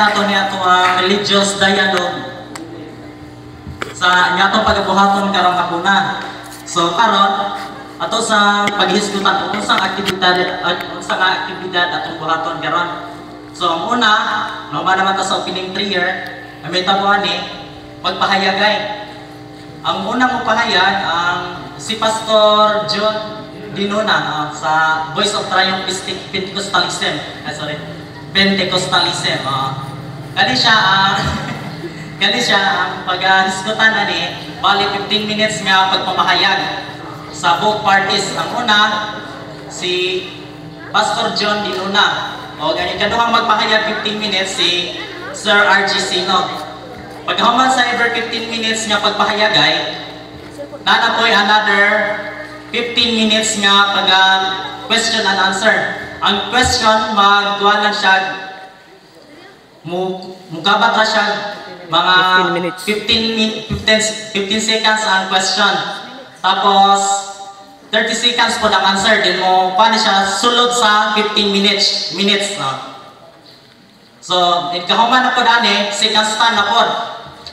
nato ni ato ang religious dialogue sa atong pagabuhaton karong hapuna. So karon ato sa paghisgutan kung unsang aktibidad atong buhaton karon. So ang una, normal naman ta sa opening prayer, ang may tabuan ni magpahayagay. Ang unang mopahayag ang si Pastor John Dinuna sa Voice of Triumph Pentecostalism. Ay, sorry. Pentecostalism. Kani siya ang paghisgutan ani, bali 15 minutes nga pagpamahayag sa both parties. Ang una si Pastor John Dinuna. O ang ikaduhang magpahayag 15 minutes si Sir RG Sino. Paghuman sa every 15 minutes nga pagpahayagay, naa poy another 15 minutes nga pag question and answer. Ang question magkuha lang siya, mukabat ra siya mga 15 minutes. 15 15 seconds ang question. Tapos 30 seconds po ang answer din mo paano siya sulod sa 15 minutes, no? So, in kahuman na po dani, second stand na po.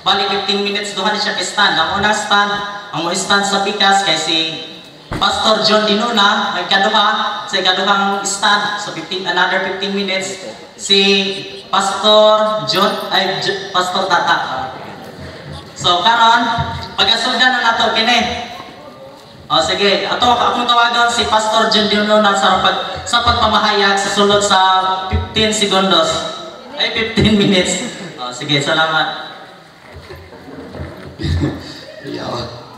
Bali 15 minutes duha ni siya ka stand. Ang unang stand, ang mo stand sa pikas kay si Pastor John Dinuna, ang ikaduha sa ikaduhang stand, so 15, another 15 minutes si Pastor John ay Pastor Tata. So karon, pagasuldan na nato kini. O sige, ato akong tawagon si Pastor John Dinuna sa pagpamahayag sa sulod sa 15 segundos. Ay, 15 minutes. O sige, salamat. Yeah.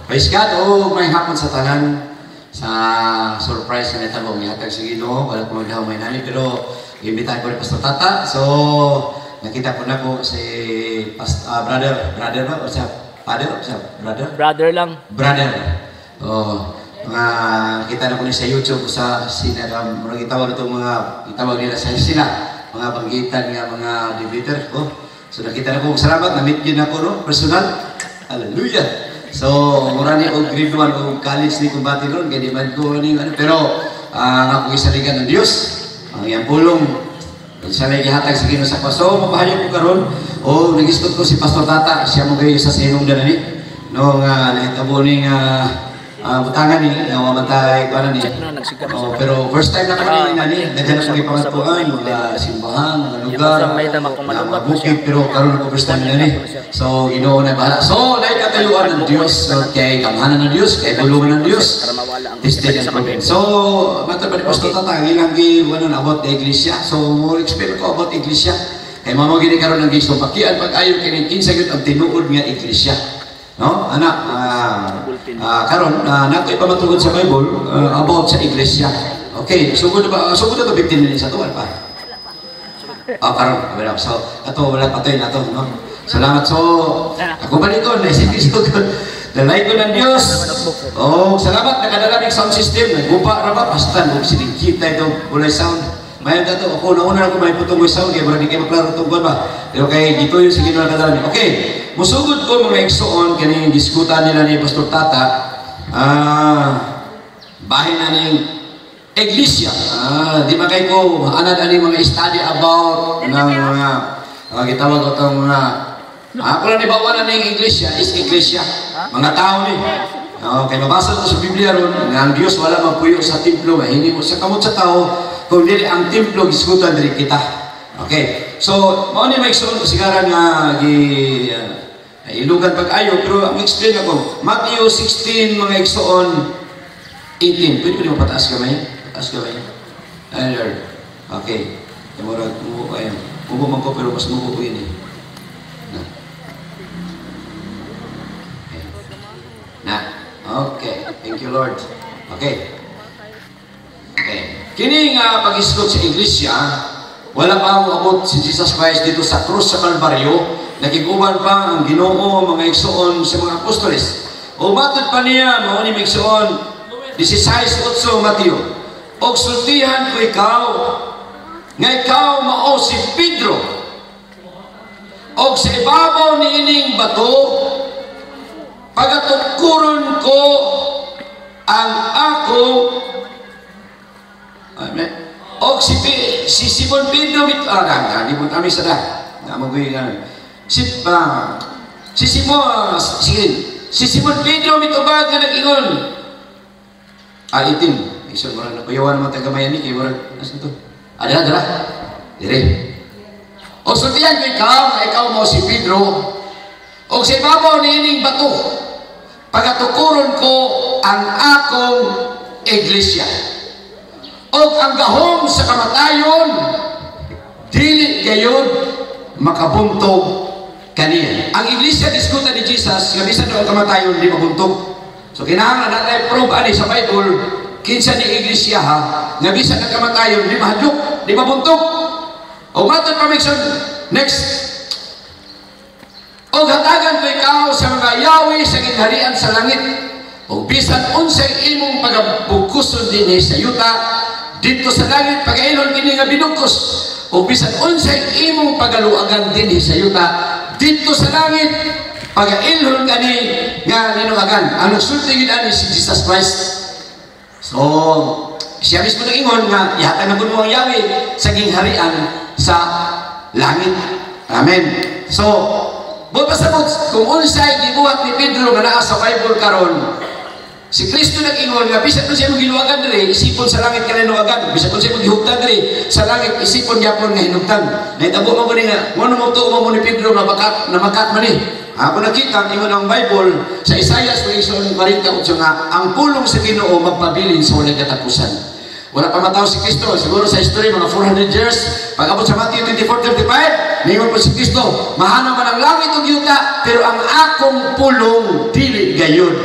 Praise God. Oh, may hapon sa tanan sa surprise na nitabo gihatag sa Ginoo. Wala ko magdaw may nani pero imbitahan ko ni Pastor Tata. So nakita ko na ko si brother, brother ba o sa father o sa brother? Brother lang. Brother. Oh, mga kita na ko ni sa YouTube sa sina mga gitawag itong mga gitawag nila sa sila mga banggitan nga mga debater. Oh, so nakita na ko, salamat na meet yun ako, no, personal. Hallelujah. So mura ni og grade 1 o college ni kumbati ron kay di man ko ni ano, pero ang ako gisaligan ng Dios ang iyang pulong sa may gihatag sa Ginoo sa ko. So mapahayag ko karon o nagisgot ko si Pastor Tata, siya mo kayo sa sinungdan ani no nga nahitabo ni nga butangan ni nga mamantay ko ano ni. Check na, nagsigaw Oh, sila. pero first time na kami ni nani, daghan na ko pamatuan, mga simbahan, mga lugar, Yung may tama kung mga malungkot bukid, siya. Pero karon ko first time na ni. So Ginoo na bahala. So dahil katayuan ng Dios, kay gamhanan ng Dios, kay tulungan ng Dios. Para mawala ang Tested and proven. So, matod pa ni Pastor Tata, ang ilang gi ano about the iglesia. So, more explain ko about iglesia. Kay mamo gini karon ang gistumpakian pag-ayo kini kinsa gyud ang tinuod nga iglesia. No? Ana, karon nato ipamatugod sa Bible about sa iglesia. Okay, sugod ba, sugod na to 15 minutes ato pa. Ah, karon, wala. So, ato wala pa to nato, no? Salamat. So, ako balikon, naisip ko. Dalay ko ng Diyos. Oh, salamat nakadala ng sound system. Naggupa ra ba basta nung sinigita ito walay sound. Mayon ta to, ako nauna na ko may putong sound kay murag di kay maklaro tong kuan ba. Pero kay gituyo sa Ginoo nakadala ni. Okay. Musugod ko, mga igsoon, kaning diskutan nila ni Pastor Tata. Bahin na ning iglesia. Di man kay ko anad ani mga study about ng mga gitawag ko tong mga ako lang ibawa na ning iglesia is iglesia. Mga tao ni. Okay, mabasa to sa Biblia ron nga ang Dios wala magpuyo sa templo, mahini mo sa kamot sa tao, kung dili ang templo gisgutan diri kita. Okay. So, mao ni may igsoon ko sigara nga gi ilugan pag-ayo, pero ang explain ako Matthew 16, mga igsoon, 18. Pwede mo pataas kamay? Pataas kamay. Ay, Lord. Okay. Murag mo ay mubo man ko pero mas mubo ko yun eh. Na. Okay. Na. Okay. Thank you, Lord. Okay. Okay. Kini nga pag-isgot sa iglesia, wala pa ang abot si Jesus Christ dito sa krus sa Kalbaryo, nakiguban pa ang Ginoo, mga igsoon, sa mga apostoles. O matod pa niya, mao ni, mga igsoon, 16:8 Mateo. Og sultihan ko ikaw, nga ikaw mao si Pedro. Og sa ibabaw ni ining bato, pagatukuron ko ang ako. Amen. Og si Simon Pedro mit ah, di mo kami sa da. Na mo nga si Simon, sige, si Simon Pedro mitubag nga nag-ingon. Ah, 18. Iso murag nakuyawan naman tagamayan ni kay murag asa to? Ah, dira, dira. Dire. O sultihan ko ikaw, nga ikaw mo si Pedro, o sa ibabaw niining bato, pagatukuron ko ang akong iglesia. O ang gahom sa kamatayon, dili gayon makabuntog kaniya. Ang iglesia diskuta ni Jesus, nga bisan daw ang kamatayon, di mabuntog. So kinahanglan natin prove ani sa Bible, kinsa ni iglesia ha, nga bisan ang kamatayon, di mahadlok, di mabuntog. O matod pa Mixon, next. O hatagan ko ikaw sa mga yawi sa gingharian sa langit. O bisan unsay imong pagabugkuson dinhi sa yuta, didto sa langit pagailon kini nga binugkos. O bisan unsay imong pagaluagan dinhi sa yuta, didto sa langit pagailhon kani nga linuagan. Ang nagsulti gid ani si Jesus Christ. So, siya mismo nag-ingon nga ihatag na mo ang yawi sa gingharian sa langit. Amen. So, buot pasabot, kung unsay gibuhat ni Pedro nga naa sa Bible karon, si Kristo nag-ingon nga bisan kung siya giluwagan diri, isipon sa langit kalinuagan, bisan kung siya gihugtan diri sa langit, isipon gyapon nga hinugtan. Nahitabo mo gani nga ngono mo tuo mo ni Pedro nga bakat na makat man ni. Ako nakita ingon ang Bible sa Isaiah 48 nga ang pulong sa Ginoo magpabilin sa walay katapusan. Wala pa mataw si Kristo, siguro sa history mga 400 years. Pag-abot sa Matthew 24:35, ningon po si Kristo, mahanaw man ang langit ug yuta, pero ang akong pulong dili gayon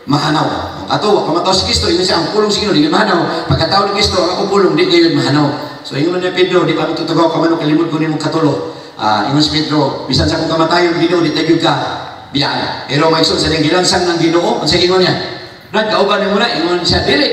mahanaw. Ato, wa pa mataw si Kristo, ingon siya ang pulong sa Ginoo dili mahanaw. Pagkataw ni Kristo, ang akong pulong dili gayon mahanaw. So ingon ni Pedro, di pa mi tutugaw ka manok kalimod ko nimong katulo. Ingon si Pedro, bisan sa akong kamatayon Ginoo di tagyog ka biyaan. Pero maigsoon sa gilansang ng Ginoo, unsa ingon niya? Nagkauban nimo na, ingon siya dili.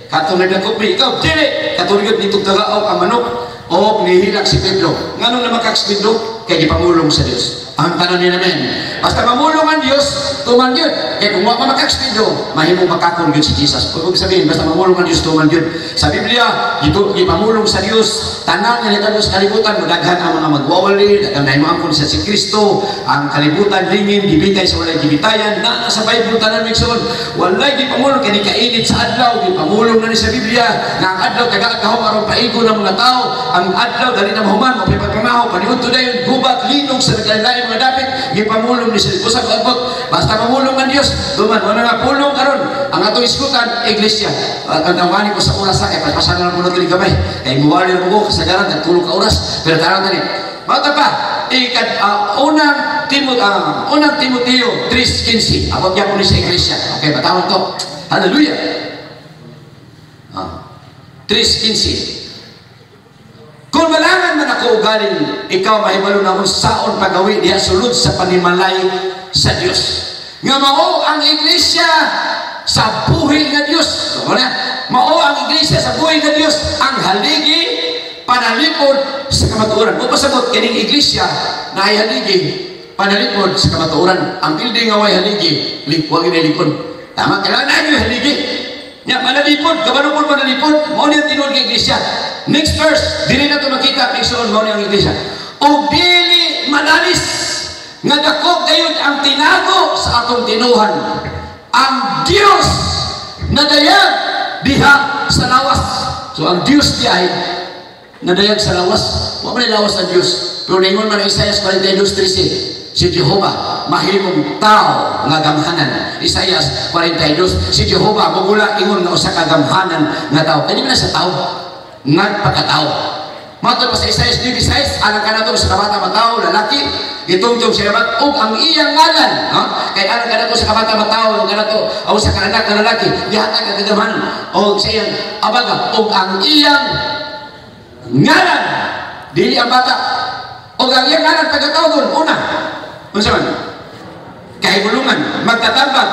Katong nagdakop mi ikaw dili. Katong gyud nitong tagaaw ang manok. O nihilak si Pedro. Nganong namakak si Pedro? Kay gipamulong sa Dios. Ang tanan ni namin. Basta mamulong ang Dios, tuman gyud. Kay kung wa pa makak si Pedro, mahimong makakon gyud si Jesus. Huwag sabihin, basta mamulong ang Dios, tuman gyud. Sa Biblia, gipamulong sa Dios, tanan nga nitabo sa kalibutan, daghan ang mga magwawali, daghan na angkon sa si Kristo, ang kalibutan lingin, gibitay sa walay gibitayan, na sa Bible tanan migsoon, walay gipamulong kani kainit sa adlaw, gipamulong na ni sa Biblia, nga ang adlaw taga-agahom aron paigo ng mga tao, ang adlaw dali na mahuman, mapipagpamahaw, paniudto dayon, gubat, linog sa nagkalain mga dapit, gipamulong ni sa usab abot, basta mamulong ang Dios, duman wala nga pulong karon, ang atong iskutan iglesia. Ang tawani ko sa oras kay paspasan na lang po natin gamay. Kay muwali na po ko kasagaran tagtulo ka oras, pero tanan tani. Mata pa, unang Timoteo 3:15. Abot gyapon ni sa iglesia. Okay, batawon to. Hallelujah. 3:15. Kung malangan man ako ugaling, ikaw mahibalo na akong saon pagawi diha sulod sa panimalay sa Dios. Nga mao ang iglesia sa buhi nga Dios. So, wala. Mao ang iglesia sa buhi nga Dios, ang haligi panalipod sa kamatuoran. Kung pasabot kining iglesia na ay haligi panalipod sa kamatuoran. Ang building nga way haligi, wa gyud lipod. Tama, kailangan na yung haligi. Nya manalipod, kabalo po manalipod, mao ni ang tinuod nga iglesia. Next verse, dili na to makita igsoon mao ni ang iglesia. O dili manalis nga dako gayud ang tinago sa atong tinuhan. Ang Dios nadayag diha sa lawas. So ang Dios di ay nadayag sa lawas. Wa man lawas ang Dios. Pero ningon man ang Isaiah 42:13, si Jehova mahimong tao nga gamhanan. Isaiah 42, si Jehova mugula ingon nga usa ka gamhanan nga tao. Kani man sa tao, nagpakatao. Matod pa sa Isaiah 9:6, alang kanato sa kabata matao lalaki, gitungtong siya mat og ang iyang ngalan, no? Kay alang kanato sa kabata matao kanato o sa kaanak nga lalaki, gihatag ang kagamhanan og sa iyang abaga og ang iyang ngalan, dili ang bata. Og ang iyang ngalan pagkatawgon una, unsa man? Kahigulungan, magtatambag,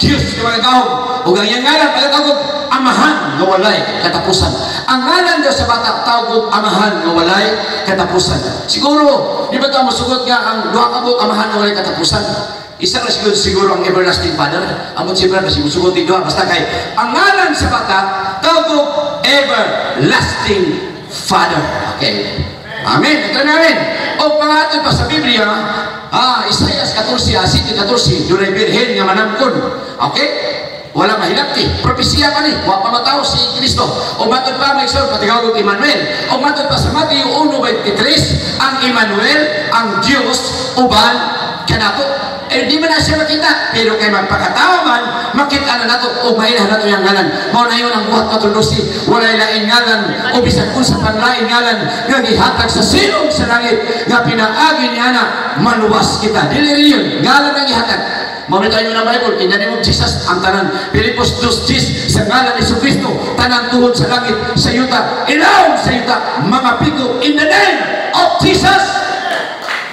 Diyos nga mga gahom. Og ang iyang ngalan pagkatawgon Amahan nga walay katapusan. Ang ngalan daw sa bata tawag Amahan nga walay katapusan. Siguro, di ba ito musugot nga ang duha ka buok Amahan nga walay katapusan? Isa ra siguro ang everlasting Father. Amot si Brad, kasi musugot yung duha. Basta kay ang ngalan sa bata tawag everlasting Father. Okay. Amen. Ito namin. O pangatod pa sa Biblia, Isaias 14, 7:14, dunay birhen nga manamkon. Okay? Wala mahilabti. Propesiya pa ni. Wa pa matawo si Kristo. O matod pa may isol, patigawag og Emmanuel. O matod pa sa Mateo 1:23, ang Emmanuel, ang Diyos, uban kanato. Eh, di man na siya makita. Pero kay magpakatawa man, makita na nato o mailhan nato yung ngalan. Mao na yun ang Buhat 4:12. Walay laing ngalan o bisan unsa pang laing ngalan nga gihatag sa silong sa langit nga pinaagi niya na maluwas kita. Dili rin yun. Ngalan ang gihatag. Mao tayo ng Bible, in the name of Jesus, ang tanan. Filipos 2:10, sa ngalan ni Kristo, tanan tuhod sa langit, sa yuta, ilawom sa yuta, mga pigo, in the name of Jesus.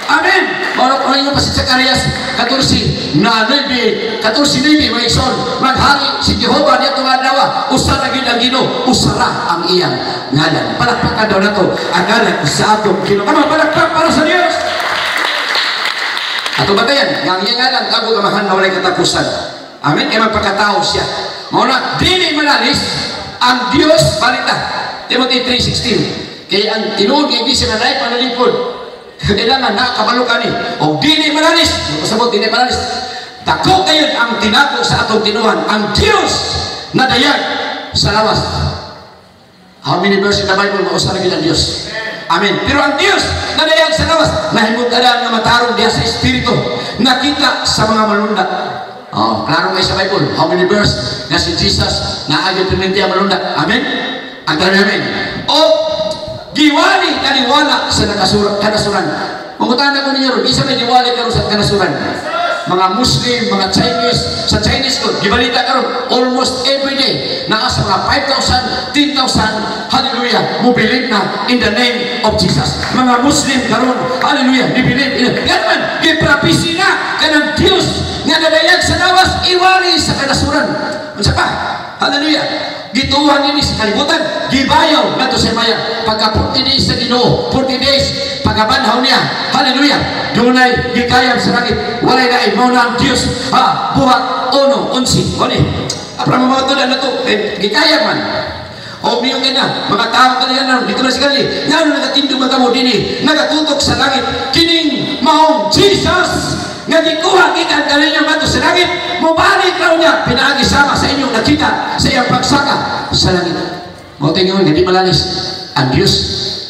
Amen. Mao na kung pa si Zacarias 14 na 9, 14:9, mga igsoon, maghari si Jehova niya itong adlaw, usa ra gyud ang Ginoo, usa ra ang iyang ngalan. Palakpakan daw nato ang ngalan sa atong Ginoo. Kama palakpak para sa Dios. Ato batayan, nga ang iyang ngalan tawag Amahan na walay katapusan. Amen. Kay magpakatao siya. Mao na dili malalis ang Dios balita. Timothy 3:16. Kay ang tinuod nga iglesia na naay panalipod, kailangan nakabalo ka ni. O dili malalis, pasabot dili malalis. Dako kayon ang tinako sa atong tinuhan, ang Dios nadayag sa lawas. How many verses in the Bible mausa ra ang Dios? Amen. Pero ang Dios nadayag sa lawas, nahimutadan nga matarong diha sa espiritu, nakita sa mga malundak. Oh, klaro kay sa Bible. How many verse nga si Jesus naagyo perminti ang malundak? Amen. Ang tanan amen. O giwali kaniwala sa nakasura, kanasuran. Mangutana ko ninyo ron, isa may giwali karon sa kanasuran. Mga Muslim, mga Chinese, sa Chinese ko, gibalita karon almost every day, naa sa mga 5,000, 10,000, hallelujah, mo believe na in the name of Jesus. Mga Muslim karon, hallelujah, ni believe in. Yan man, giprapisi na kanang Dios nga nadayag sa lawas, iwali sa kanasuran. Unsa pa? Hallelujah. Gituhan nini sa kalibutan, gibayaw ngadto sa maya. Pagka 40 days sa Ginoo, 40 days pagkabanhaw niya. Hallelujah. Dunay gikayam sa langit. Walay lain mao na ang Dios. Ha, Buhat 1:11. Wali. Apra mga tulan na to, eh, gikayam man. O miyo na, mga tao kaniya na, dito na si Gali. Ngano nagatindog man kamo dinhi, nagatutok sa langit, kining maong Jesus nga gikuha gikan kaninyo ngadto sa langit, mobalik raw niya pinaagi sama sa inyong nakita sa iyang pagsaka sa langit. Mao tingon nga di malalis ang Dios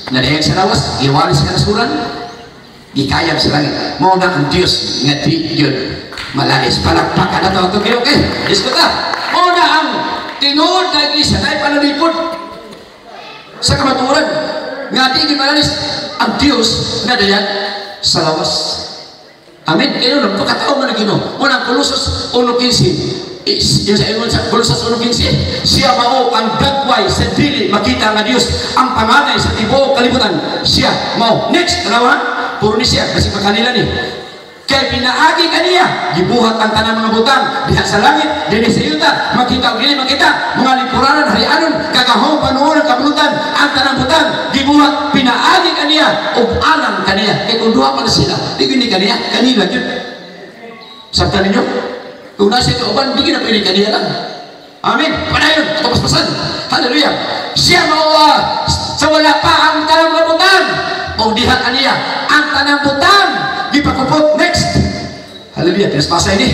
nadayag sa lawas, giwali sa kanasuran, gikayam sa langit. Mao na ang Dios nga di gyud malalis. Palakpakan nato atong Ginoo kay Diyos ko ta. Mao na ang tinuod na iglesia na panalipod sa kamatuoran nga di gyud malalis ang Dios nadayag sa lawas. Amen. Kaya nung pagkatao man ang Ginoo. Unang Colossus 1:15. Is, yung sa ingon sa Colossus 1:15, siya mao ang dagway sa dili makita nga Dios, ang panganay sa tibuok kalibutan. Siya mao. Next, tanawa, puro ni siya kasi makanila ni. Kay pinaagi kaniya, gibuhat ang tanang mga butang diha sa langit, dinhi sa yuta, makita o dili makita, mga lingkuranan, harianon, kagahom, panuonan, kabulutan, ang tanang butang gibuhat pinaagi kaniya ug alang kaniya. Kay kung duha pa na sila, di gyud ni kaniya, kanila gyud. Sabtan ninyo? Kung nasa ito uban, di gyud na pwede kaniya lang. Amen. Padayon, kapaspasan. Hallelujah. Siya mao sa wala pa ang tanang mga butang. O diha kaniya, ang tanang butang gipakupot. Next. Hallelujah. Pinaspasa ini.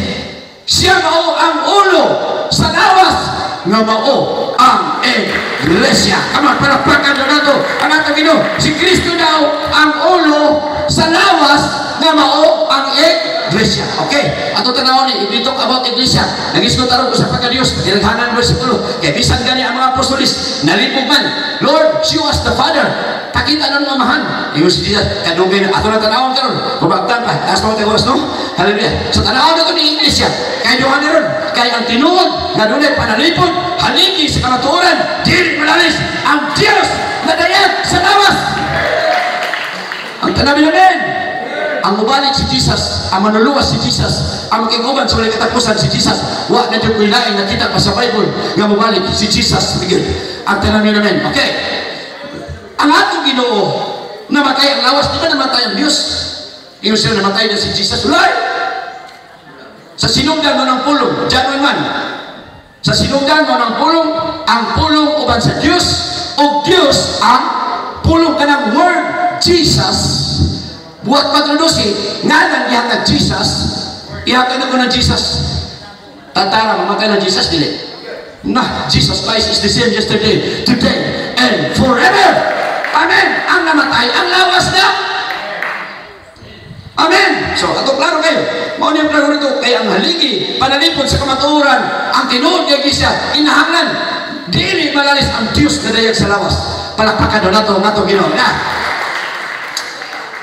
Siya mao ang ulo sa lawas nga mao ang iglesia. Come on, palakpakan na nato ang atong Ginoo. Si Kristo daw ang ulo sa lawas nga mao ang iglesia. Okay. Ato tanawon ni, if we talk about iglesia, nagisgot aron ko sa pagka-Dios, dinaghanan versikulo. Kay bisan gani ang mga apostolis, nalipog man. "Lord, show us the Father." Pakita na ng Amahan. Ingon si Jesus, kadugay na. Ato na tanawon karon. Kubagtan pa. Taas pa oras, no? Hallelujah. So tanawon na to ni iglesia. Kay duha ni ron. Kay ang tinuod nga dunay panalipod, haligi sa kamatuoran, dili malalis ang Dios na dayag sa lawas. Ang tanawin namin, ang mubalik si Jesus, ang manuluwas si Jesus, ang makiguban sa walay katapusan si Jesus. Wa na jud ko'y laing nakita pa sa Bible nga mubalik si Jesus. Ang tanawin namin. Okay. Ang atong Ginoo, namatay ang lawas, di ba namatay ang Diyos? Ingon sila, namatay na si Jesus. Wala! Sa sinugdan mo ng pulong, John 1. Sa sinugdan mo ng pulong, ang pulong uban sa Diyos, o Diyos ang pulong, kanang word. Jesus, Buhat 4:12, ngalan gihatag Jesus, ihatag ako ng Jesus. Tantara, mamatay ng Jesus, dili. Nah, Jesus Christ is the same yesterday, today, and forever. Amen. Ang namatay, ang lawas na. Amen. So, ato klaro kayo. Mao ni ang klaro rito kay ang haligi panalipod sa kamatuoran, ang tinuod nga iglesia kinahanglan dili malalis ang Dios na dayag sa lawas. Palakpakan nato ang atong Ginoo. Na.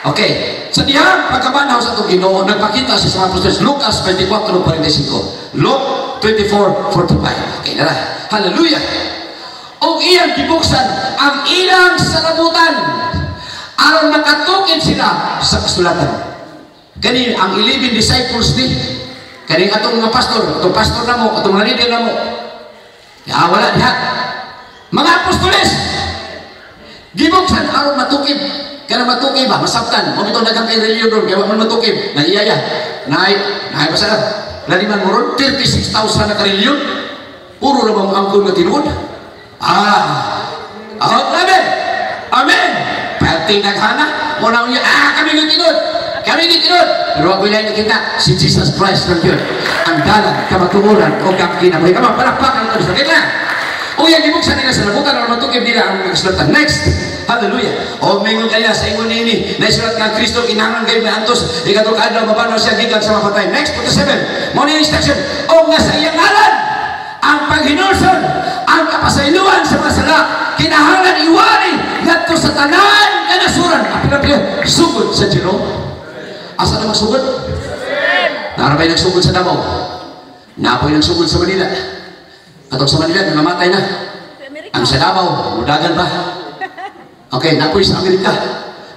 Okay. Sa dihang pagkabanhaw sa atong Ginoo, nagpakita siya sa mga apostoles. Lucas 24:45. Luke 24:45. Okay, nara. Hallelujah. Og iyang gibuksan ang ilang salabutan aron makatukid sila sa kasulatan. Kani ang 11 disciples ni kani atong mga pastor, atong pastor namo, atong mga leader namo. Ya wala diha. Mga apostoles gibuksan aron matukib. Kana matukib ba masabtan. Mo bitong daghang kay relihiyon ron kay wa man matukib. Naiyaya. Naay naay pa sa laliman mo ron 36,000 na karelihiyon. Puro ra bang angkon nga tinuod. Ah. Ah, amen. Amen. Perting naghana, mo na niya, ah, kami ng tinuod. Kami ng tinuod. Pero ako ilay nakita, si Jesus Christ lang yun. Ang dalan, kamatuoran, o kang kinabuhi. Kama, palakpakan ito sa kanya. O yan, gibuksan nila sa labutan, aron matukib nila ang mga kasulatan. Next. Hallelujah. O mingon kaya sa ingon nini, naisulat nga ang Kristo kinahanglan kayo may antos, ikatlo ka adlaw mabanaw siya gikan sa mga patay. Next, 47. Mo ni instruction. O nga sa iyang ngalan, ang paghinulsol, ang kapasayloan sa mga sala, kinahanglan iwali ngadto sa tanan kanasuran. Apil sugod sa Jero. Asa na magsugod? Narabay nagsugod sa Davao. Napoy nagsugod sa Manila. Katong sa Manila, namatay na. Ang sa Davao, mudagan pa. Okay, napoy sa Amerika.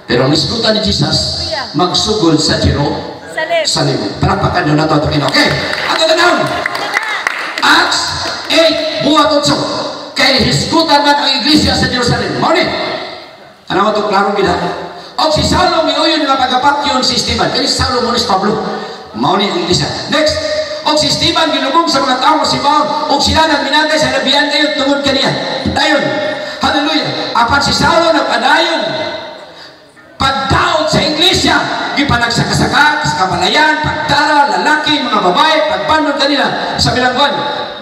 Pero ang isgutan ni Jesus, magsugod sa Jero Salim. Salim. Palakpakan nyo na ito. Okay, ato tanawon. Acts 8, buhat 8. Kay hisgutan man ang iglesia sa Jerusalem. Mao ni. Ano mo ito klaro gid ha? Og si Saulo miuyon nga pagapatyon si Esteban. Kani si Saulo mo ni si Pablo. Mao ni ang iglesia. Next. Og si Esteban gilubong sa mga tao si Paul og sila nagminatay sa labian kayo tungod kaniya. Dayon. Hallelujah. Apan si Saulo nagpadayon pagdaot sa iglesia, gipanagsakasaka sa kamalayan, pagdara, lalaki, mga babae, pagbanod kanila sa bilangguan.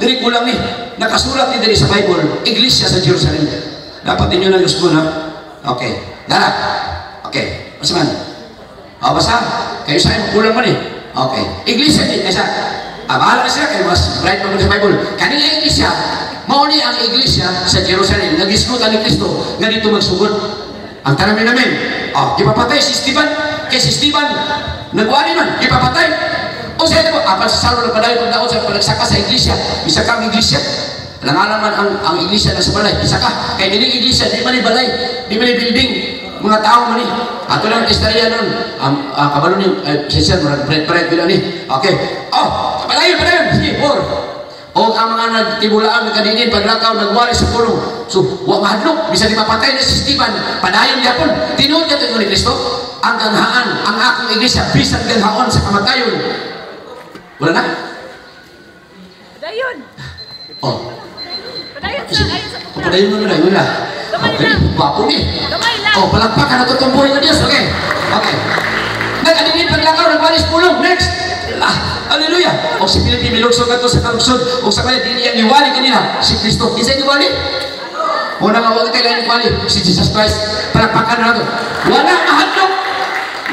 Diri kulang ni, nakasulat ni diri sa Bible, iglesia sa Jerusalem. Dapat ninyo na usbon ha. Okay, dara. Okay, basta man. O, basta, kayo sa kulang man eh. Okay, iglesia ni, kaysa, ah, bahala na sila, kayo mas right pa mo sa Bible. Kanila iglesia, mao ni ang iglesia sa Jerusalem, nagisgutan ni Kristo, nga dito magsugod. Ang tanong namin, oh, gipapatay si Stephen, kay si Stephen, nagwali man, gipapatay. O sa ito, apan sa Saulo nagpadayon pagdaot sa panagsaka sa iglesia, isa kang iglesia. Alangalan man ang iglesia na sa balay, isa ka. Kay dili iglesia, di man ni balay, di man ni building, mga tao man ni. Ato lang istorya nun, ang kabalo ni, eh, sir, murag pret-pret bila ni. Okay. Oh, padayon, padayon. Sige, four. O ang mga nagtibulaan, nagkadinin, paglakaw, nagwali sa pulong. So, wa mahadlok, bisan di mapatay na si Stephen, padayon gyapon. Tinuod ka ni Kristo, ang ganghaan, ang akong iglesia, bisan ganghaon sa kamatayon. Wala na? Padayon. Oh. Padayon sa ayon sa O, padayon mo na, wala. Gamay Okay, lang. gwapo ni. Gamay lang. Oh, palakpakan na totoong buhay ng Diyos. Okay. Okay. Nagkadinin paglakaw, nagwalis pulong. Next. Ah, hallelujah. O si Pilipi milugsog ato sa kalugsod. O sa kanya, dili ang iwali kanila. Si Kristo. Kinsa iwali? Una nga wala kay lain iwali. Si Jesus Christ. Palakpakan na nato. Wala mahadlok.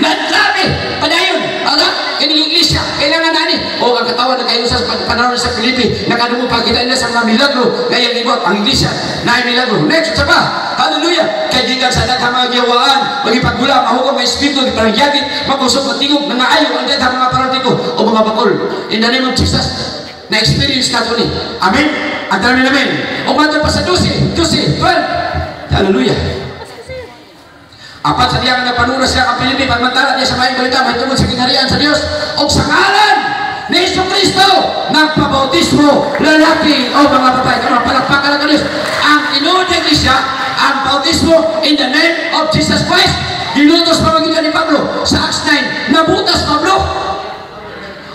Naglabi. Padayon. Aga, kining iglesia. Kailangan nani. O ang katawan na kayo sa panahon sa Pilipi. Nakadungo pagkita nila sa mga milagro. Ngayon ibot ang iglesia. Na milagro. Next, sa pa. Hallelujah. Kay gikan sa daghang mga giyawaan, magipagula, mahukom nga espiritu, gipanangyagit, makusog, matingog, nangaayo ang daghang mga parantiko o mga bakol. In the name of Jesus, na-experience ka ni. Amen? Ang dami namin. O matod pa sa 12, 12, 12. Hallelujah. Apat sa diya nga napanura siya kang Pilipi, pagmantala niya sa maayong balita, mahitungod sa gingharian sa Dios, o sa ngalan ni Hesus Kristo, nagpabautismo, lalaki o mga babae. Kama palakpakan ng Diyos. Ang tinuod ng Iglesia, ang bautismo in the name of Jesus Christ, ginutos pamagitan ni Pablo sa Acts 9, nabutas Pablo.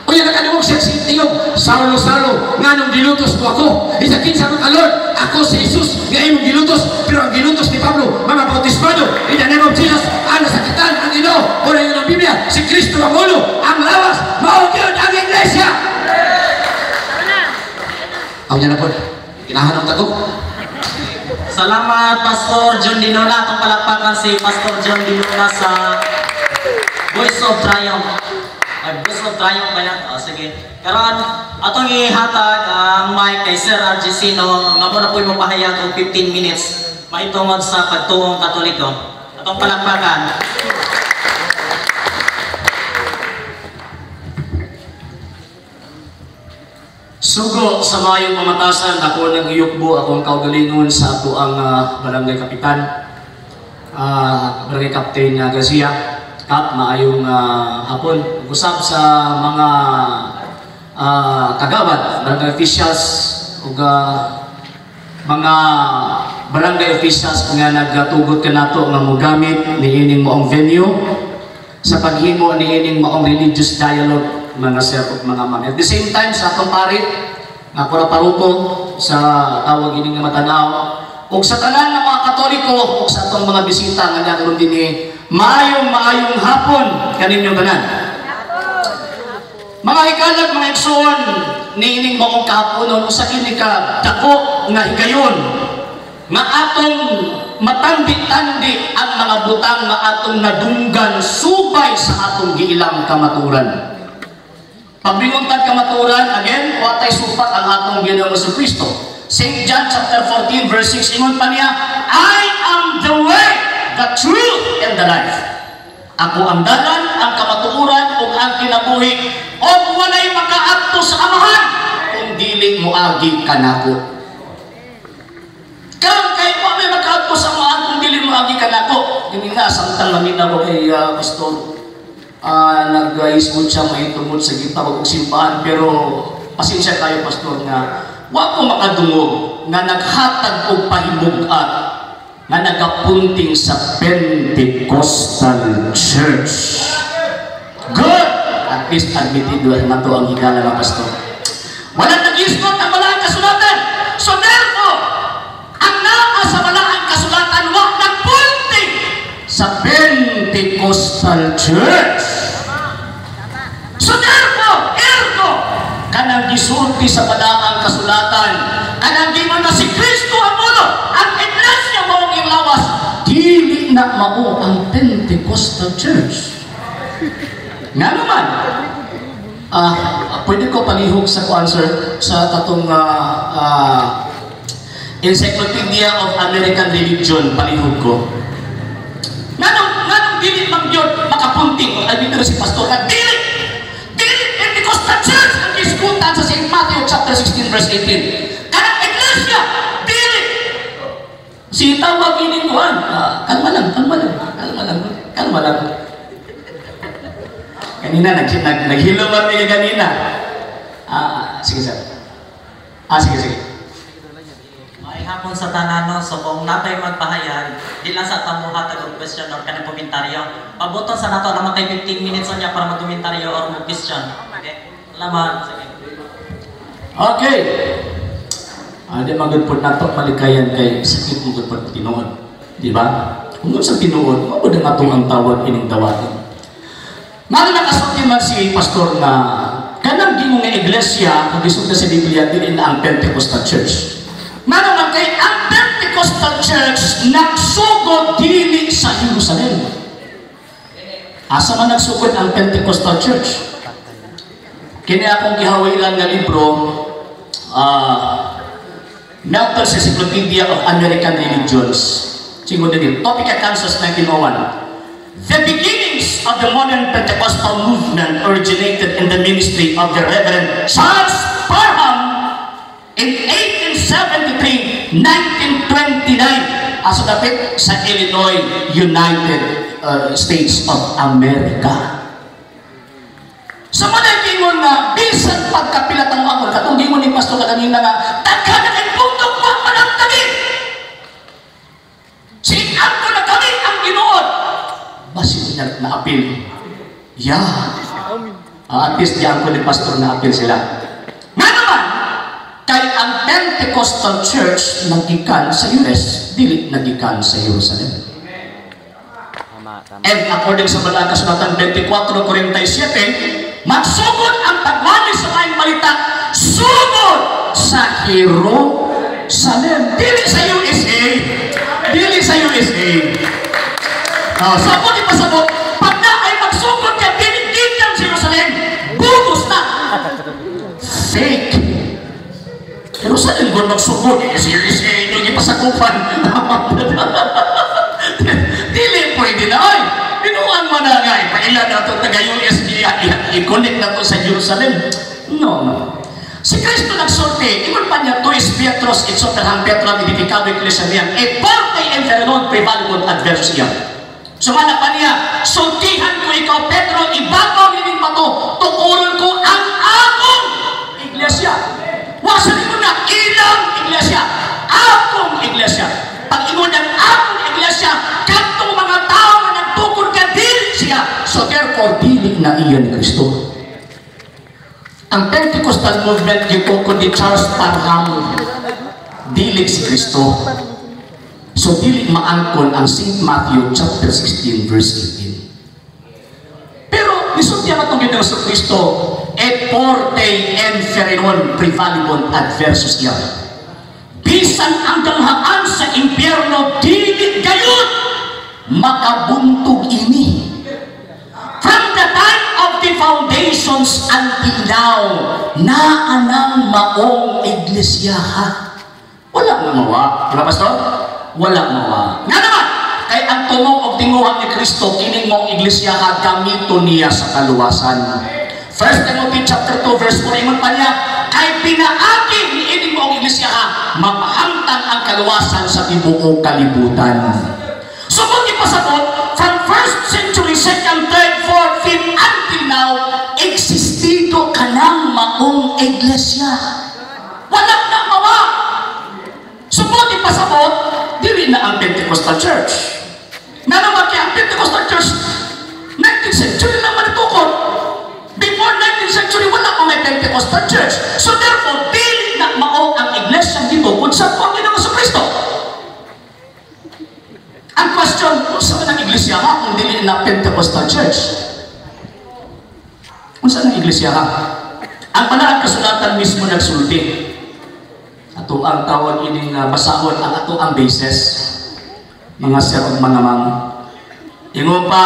O yan nakadungog siya si tingog, "Saulo, Saulo, nganong gilutos mo ako?" Isa kinsa mo ka, Lord? "Ako si Jesus, nga imong gilutos." Pero ang gilutos ni Pablo, mga bautismado, in the name of Jesus, ang Si Kristo ang ulo, ang lawas, mao gyud ang iglesia. Tara na. Aw niya na po. Ginahanong tago. Salamat, Pastor John Dinona. Atong palakpakan si Pastor John Dinona sa Voice of Triumph. Ay, Voice of Triumph ba yan? O, sige. Karon, atong ihatag ang mic kay Sir RG Sino nga mo na po'y mapahayag og 15 minutes maitungod sa pagtuong Katoliko. Atong palakpakan. Sugo sa mayong pamatasan, ako nagiyukbo akong kaugalingon sa ato ang barangay kapitan, barangay captain Garcia. Kap, maayong hapon. Usab sa mga kagawad, barangay officials ug mga barangay officials nga nagatugot kanato nga mogamit niining maong venue sa paghimo niining maong religious dialogue, mga sir ug mga ma'am. At the same time, sa atong pari nga pura paruko sa tawag ining nga Matanaw ug sa tanan nga mga Katoliko ug sa atong mga bisita nga nakaroon dinhi, maayong maayong hapon kaninyong tanan. Mga hikalag, mga igsoon, niining maong kahaponon usa kini ka dako nga higayon nga atong matandi-tandi ang mga butang nga atong nadunggan subay sa atong giilang kamaturan. Pagbingon tag kamaturan, again, watay supak ang atong Ginoong Kristo. St. John chapter 14 verse 6, ingon pa niya, "I am the way, the truth, and the life." Ako ang dalan, ang kamatuoran, ug ang kinabuhi, ug walay makaadto sa Amahan kung dili moagi kanako. Karon kay wa may makaadto sa Amahan kung dili moagi kanako. Dili na samtang maminaw ko kay pastor. Nag-ismod siya mahitungod sa gitawag og simbahan, pero pasensya kayo pastor nga wa ko makadungog nga naghatag og pahimug-at nga nagapunting sa Pentecostal Church. Good! At least admitted na to ang higala nga pastor. Walang nag-ismod ang balaang kasulatan. So therefore, ang naa sa balaang kasulatan wa nagpunting sa Pentecostal Church. So therefore, ergo, kanang gisulti sa balaang kasulatan, kanang gingon na si Kristo ang ulo, ang iglesia mao ang lawas, dili na mao ang Pentecostal Church. Nga naman, pwede ko palihog sa kuan sir, sa katong Encyclopedia of American Religion, palihog ko. Nganong dili man gyud makapunting, ay dito si pastor nga dili dili Pentecostal Church ang gisgutan sa St. Matthew chapter 16 verse 18. Kanang iglesia dili si tawag ining kuan. Kalma lang, kalma lang, kalma lang, kalma lang. Kanina naghilom man mi kanina. Sige sir. Sige sige. May hapon sa tanan, no? So kung natay magpahayag, di lang sa tamo hatag og question or kanang komentaryo. Pabuton sa nato naman kay 15 minutes unya para magkomentaryo or mag-question. Okay? Salamat. Sige. Okay. Di magud pod nato malikayan kay sakit mo gud pod tinuod. Di ba? Kung sa tinuod, mao pud ang atong ang tawag ining dawaton. Mao nakasulti man si pastor nga kanang gingon nga iglesia kung gisulti sa Biblia dili na ang Pentecostal Church. Mano man kay ang Pentecostal Church nagsugod dili sa Jerusalem. Asa man nagsugod ang Pentecostal Church? Kini akong gihawilan nga libro, Melton's Encyclopedia of American Religions. Singo din, Topeka, Kansas, 1901. The beginnings of the modern Pentecostal movement originated in the ministry of the Reverend Charles Parham in 1873, 1929, aso dapit sa Illinois, United States of America. Sa mga gingon na bisan pagkapilat ang amon, katong gingon ni Pastor kanina nga, daghan na kay bundok wa man ang tabi. Si Anto na kami ang Ginoo. Basin niya na-appeal. Yeah. At least diyan ko ni Pastor na-appeal sila. Nga naman, kay ang Pentecostal Church nagikan sa US, dili nagikan sa Jerusalem. Tama, tama. And according sa Balaang Kasulatan 24:47, magsugod ang pagwali sa maayong balita sugod sa Jerusalem. Dili sa USA. Dili sa USA. Oh, sa so, ipasabot, pag na ay magsugod ka, dili gikan sa Jerusalem, bugos na. Fake. Jerusalem kung magsugod, eh, si USA inyong ipasakupan. Dili pwede na, ay. Binuang mo na nga, ipaila na ito, taga-US, i-connect na to sa Jerusalem. No. Si Kristo nagsulti, ingon pa niya, tu es Petrus, et super ham Petram aedificabo ecclesiam meam, et portae inferni non praevalebunt adversus eam. Sumala pa niya, sultihan ko ikaw, Pedro, ibabaw nining bato, tukuron ko ang akong iglesia. Wa sa ingon na ilang iglesia, akong iglesia. Pag ingon ng akong iglesia, kadtong mga tao nga nagtukod ka, dili siya. So therefore, dili na iyon ni Kristo. Ang Pentecostal movement gitukod ni Charles Parham, dili si Kristo. So dili maangkon ang St. Matthew chapter 16 verse 18. Pero nisulti ang atong Ginoong Kristo, et portae inferni non praevalebunt adversus eam. Bisan ang ganghaan sa impyerno dili gayud makabuntog ini. From the time of the foundations until now, naa nang maong iglesia ha. Wala nga mawa. Di ba, Pastor? Wala mawa. Nga naman, kay ang tumo og tinguha ni Kristo, kining maong iglesia ha, gamito niya sa kaluwasan. 1 Timothy chapter 2 verse 4, ingon pa niya, kay pinaagi ni ining maong iglesia ha, mapahamtang ang kaluwasan sa tibuok kalibutan. So kung ipasabot, from first century, second, third, fourth, fifth, until now, existido kanang maong iglesia. Wala na mawa. So kung ipasabot, dili na ang Pentecostal Church. Na naman kaya ang Pentecostal Church, 19th century lang man itukod. Before 19th century, wala pa may Pentecostal Church. So therefore, dili na mao ang iglesia gitukod sa Panginoong Kristo. Ang question, unsa man ang iglesia ha kung dili na Pentecostal Church? Unsa ang iglesia ha? Ang Balaang Kasulatan mismo nagsulti. Ato ang tawag ining basahon ang ato ang basis. Mga sir ug mga ma'am. Ingon pa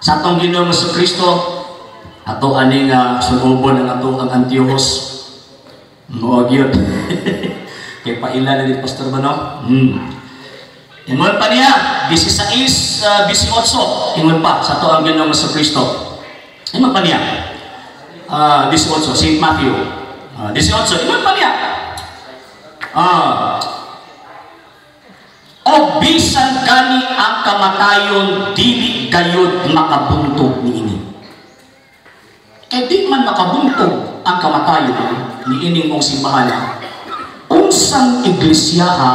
sa atong Ginoong Kristo, ato aning sulubon ang ato ang Antiochus. Moag yun. Kay paila na ni Pastor ba, no? Ingon pa niya, 16, 18, ingon pa sa ato ang Ginoong Kristo. Ingon pa niya, 18, St. Matthew, 18, ingon pa niya, o bisan gani ang kamatayon dili gayud makabuntog niini. Kay di man makabuntog ang kamatayon niining mong simbahan. Unsang iglesia ha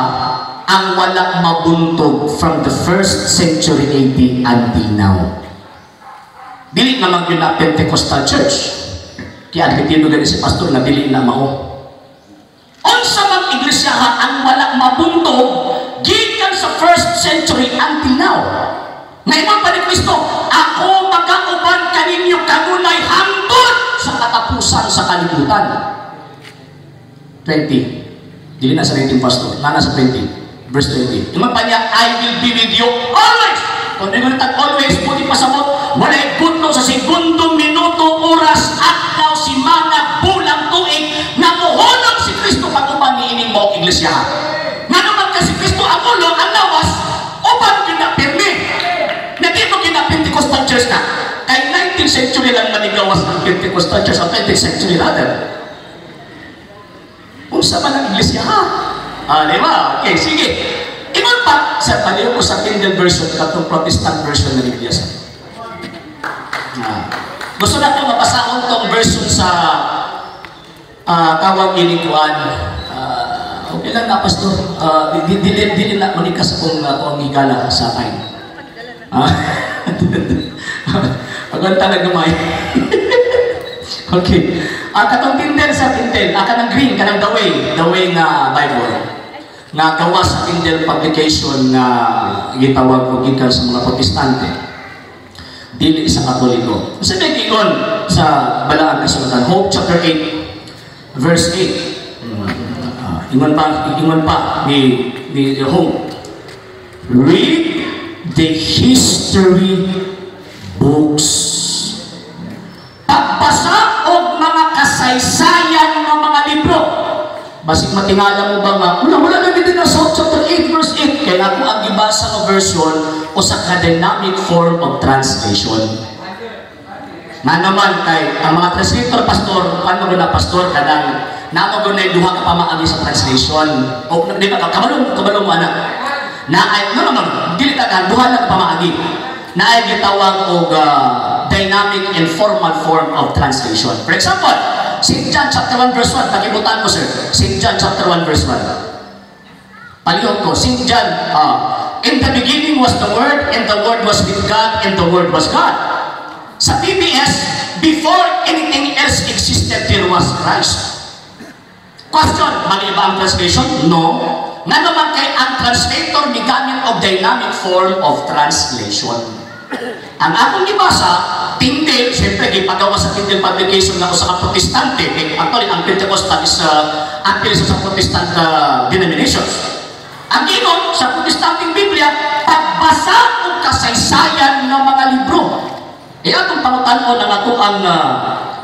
ang wala mabuntog from the first century AD until now? Dili naman yun na Pentecostal Church. Kaya admitido gani si pastor na dili na mao. Unsa man iglesia ha ang wala mabuntog gikan sa first century until now? Ngayon pa ni Kristo, ako magauban kaninyo kanunay hangtod sa katapusan sa kalibutan. 20. Dili na sa 19, pastor. Nana sa 20. Verse 20. Ingon pa niya, I will be with you always. Kung di ko always, buti pasabot, walay gudno sa segundo, minuto, oras, adlaw, simana, bulan, tuig, na muhunong si Kristo pag-uban ni ining maong iglesia. Nga naman kasi Kristo ang ulo, ang lawas, uban yun na pirmi. Na di mo gina Pentecostal Church na. Kay 19th century lang manigawas ang Pentecostal Church, ang 20th century rather. Unsa man ang iglesia ha? Ah, di ba? Okay, sige. Ingon pa, sa paliw ko sa Kindle version, katong Protestant version ng iglesia. Ah. Gusto na ko mabasahon tong version sa tawag ini kuan. Okay lang na, pastor. Dili dili na manika sa kong kung higala sa time. Ah. Pagwanta na gamay. Okay. Katong Tyndale sa Tyndale, kanang green, kanang the way nga Bible. Nga gawa sa Tyndale Publication nga gitawag og gikan sa mga Protestante, dili sa Katoliko. Sa may giingon sa Balaang Kasulatan, Hope chapter 8 verse 8. Ingon pa ni Hope. "Read the history books." Pagbasa og mga kasaysayan ng mga libro. Basig matingala mo ba nga, wala, wala na dito na sa chapter 8 verse 8. Kaya ako ang gibasa nga version o sa dynamic form of translation. Nga naman kay ang mga translator, pastor, paano na, pastor, kanang namo gud na duha ka pamaagi sa translation. O di ba kabalo kabalo mo ana? Na ay no naman dili ta kan duha na ka pamaagi. Na ay gitawag og dynamic and formal form of translation. For example, St. John chapter 1 verse 1, pakibutan ko, sir. St. John chapter 1 verse 1. Palihog ko, St. John, "In the beginning was the Word, and the Word was with God, and the Word was God." Sa PBS, "Before anything else existed, there was Christ." Question, mali ba ang translation? No. Nga naman kay ang translator migamit og dynamic form of translation. Ang akong gibasa, Tyndale, siyempre gipagawa sa Tyndale Publication nga usa ka Protestante. Eh, actually, ang Pentecostal is appeal sa Protestant denominations. Ang ingon sa Protestanteng Biblia, pagbasa og kasaysayan ng mga libro. Eh, atong pangutan-on ang ato ang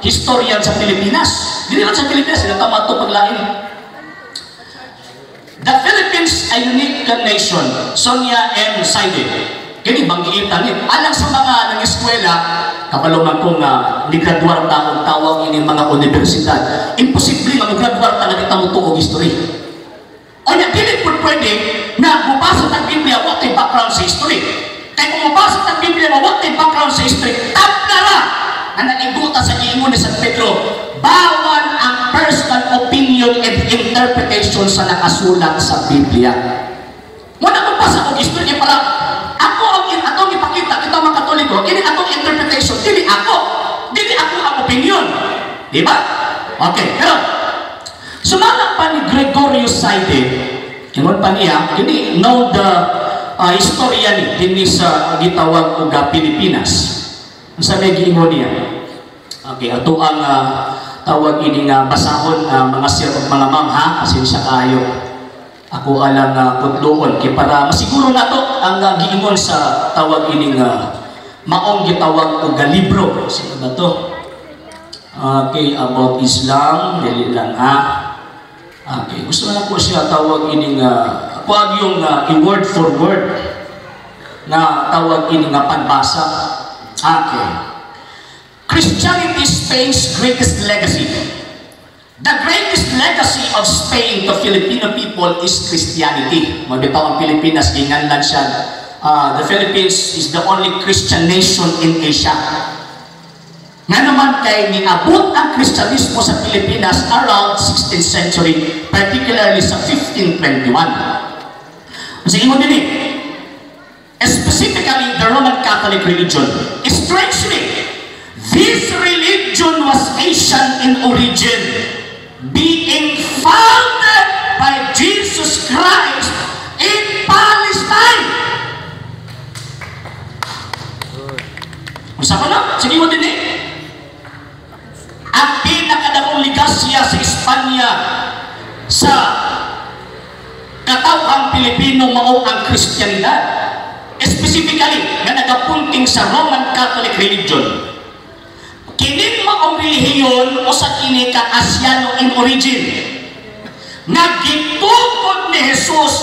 historian sa Pilipinas. Dili lang sa Pilipinas, sila tama ito paglain. The Philippines, a Unique Nation, Sonia M. Saide. Kini banggiitan ni alang sa mga nang eskwela, kabalo man ko nga ni-graduar ta og tawag ini mga universidad. Imposible nga mo-graduar ta nga di ta mo og history. O nya dili pud pwede na mobasa tag Biblia wa kay background sa history. Kay kung mobasa tag Biblia nga wa kay background sa history, tabla ra nga naiguta sa giingon ni San Pedro, bawal ang personal opinion and interpretation sa nakasulat sa Biblia. Wala mo basa og history kay para ako ang atong ipakita kita mga Katoliko, kini atong interpretation, dili ako ang opinion. Di ba? Okay, pero sumala pa ni Gregorio Saide, ingon pa niya, kini know the historia ni dinhi sa gitawag og Pilipinas. Unsa may giingon niya? Okay, ato ang tawag ini nga basahon, mga sir ug mga ma'am ha, pasensya kaayo. Ako alang putloon kay para masiguro nato ang giingon sa tawag ini nga maong gitawag og libro. Sino ba to? Okay, about Islam, dili lang ha. Okay, gusto na po siya tawag ini nga kuag yung i-word for word nga tawag ini nga pagbasa. Okay. Christianity, Spain's Greatest Legacy. The greatest legacy of Spain to Filipino people is Christianity. Magbitaw ang Pilipinas, ginganlan siya. The Philippines is the only Christian nation in Asia. Nga naman kay niabot ang Kristyanismo sa Pilipinas around 16th century, particularly sa 1521. Sa ingon din, specifically the Roman Catholic religion. Strangely, this religion was Asian in origin, being founded by Jesus Christ in Palestine. Unsa pa na? Sige mo din eh. Ang pinakadakong legasya sa Espanya sa katawhang Pilipino mao ang Kristiyanidad. Specifically, nga nagapunting sa Roman Catholic religion. Kining maong relihiyon usa kini ka Asyano in origin. Nga gitukod ni Jesus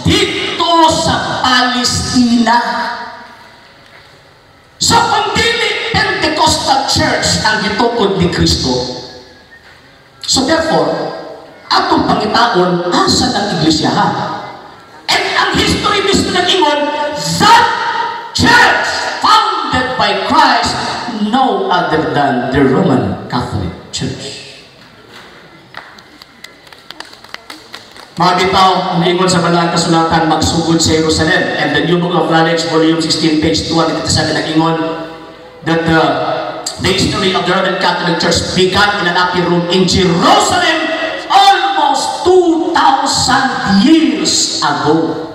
dito sa Palestina. So kung dili Pentecostal Church ang gitukod ni Kristo, so therefore, atong pangitaon, asa ang iglesia ha? And ang history mismo nag-ingon, that church founded by Christ, no other than the Roman Catholic Church. Mga bitaw, umiingon sa Balaang Kasulatan, magsugod sa Jerusalem. And the New Book of Knowledge, Volume 16, page 287, nag-ingon that the history of the Roman Catholic Church began in an upper room in Jerusalem almost 2,000 2,000 years ago.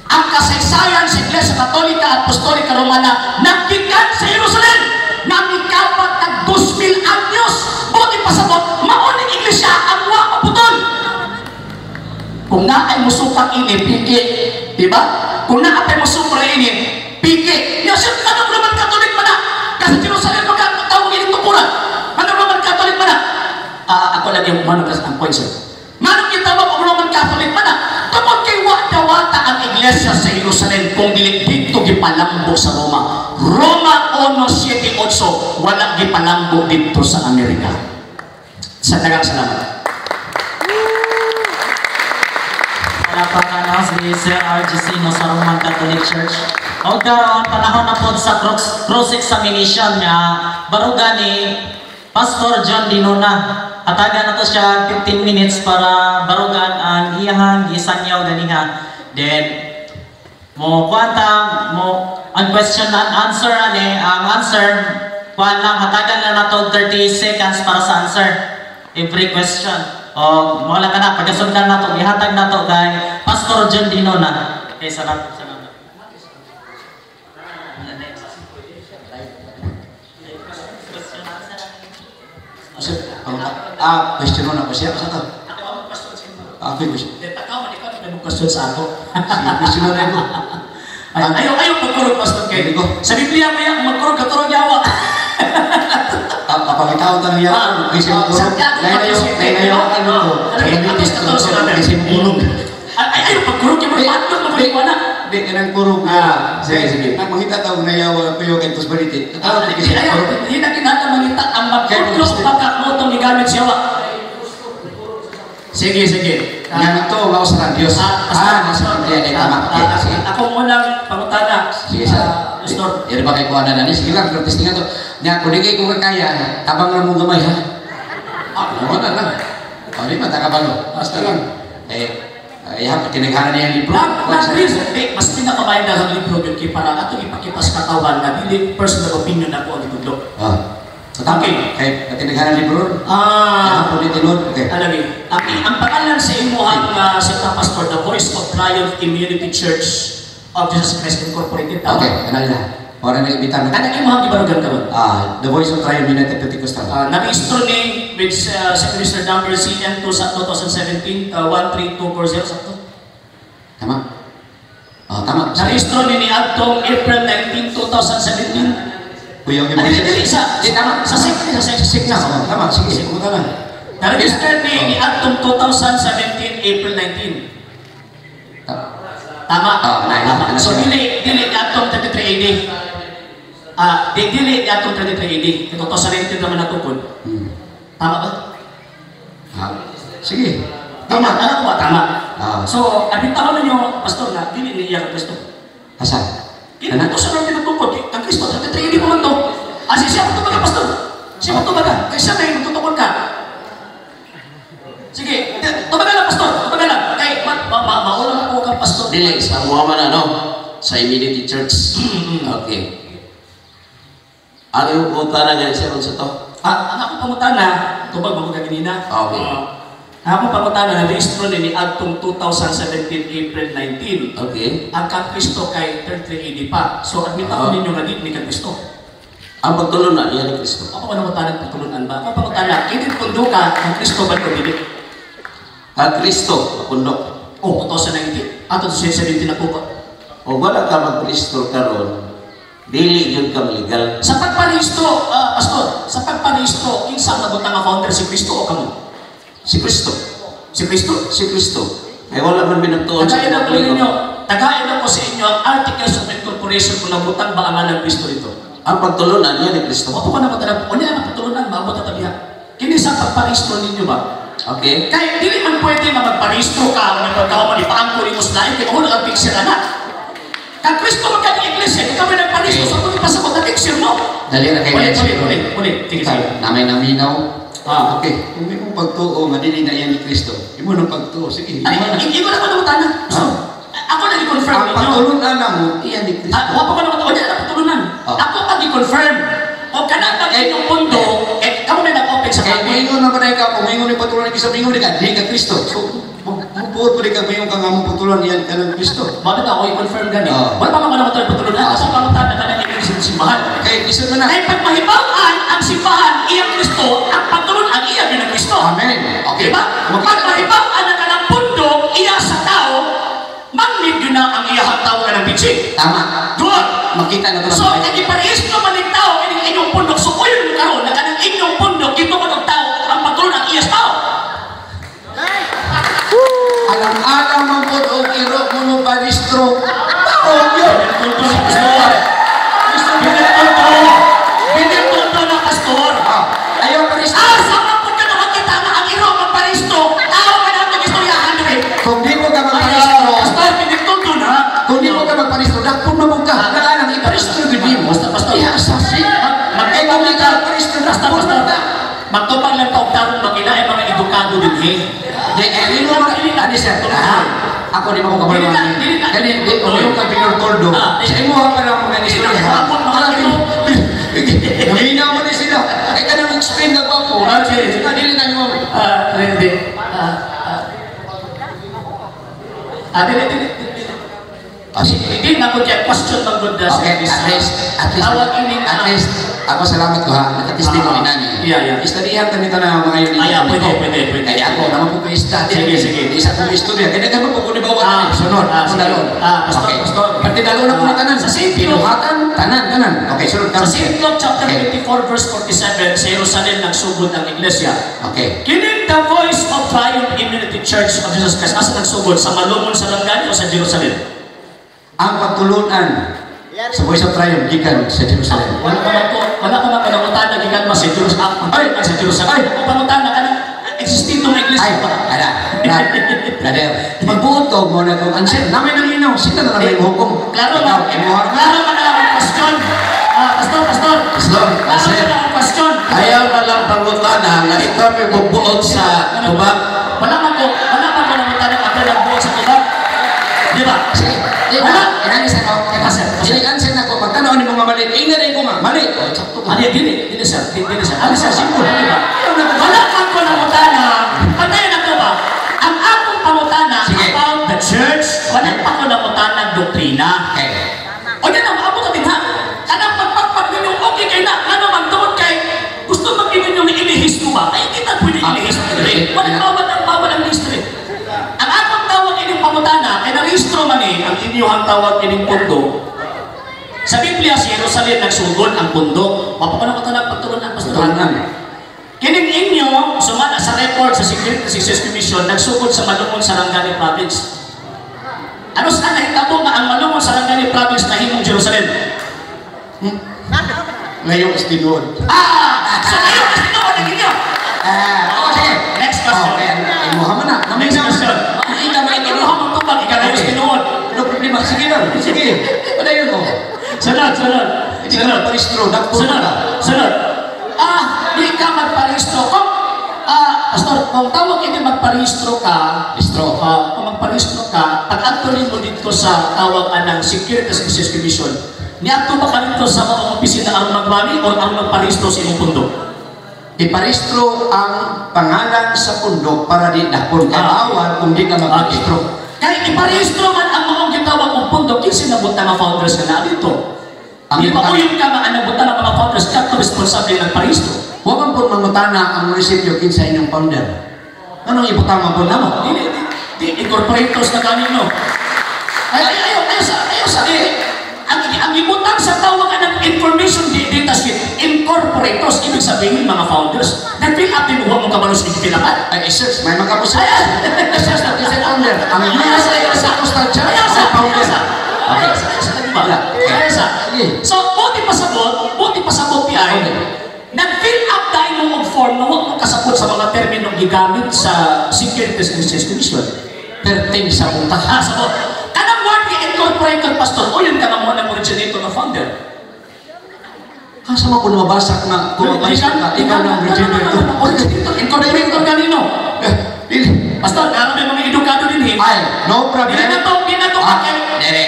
Ang kasaysayan sa Iglesia Katolika at Apostolika Romana nagikan sa Jerusalem, namikapat nag 2,000 anyos. Buti pasabot, mauning iglesia ang wa maputol. Kung naay musukang ini, piki. Di ba? Kung naapay musukang ini, piki. Ya, sir, anong Roman Catholic man na? Kasi Jerusalem magkatawag ini tukuran. Anong Roman Catholic man na? Ah, ako lang yung manong ang point, sir. Manong gitawag og Roman Catholic man na? Tungod kay wa dawata ang iglesia sa Jerusalem kung dili dito gipalambo sa Roma. Roma 1:7-8, wala gipalambo dito sa Amerika. Sa daghang salamat. Palakpakan si Sir RGC no sa Roman Catholic Church. O karon, panahon na po sa cross examination nga baruga ni Pastor John Dinona. Atagan na to siya 15 minutes para barugan ang iyahang gisangyaw ganiha. Then mo kuanta mo ang question and answer ani, ang answer kuan lang, hatagan lang nato 30 seconds para sa answer every question. O mo lang kana pagasundan nato, gihatag nato kay Pastor John Dinona. Okay, salamat, salamat. Next. Question answer. Sir, question mo na ko siya. Sa to? Ah, okay, question. Question sa ako. Sige, question na rin ko. Ay, ayaw, ayaw magkurog, Pastor kay. Hindi ko. Sa Biblia mo yan, magkurog ka turog yawa. Ah, kapangitaon tanong yan. Ah, Kasi mo kurog. Santiago, Lain na yung ano ko. Kasi mo kurog. Ay, ayaw pagkurog, yung mga patlog, mga na. Di, kanang kurog. Ah, sige, sige. Nang mangita tao na yawa ko yung kentos baliti. Tawag di kasi Ayaw, kurog. hindi na kinata mangita ang magkurog baka mo itong gigamit siya. Sige, sige. Nga nagto, nga sa Diyos. Ah, nasa Biblia ni tama. Okay, sige. Ako munang pangutana. Sige, sir. Pastor. Yan ba kay kuha na nani? Sige lang, practice nga to. Nya, kung di kay kung kaya, tabang lang mong gamay, ha? Ah, wala lang. O, di ba, takabalo. Basta lang. Eh, ay, ha, tinaghanan niya yung libro. Nag-reason, mas pinakabayan na ang libro yun kay para atong ipakita sa katawan na dili personal opinion ako ang gitudlo. Ah. So, tama. Okay. Kay, tinaghanan libro. Ah, Ah, po tinud. Okay. Alam mo, ang pangalan sa imuhang sa Pastor, The Voice of Triumph Immunity Church of Jesus Christ Incorporated. Tama? Okay, ano nila? Ora na ibitan na. Ano imuhang gibarugan karon? Ah, The Voice of Triumph United Pentecostal. Narehistro ni with Secretary number CN2 sa 2017 13240 sakto. Tama? Oh, tama. Narehistro ni adtong April 19, 2017. Kuya, Ano dili sa Di, tama. sa sec sa sec sa sec Oh, tama. Sige, kumusta na? Naregister ni adtong 2017 April 19. Tama. Oh, Tama. na So siya. dili dili adtong 33 AD. Ah, di dili adtong 33 AD. Ito 2017 naman natukod. Tama ba? Ah, sige. Tama. Tama. Alam ko ba? Tama. Ah. So, abin taon ninyo, Pastor, na dili ni iya Kristo. Asa? Dili na to sa natin natukod. Ang Kristo, 33 AD pa man to. Ah, siya mo tubaga, Pastor. Siya mo tubaga. Kaya siya may tutukod ka. Sige, tubaga lang, Pastor. Tubaga lang. Kay, mauna mo po kang Pastor. Dili, sa Muhammad ano, sa Immunity Church. Okay. Ano yung pangutana nga siya kung sa to? Ah, ang akong pangutana, tubag mo ka ganina. Okay. Ah, ang akong pangutana, na-registro ni adtong 2017 April 19. Okay. Ang kang Kristo kay 33 AD pa. So, admit ako ninyo nga di ni kang Kristo. Ang pagtulunan, yan ni Kristo. Ako pa nangutana pagtulunan ba? Ako pangutana, kinit pundo ka, ang Kristo ba o dili? Ang Kristo, pundok. Oh, 2019. Ato 2017 na po ka. O wala ka mag-Kristo karon, dili yun ka maligal. Sa pagparehistro, Pastor, sa pagparehistro, kinsa ang nabutang nga founder, si Kristo o kamo? Si Kristo. Si Kristo? Si Kristo. Ay wala man binagtuon sa Tagain ako Katoliko. ninyo, tagain ako sa inyo ang Articles of Incorporation kung nabutang ba ang ngalan Kristo dito. Ang pagtulunan, yan ni Kristo. Opo ka na matanap, o niya ang pagtulunan, maabot at tabiha. Kini sa pagparehistro ninyo ba? Okay. Kaya dili man pwede nga magparehistro ka, nga pagkawa man ipaangko ni mo sa lain, kaya mahulog ang picture ana. Kang Kristo man kang iglesia, ikaw may nagparehistro sa itong ipasabot na picture mo. Dali na kay Ulit, ulit, ulit, ulit. Sige, sige. Namay naminaw. Ah. Okay. Kung imong pagtuo nga dili na yan ni Kristo, imo nang pagtuo. Sige, Ay, imo na. ikaw na ko nangutana. So, ako na i-confirm Ang ninyo. pagtulunan na mo, iyan ni Kristo. Ah, wa pa ko naman, o na pagtulunan. Ah. Ako pag i-confirm. O kanang pag inyong pundo, eh, kamo na nag-open sa Kaya kapoy. moingon naman ay ka, kung moingon ni pagtulunan ni Kristo, moingon ni ka, di ka Kristo. So, Buot po di kag mayong kang among pagtulunan iyan kanang Kristo. Mao ako i-confirm gani. Ah. Wala pa man ko na pagtulunan. Ah, Ako pangutana kanang inyong simbahan. Kay isod man na. Kay pag mahibaw-an ang simbahan iyang Kristo, ang pagtulunan iya gyud ang Kristo. Amen. Okay. Diba? Pag mahibaw-an ang kanang pundok iya sa tao, man-made gyud na ang iyahang tao kanang teaching. Tama. Good. Makita na to. So, kag iparehistro man ning tao kining inyong pundok, so uyon karon na kanang inyong pundok gituon og tao ang pagtulunan iya sa tao. Alang-alang man po og iro mo mo parehistro. Tao yun. Pinagtulto sa pastor. Pinagtulto. Pinagtulto na pastor. Ah, ayaw parehistro. Ah, sama po ka nakakita na ang iro magparehistro. Tao ka na nag-istoryahan rin. Kung di mo ka Ay, magparehistro, pastor, pinagtulto na. kung di mo ka magparehistro, dakpon na mo ka. Alang-alang, iparehistro gud nimo. Basta, pastor. Iya, sasi. Kay kung di ka magparehistro, Basta, dakpon pastor. mo ka. Magtupang lang taog tarong magila ay mga edukado din eh. Di, eh, di mo mga, ani sir, ah, ako di mo ko kabalo. Dili na, dili na. Kani, di, kung yung ka pinurtoldo, Ah, sa imo pa lang mga istorya. Dili na, mga Namina mo ni sila. Kay kanang explain na ba ko? Okay. Dili na mo. Ah, hindi. Ah, ah. Ah, dili, dili, dili. Ah, sige. Hindi na ko kaya question man gud na Okay, at least, at least, Tawag ining at least, ako salamat ko ha, nakatestimony Ah, nani. yeah. Istadihan kami ito na mga yun. Ah, yeah, pwede, pwede, pwede. Kaya ako, naman po ko study. Sige, sige. Isa ko istorya. Kaya naman po ko ni bawa Ah, tanan. Sunod, ah, ako sige. dalon. Ah, pastor, Okay. pastor. Pati dalon na po ni tanan. Sa St. Pinuhatan, tanan, tanan. Okay, sunod Sa St. Luke chapter Okay. 24 verse 47, sa Jerusalem nagsugod ang iglesia. Okay. Kining the Voice of Triumph Immunity Church of Jesus Christ, asa nagsugod? Sa Malungon sa Langani o sa Jerusalem? Ang pagtulunan sa Voice of Triumph gikan sa Jerusalem. Wala pa man ko, wala pa man ko nangutana gikan man sa Jerusalem. Ay! Ay, sa Jerusalem. Ay! Ako pangutana kanang existing tong iglesia Ay, pa. ala, brother, magbuot mo na kung answer. Namin nang inaw, sila na lang may hukom. Klaro Ikaw, ba? imuha ka. Klaro man ang akong question. Ah, pastor, pastor. Pastor, Klaro pastor. man ang akong question. Ayaw na lang pangutana nga ikaw may bubuot sa tubag. Wala man ko nangutana ako nagbuot sa tubag. Di ba? Sige, di ba? Wala. Inani sa ako. Pastor, pastor. Dili answer na ko. Pagtanaw ni mga mali, ingnan na ko nga. Mali. Oh, sakto ka. Ano, dili, dili sir, dili, dili sir. Ano sir, simple, di ba? Wala man ko nangutana, patayan ako ba? Ang akong pangutana Sige. about the church, wala pa ko nangutana doktrina. Okay. O yan ang maabot natin ha. Kanang pagpagpag ninyo, okay kay na. Ano man tungod kay, gusto man gid ninyo ilihis mo ba? Ay, kita pwede Ah, ilihis mo diri. okay. Wala bawal ang bawal ang history. Ang akong tawag ining pangutana, kay narehistro man eh, ang inyong tawag ining pundo. Sa Biblia, sa Jerusalem, nagsugod ang pundo. Mapapanong ko ito pagturunan, Pastor. Pagtulunan. Kining inyo, sumala sa record sa Security Success Commission, nagsugod sa Malungon Sarangani Province. Ano sa nahitabo nga ang Malungon Sarangani Province nahimong Jerusalem? Ngayong istinuod. Ah! So ngayon, mas tinuod ang inyo. Ah, oh, sige. Next question. Okay, imuha mo na. Next question. Hindi ka may Imuha mo tubag, ikaw na yung Okay. tinuod. No problema. Sige lang. Sige. Wala yun, oh. Sunod, sunod. Hindi ka Sunod. magparehistro. Dakpo Sunod, ka. sunod. Ah, di ka magparehistro. Kung, ah, pastor, kung tawag ini magparehistro ka, Rehistro. Ah, kung magparehistro ka, pag adto mo dito sa tawag anang Securities and Exchange Commission, niadto ba ka dito sa mga opisina aron magwali o aron magparehistro sa imong pundok? Iparehistro ang pangalan sa pundok para di dakpon. Kaya Ah. bawal kung di ka magparehistro. Kaya iparehistro man ang mga gitawag og pundok, kinsa nabutang nga founders nga naa dito. Ang Di ba gitawag- uyon ka nga ang nabutang nga mga founders kadto responsable ng parehistro? Wa man po mangutana ang munisipyo kinsa inyong founder. Anong ibutang man po namo? Dili, di, di, incorporators na gani no. Ay, ay, ayaw, ayaw sa, ayaw sa, eh, ang ibutang sa tawag ng information data sheet, incorporators, ibig sabihin mga founders, nag-fill up din mo kabalo sa ipilapan. Ay, search, may makapos. Ay, ay, Search na kinsa founder. Ang Ayaw US sa, ayaw sa, Pentecostal Church ayaw sa, ang founder. ayaw sa, Okay. ayaw sa, ayaw sa, di ba? Wala. Okay. Ayaw sa. Sige. So, buti pasabot ti ay, Okay. nag-fill up tayo mo og form na huwag mo kasabot sa mga terminong gigamit sa Securities and Exchange Commission. 13 sa uta. Ah, sabot. Kanang word ni incorporator, pastor, o yun ka nga mo ng originator na founder. Asa mo kung mabasak na kung mabasak ka, ikaw na ang originator. Originator, incorporator kanino? Eh, dili. Pastor, naroon may mga edukado din eh. Ay, no problem. Di na to, Ah, kay- dili.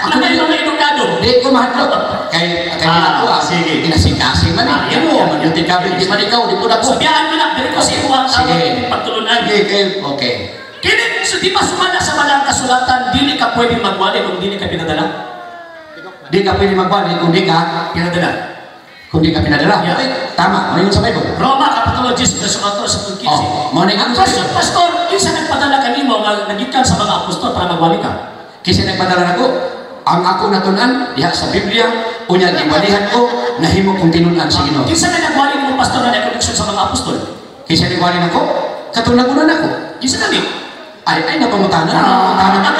Ako may mga edukado. Di ko mahadlok. Kay kay Ah, ako ah. sige. Kinasikasi man Ah, eh. yeah, Imo yeah. man yung tikabit di man ikaw, di po na So, ko. biyaan ko na, dili ko sa imuha ang Sige. tawag pagtulunan. Okay, okay. Okay. Kini, so di ba sumala sa Balaang Kasulatan, dili ka pwede magwali kung dili ka pinadala? Di ka pwede magwali kung di ka Pinadala. Kung di ka pinadala. Yeah. Okay, tama. Ano yun sa Bible? Roma, Kapitulo 10, verso 14 sa 15. Oh, mo ni Ang question, Pastor, kinsa nagpadala kanimo nga nagikan sa mga apostol para magwali ka? Kasi nagpadala nako, ang ako natun-an diha sa Biblia, unya giwalihan ko, nahimo kong tinun-an sa Ginoo. Kinsa na nagwali nimo, Pastor, na connection sa mga apostol? Kinsa nagwali nako, katong nagunan ako. Kinsa gani? Ay, ay, napangutana, napangutana.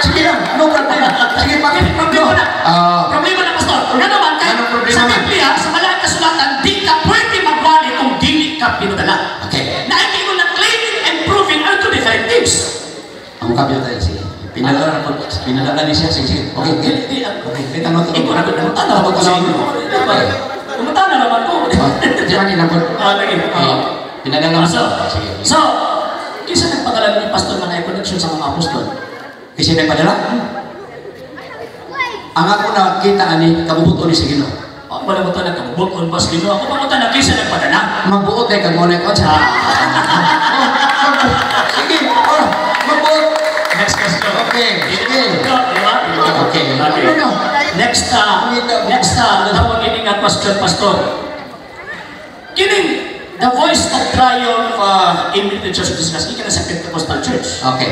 Sige lang, no problem. Sige, bakit? Problema No. na. Ah, Problema na, Pastor. Nga naman, kay, Anong problema sa man? Biblia, sa Balaang Kasulatan, di ka pwede magwali kung dili ka pinadala. Okay. Naikino na claiming and proving are two different things. Ang kabyo tayo, sige. Pinadala ko, pinadala ni siya, sige, sige. Okay. Dili, di, ah, Okay, okay, tanong, tanong. Ikaw na, nangutana naman ko sa inyo. Okay. Nangutana naman ko. Oh, di ba nilang Ah, lagi. Okay. Pinadala mo. So, Sige. so, kinsa nagpadala ni Pastor na connection sa mga apostol? Kasi nagpadala? Ang ako nakita ani, kabubuto ni sa Ginoo. Oh, wala mo tayo nagkabubuton ba sa Ginoo? Ako pa mo kinsa nagpadala? Magbuot kay kag mo na ko. Sige, oh, magbuot. Next question. Okay, sige. Di ba? Okay. Okay. Ano? Next, tawag ini nga question, Pastor. Kining the Voice of Triumph in the Church of Jesus Christ, gikan sa Pentecostal Church. Okay.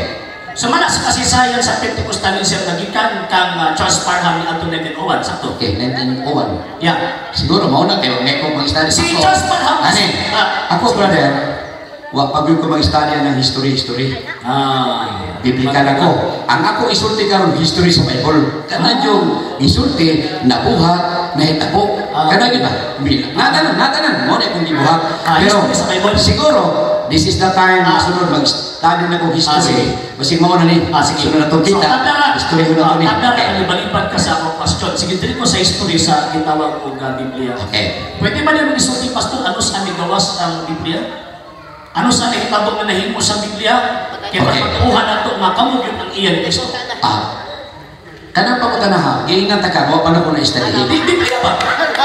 Sumala sa kasaysayan sa Pentecostalism, nagikan kang Charles Parham ni atong 1901, sakto? Okay, 1901. Yeah. Siguro mao na kayo ngay ko mag-study. Si Ako, Charles Parham. Ani, Ah. ako, brother, wa pa gyud ko mag-study ng history history. Biblical ako. Ang ako isulti karon, history sa Bible. Kana yung isulti nabuhat, nahitabo. Kana gyud ba? Natanan, natanan mo na kung gibuhat. Pero History sa Bible. Siguro this is the time sunod mag-study na kong Ah, sige. history. Basig mao na ni. Ah, sige. Sunod na itong kita. So, tabla na. History ko na to ni. Tabla na, Okay. balibad ka sa akong question. Sige, dili ko sa history sa gitawag og Biblia. Okay. Pwede ba niyo mag-isulti, Pastor, ano sa gawas ang Biblia? Ano sa nahitabo nga nahimo sa Biblia? Kaya pagtuuhan nato nga kamo gyud ang iya ni Kristo. Ah. Kanang pangutana ha, giingan ta ka, wa pa na ko na-study. Di Biblia ba?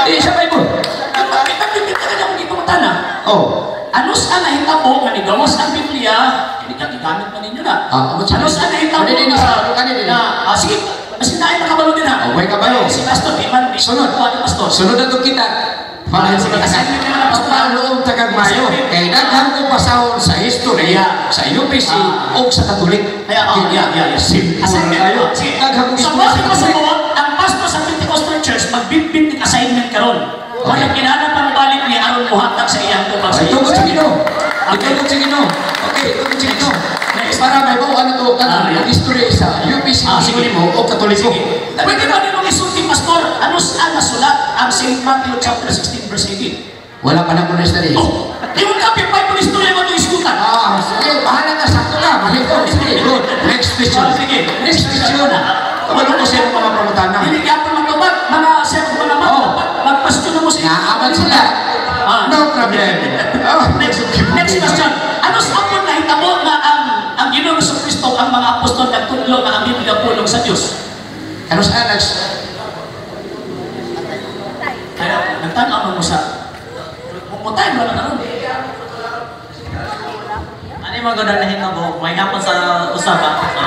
Eh, sa Bible. Bakit kita kanya kung ipangutana? Oh. Ano sa nahitabo nga nigawas ang Biblia? Kini ka gigamit pa ninyo na. Ah, abot sa- Ano sa nahitabo Ano din, nga ano ka din? na sige, basta na ay nakabalo din ha. Oh, may kabalo. Si Pastor, di man di Sunod. Kuha ni Pastor. Sunod na to kita. Ah, sige, assignment naman ang Pastor. Pagpaloong tagag mayo. Kay daghan ko pasahon sa history, sa UPC, o sa Katolik. Kaya, oh, yeah. Simple Assignment. kayo. Sige. Daghan ko So, history bakit sa mo sa Katolik. buwan, ang pastor sa Pentecostal Church, magbitbit ng assignment karon. Wala kinahanglan pang balik ni aron muhatag sa iyang tubag sa Ay, tugod sa Ginoo. Okay. Tugod sa Ginoo. Okay, tugod sa Ginoo. Next. Para may buwan na to, Ah, yeah. kanang history sa UPC, Sige. mo o Katoliko. Sige. Pwede ba nimo isulti, Pastor, ano saan nasulat ang St. Matthew chapter 16 verse 18? Wala pa na ko na-study. Oh, yung kape Bible story mo ito iskutan. Ah, sige, bahala ka, sakto ka. Mali ko. Sige, good. Next question. Ah, sige. Next question. Kabalo ko sa imong mga pangutana. Dili gyapon magtubag, mga sir, mga Oh. magpasyon na mo sa Naaman sila. No problem. Oh. Next question. Ano sa apon nahitabo nga ang Ginoong Kristo, ang mga apostol nagtudlo nga ang Biblia pulong sa Dios? Ano sa Alex? Kaya nagtan-aw man mo sa mumutay mo lang karon. Ano yung mga ganun nahitabo? May hapon sa usaba. So,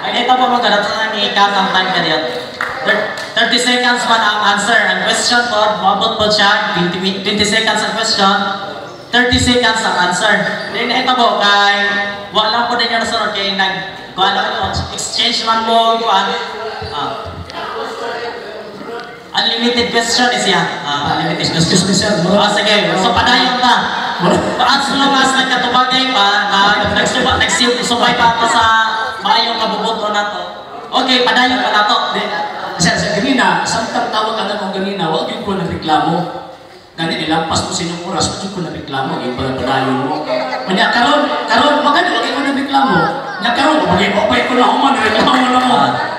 ay nahitabo mo ganun sa ni cut ang time ka diyan. 30 seconds man ang answer. Ang question po, moabot po siya. 20 seconds ang question. 30 seconds ang answer. Then nahitabo kay wala po din yung nasunod kay nag kuan ano, exchange man mo kuan. Unlimited question is yan. Unlimited question. Excuse me, sir. Ah, sige. So, padayon na. As long as nagkatubagay pa, na nagsubay pa ako sa maayong kabubuto na to. Okay, padayon pa na to. Di, sir, sir, ganina, samtang tawag ka na kong ganina, wag yun ko nagreklamo. Gani nilampas mo sa inyong oras, wag yun ko nagreklamo, yung padayon mo. Kanya karon, karon, magani wag ko nagreklamo. Nya karon, bagay mo pa ko na human, reklamo na mo.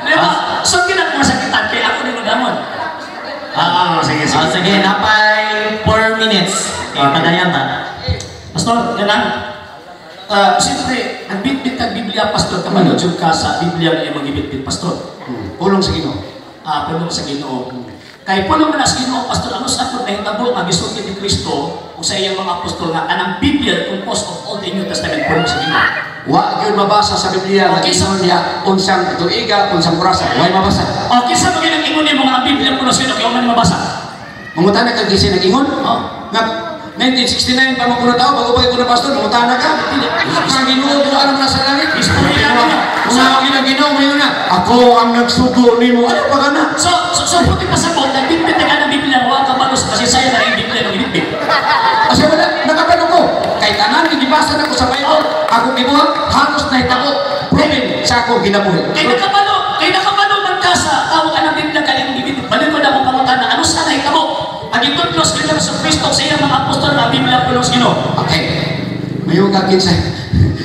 Di ba? So kinagmasakitan kay ako din damon. Ah, sige, sige. Ah, sige, napay 4 minutes. Okay, padayon ta. Pastor, yan lang. Ah, siyempre, nagbitbit ang Biblia, Pastor, kabalo jud ka sa Biblia nga imong gibitbit, Pastor. Pulong sa Ginoo. Ah, pulong sa Ginoo. Kay puno man sa Ginoo, Pastor, ano sa akong nahitabo nga gisulti ni Kristo ug sa iyang mga apostol nga anang Biblia composed of all the New Testament puno sa Ginoo? Wa gyud mabasa sa Biblia nga Okay, ingon niya unsang tuiga, unsang orasa. Way mabasa. O kinsa man gyud ang ingon nimo nga ang Biblia puno sa Ginoo kay man mabasa? Mangutana ka kasi nag-ingon? Oh. Nga 1969 pa mo kuno tao bago pa kuno pastor, mangutana ka. Ang Ginoo duha naman sa langit. Istorya na. Kung ang ginoo Ginoo mayon na, ako ang nagsugo nimo. Ano pa kana? So puti pasabot, nagbitbit na ka ng Biblia, wa ka balos kasi saya na yung Biblia ng binitbit. Kasi wala, nakapano ko. Kay tanan gibasa na ko sa Bible, ako gibuhat, halos nahitabo, proven sa akong ginabuhi. Kay nakabalo man ka sa tawag ka ng Biblia kay imong gibitbit. Balik ko na akong pangutana, ano sa nahitabo? Ang gitudlo sa Ginoo sa Kristo sa iyang mga apostol nga ang Biblia puno sa Ginoo. Okay. Mayo ka kinsa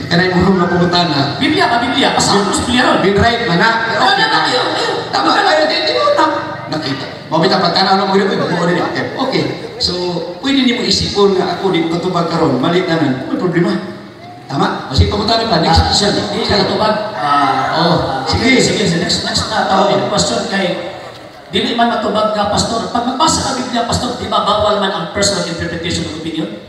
kanay mo na pangutana. Biblia ka Biblia, basta ako sa Biblia ron. Been right man na. Wala na, ayaw, ayaw. Tama, ayaw, di, di mo na. Nakita. Mabita pagtanaw na mo gano'n, buo rin. Okay. Okay. So, pwede nimo isipon nga ako di ko katubag karon, mali tanan. May problema. Tama? O sige, pangutana pa. Next question. Hindi ka katubag. Oh, sige. Sige, sige. Next na tawag oh, question kay dili man matubag ka, Pastor. Pag magbasa ka Biblia, Pastor, di ba bawal man ang personal interpretation of opinion?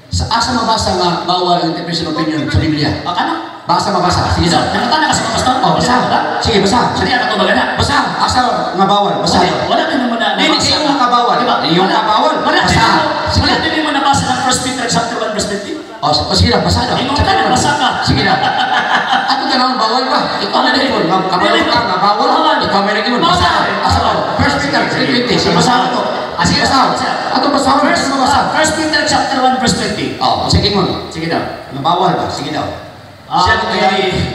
Sa asa mabasa nga bawal ang interpretation of opinion sa Biblia? Baka na. Basa mabasa. Sige So, daw. nakatana ka sa mga pastor? Oh, basa. Sige, basa. Sige, katubagan na. Basa. Asa nga bawal. Basa. Wala, wala din mo na Hindi, nabasa. yung kabawal. Di ba? Yung Wala. kabawal. Wala Basa. din mo, Sige. wala din mo nabasa ng 1 Peter chapter 1 verse 20. Oh, sige na, basa daw. Ingon ka na, basa ka. Sige na. Ato tanawon bawal ba? Ikaw na din mo, kabalo ka nga bawal. Ikaw may naging basa. Asa ba? First Peter 3:20. Sige, basa to. Ah, sige, Basa. Ato basa. First, Basa. 1 Peter chapter 1 verse 20. Oh, sige mo. Sige daw. Nga bawal ba? Sige daw. Ah, okay.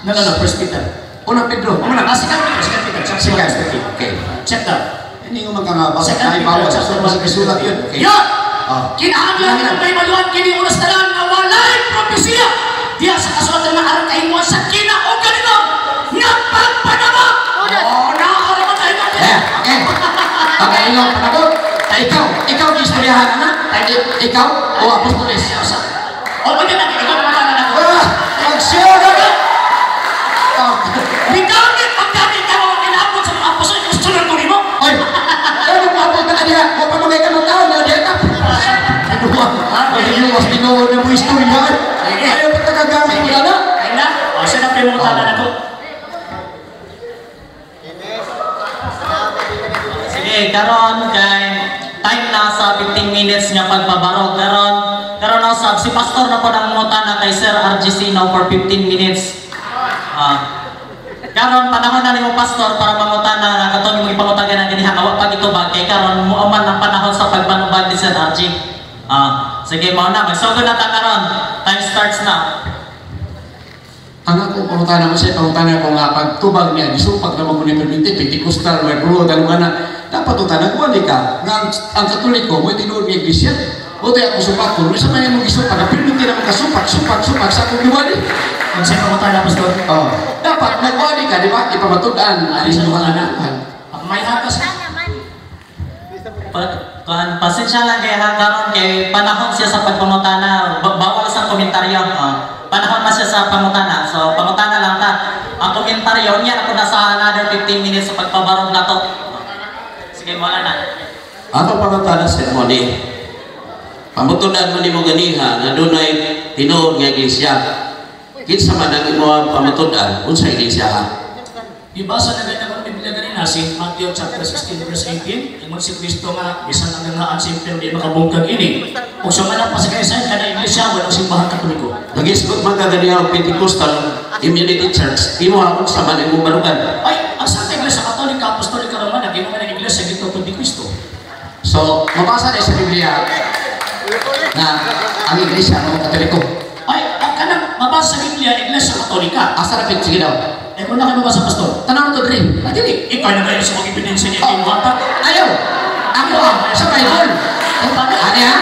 No, 1 Peter. Unang Pedro. Ano na? Second Peter, Second Peter, chapter 1 verse 20. Okay. Check daw. Hindi mo man ka nga bawal. Second Ay, Peter bawal. chapter So, 1 mas verse isulat 20. yun. Okay. Yun! Ah. Kinahanglan ng kaimaluan kini oras tanan nga walay propesiya diya sa kasulatan nga aron kahimuan sa kinaugalingon nga pagpanabot. Oh, naara man tayo natin. Eh, okay. Pagkaingon panabot. Ikaw, ikaw di istoryahan na. Ikaw o apostoles. O, o, na, ikaw naman na ako. Ah, mag-share ka. Oh. Migamit ang gamit ka mga kinaabot sa mga apostol, gusto lang ko nimo. Oy, ano mo abot ka diha? Wa pa mga ka taon na diha ka. Ano ba? Ay, mas tinuod na mo istorya. Ayaw pa kagagamit mo na. Ay na, o, siya na pimutana na ko. Sige, karon kay time na sa 15 minutes nga pagpabarog. Karon, karon na usab si pastor na po nang mangutana kay Sir RGC now for 15 minutes. Ah. Karon panahon na nimo, pastor, para mangutana nga katong imong ipangutagan ang dinhi nga wa pa gitubag kay karon mo man ang panahon sa pagpanubag ni Sir RG. Ah, sige, mao na magsugod na ta karon. Time starts now. Ang akong pangutana mo siya, pangutana ko nga pagtubag niya, gisupak naman ko ni Perminti, Pentecostal, may bro, tanong nga na, dapat utana ko, ka, nga ang Katoliko, mo tinuod nga iglesia, o tayo ako supak ko, sa may mo gisupak, ang Perminti naman ka supak, supak, supak, sa akong giwali. Kung sa'yo pangutana, pastor. Oh, dapat nagwali ka, di ba? Ipamatud-an, Ay, ang sa inyong pangutana. anak. May hagas. Pa, kuan, pasensya lang kay ha karon kay panahon siya sa pagpangutana, bawal sa komentaryo. Panahon na siya sa pangutana. So pangutana lang ta. Ang komentaryo niya ako na sa another 15 minutes sa pagpabarog na to. Sige, wala na. Ato pangutana sa Moni. Pamutunan mo nimo ganiha nga dunay tinuod nga iglesia. Kinsa man ang imong pamatudan unsa iglesia ha? Ibasa na ganyan ang Biblia ganina, si Matthew chapter 16 verse 18, ingon si Kristo nga, bisan ang nangaan sa impyerno di makabungkag ini. Ug sumala pa sa kaysayan, kada iglesia, walang simbahan Katoliko. Nagisgot man ka ganiha og Pentecostal Immunity Church, imo ha unsa man imong barugan. Ay, ang Santa Iglesia Katolika, Apostolika Romana, ginawa ng iglesia gitutod ni Kristo. So, mabasa na sa Biblia na ang iglesia ng Katoliko. Ay, ang kanang mabasa sa Biblia, Iglesia Katolika. Asa na sige daw. Eh, kung na kayo mabasa, pastor? Tanaw na to, Dre. Ah, dili. Ikaw na kayo sa mga ebidensya niya, Oh. oh. Iwata. Ayaw! Ako ah, sa Bible. Ani ha?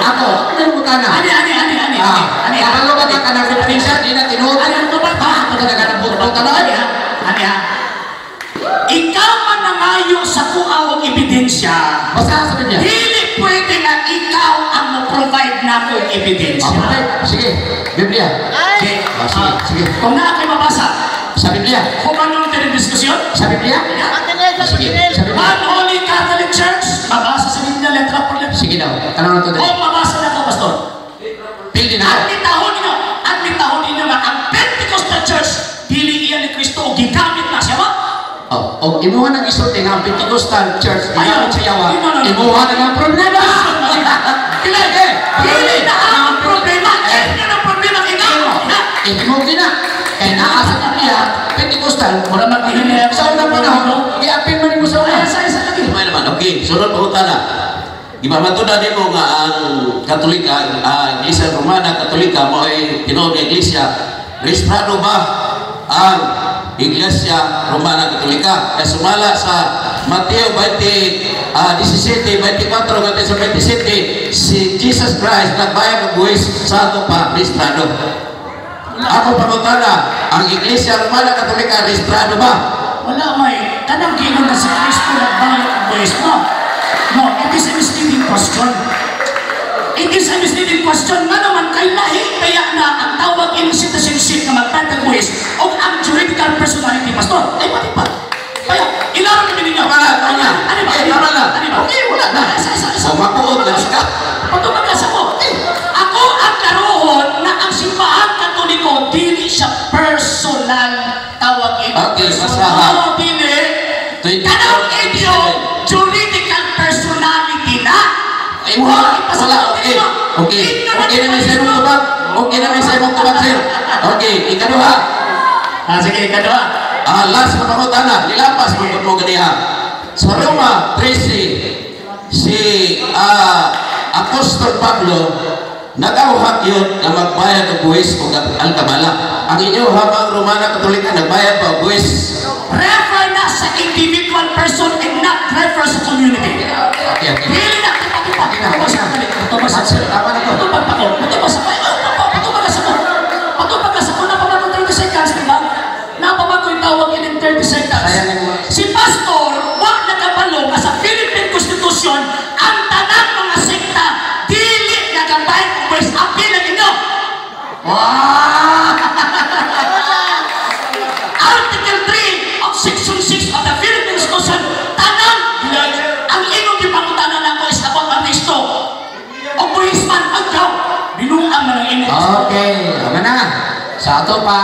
Ako, ano yung mutana? Ani, ani, ani, ani, Ah, ani, ani. kabalo ba ka kanang referensya? Di na tinuod. Ani, ano ba? Ha? Ako talaga ng buto Ani ha? Ani ha? Ikaw man nangayo sa kuha og ebidensya. Basta sa Biblia. Dili pwede nga ikaw ang mo-provide na akong ebidensya. Okay, sige. Biblia. Okay. Ah, sige, sige. Kung naa kay mabasa, Sa Biblia. kung ano ang diskusyon, Sa Biblia? Sige, sa Biblia. One Holy Catholic Church. Mabasa sa Biblia, letra por letra. Sige daw, tanong na to O dali. Mabasa na ko, Pastor. Pildi na. Admitahon ninyo nga ang Pentecostal Church dili iya ni Kristo o gigamit na siya ba? Oh, og imuha nang isulti nga ang Pentecostal Church gigamit sa yawa, No, no, no. imuha na ang problema. Dili, dili na ang problema. Inyo ng problema ikaw. Na. Imo gina. Kay naa sa Biblia, Pentecostal, Mura maghihinay sa unang panahon, giapil man nimo sa una. Ay, sa isa lagi. May naman, okay. Sunod pangutana. Gipamatudan nimo nga ang Katolika, ang Iglesia Romana Katolika mo ay tinuod nga iglesia. Rehistrado ba ang Iglesia Romana Katolika? Kaya sumala sa Mateo 20, 17, 24 ngadto sa 27, si Jesus Christ nagbayad og buwis sa ato pa rehistrado. Ako pangutana, ang Iglesia Romana Katolika, rehistrado ba? Wala may kanang giingon na si Kristo nagbayad og buwis mo. No, it is a misleading question. It is a misleading question nga naman kay lahi kaya na ang tawag in citizenship nga magbayad ng buwis o ang juridical personality, Pastor. Ay, pati pa. Kaya, ilaro kami ninyo. Tama na, tama na. Ano ba? Eh, tama na. Ano ba? Okay, wala na. Isa, isa, isa. O, makuot na siya. Patubag sa ko. Ako ang karoon na ang Simbahan Katoliko dili siya personal tawag ito. Okay, basahan. Oo, dili. 24, Kanang inyo, juridical personality na. Ay, wala. Wala, okay. Okay. Okay na may sa imong tubag. Okay na may sa imong tubag, sir. Okay, ikaduha. Ah, sige, ikaduha. Ah, last na pangutana, nilapas mo mo ganiha. Sa Roma 13, si Apostol Pablo nag-awhag yun na magbayad og buwis o alkabala. Ang inyo habang Romana Katolika, nagbayad pa og buwis? Refer na sa individual person and not refer sa community. Okay. Dili na, kita kita. Okay na, okay na. Patubag sa Tama na to. Patubag pa ko. Patubag sa ko. Patubag sa ko. Patubag sa ko. Napamag ko 30 seconds, di ba? Napamag ko yung tawag in 30 seconds. Sayang yung oras. Si Pastor, wa nakabalo nga sa Philippine Constitution, ang tanang mga sekta, dili nagabayad og buwis. Apil ang inyo. Wow! Article 3 of Section 6 of the Philippine Constitution, tanan, ang inyong gipangutana nako is about ang Kristo. O buwis man, ang daw, binuang man ang inyong. Okay, tama na. Sa ato pa,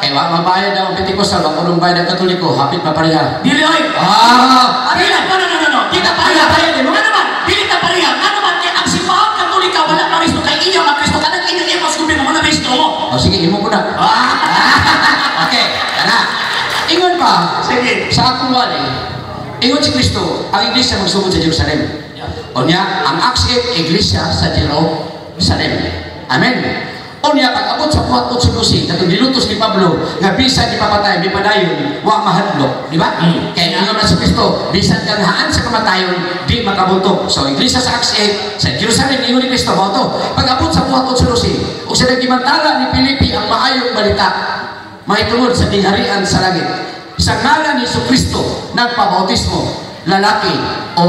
kay wa mabayad ang Pentecostal, wa kunong bayad ang Katoliko, hapit pa pareha. Dili oy. Ah, Dili, no, no, no, no, no. Di ta pareha. Ay, ay, Ano naman? Dili ta pareha. Ano naman kay ang Simbahan Katolika wala pa Kristo kay inyo ang Kristo kanang inyo imos gobyerno mo na Kristo mo. Oh, sige, imo ko na. Okay, tara. Ingon pa, Sige. sa akong wali, ingon si Kristo, ang iglesia magsugod sa Jerusalem. Unya, ang Acts 8, iglesia sa Jerusalem. Amen. Unya, pag-abot sa buhat 8:12, katong gilutos ni Pablo, nga bisan ipapatay, mipadayon, wa mahadlok. Di ba? Mm. Kaya ingon na si Kristo, bisan kang haan sa kamatayon, di makabuntok. So, iglesia sa Acts 8, sa Jerusalem, ingon ni Kristo, mao to. Pag-abot sa buhat 8:12, ug sa nagimantala ni Felipe ang maayong balita, mahitungod sa gingharian sa langit, sa ngalan ni Kristo, nagpabautismo, lalaki o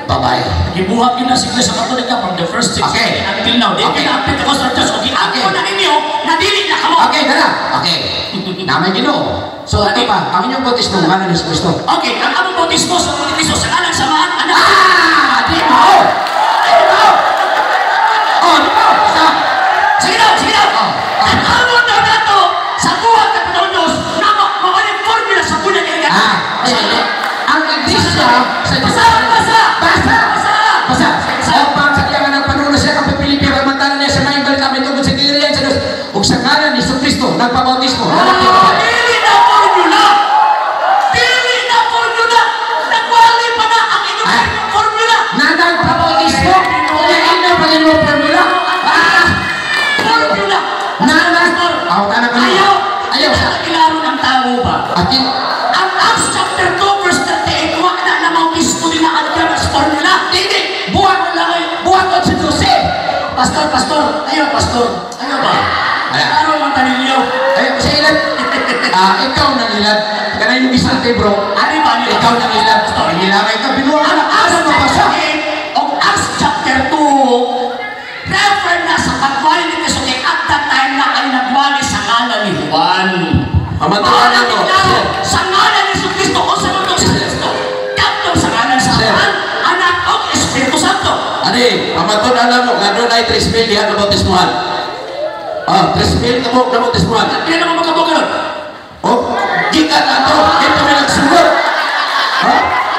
babae. Gibuhat yun na sa Iglesia Katolika from the first six until now. Di na ang Pentecostal Church. Okay, ako na ninyo, na dili na kamo. Okay, tara. Okay. Namay Ginoo. So, ito pa, ang inyong bautismo, ngalan ni Kristo. Okay, ang among bautismo sa ni Kristo sa ngalan sa Amahan, Anak. Ah! Di mo! Di mo! Oh, di mo! Sa Sige daw, sige daw. Oh. Ang amon daw nato sa buhat ng Panginoon na mao ni formula sa bulan niya. Ah, di, di. Ang iglesia sa Basa, basa! Basa! Basa! Basa! Upang sa kaya ng panuno siya kang Pilipi, pagmantala niya sa maayong balita, may tungkol sa gingharian sa Diyos. Ug sa ngalan ni Kristo, nagpabautismo, lalaki o Ah, babae. dili na formula! Dili na formula! Nagwali pa na ang inyong Ah. formula! Na nagpabautismo, kaya ina pa ginoo formula. Ah! Formula! Nana! Ako tanan ko. Ayaw! Ayaw sa Kinakilaro ng tao ba? Akin, Ang Acts chapter 2 verse 38, wa na na mautismo din na ang formula. Dili, buhat Wala kayo. buhat 8:12. Pastor, pastor, ayaw, pastor. Ayaw ba? Wala. Klaro man taninyo. Ay, sa ilan, ah, ikaw nang ilad. Kanay yung isang bro. Ano ba? Ano ba? Ikaw nang ilad. Pastor. Nilangay ka, binuha ka Ang na. Acts Ano mabasa? chapter 8 o Acts chapter 2, refer na sa pagwali ni Kristo kay at that time na ay nagwali sa ngalan ni Juan. Pamatuan Maaaring ako. klaro, sa ngalan ni Kristo o sa 3,000 diha nabautismuhan. Ah, 3,000 ka buok nabautismuhan. Pila na mo makabuok karon? Oh, gikan ato, dito may nagsugod. Ha?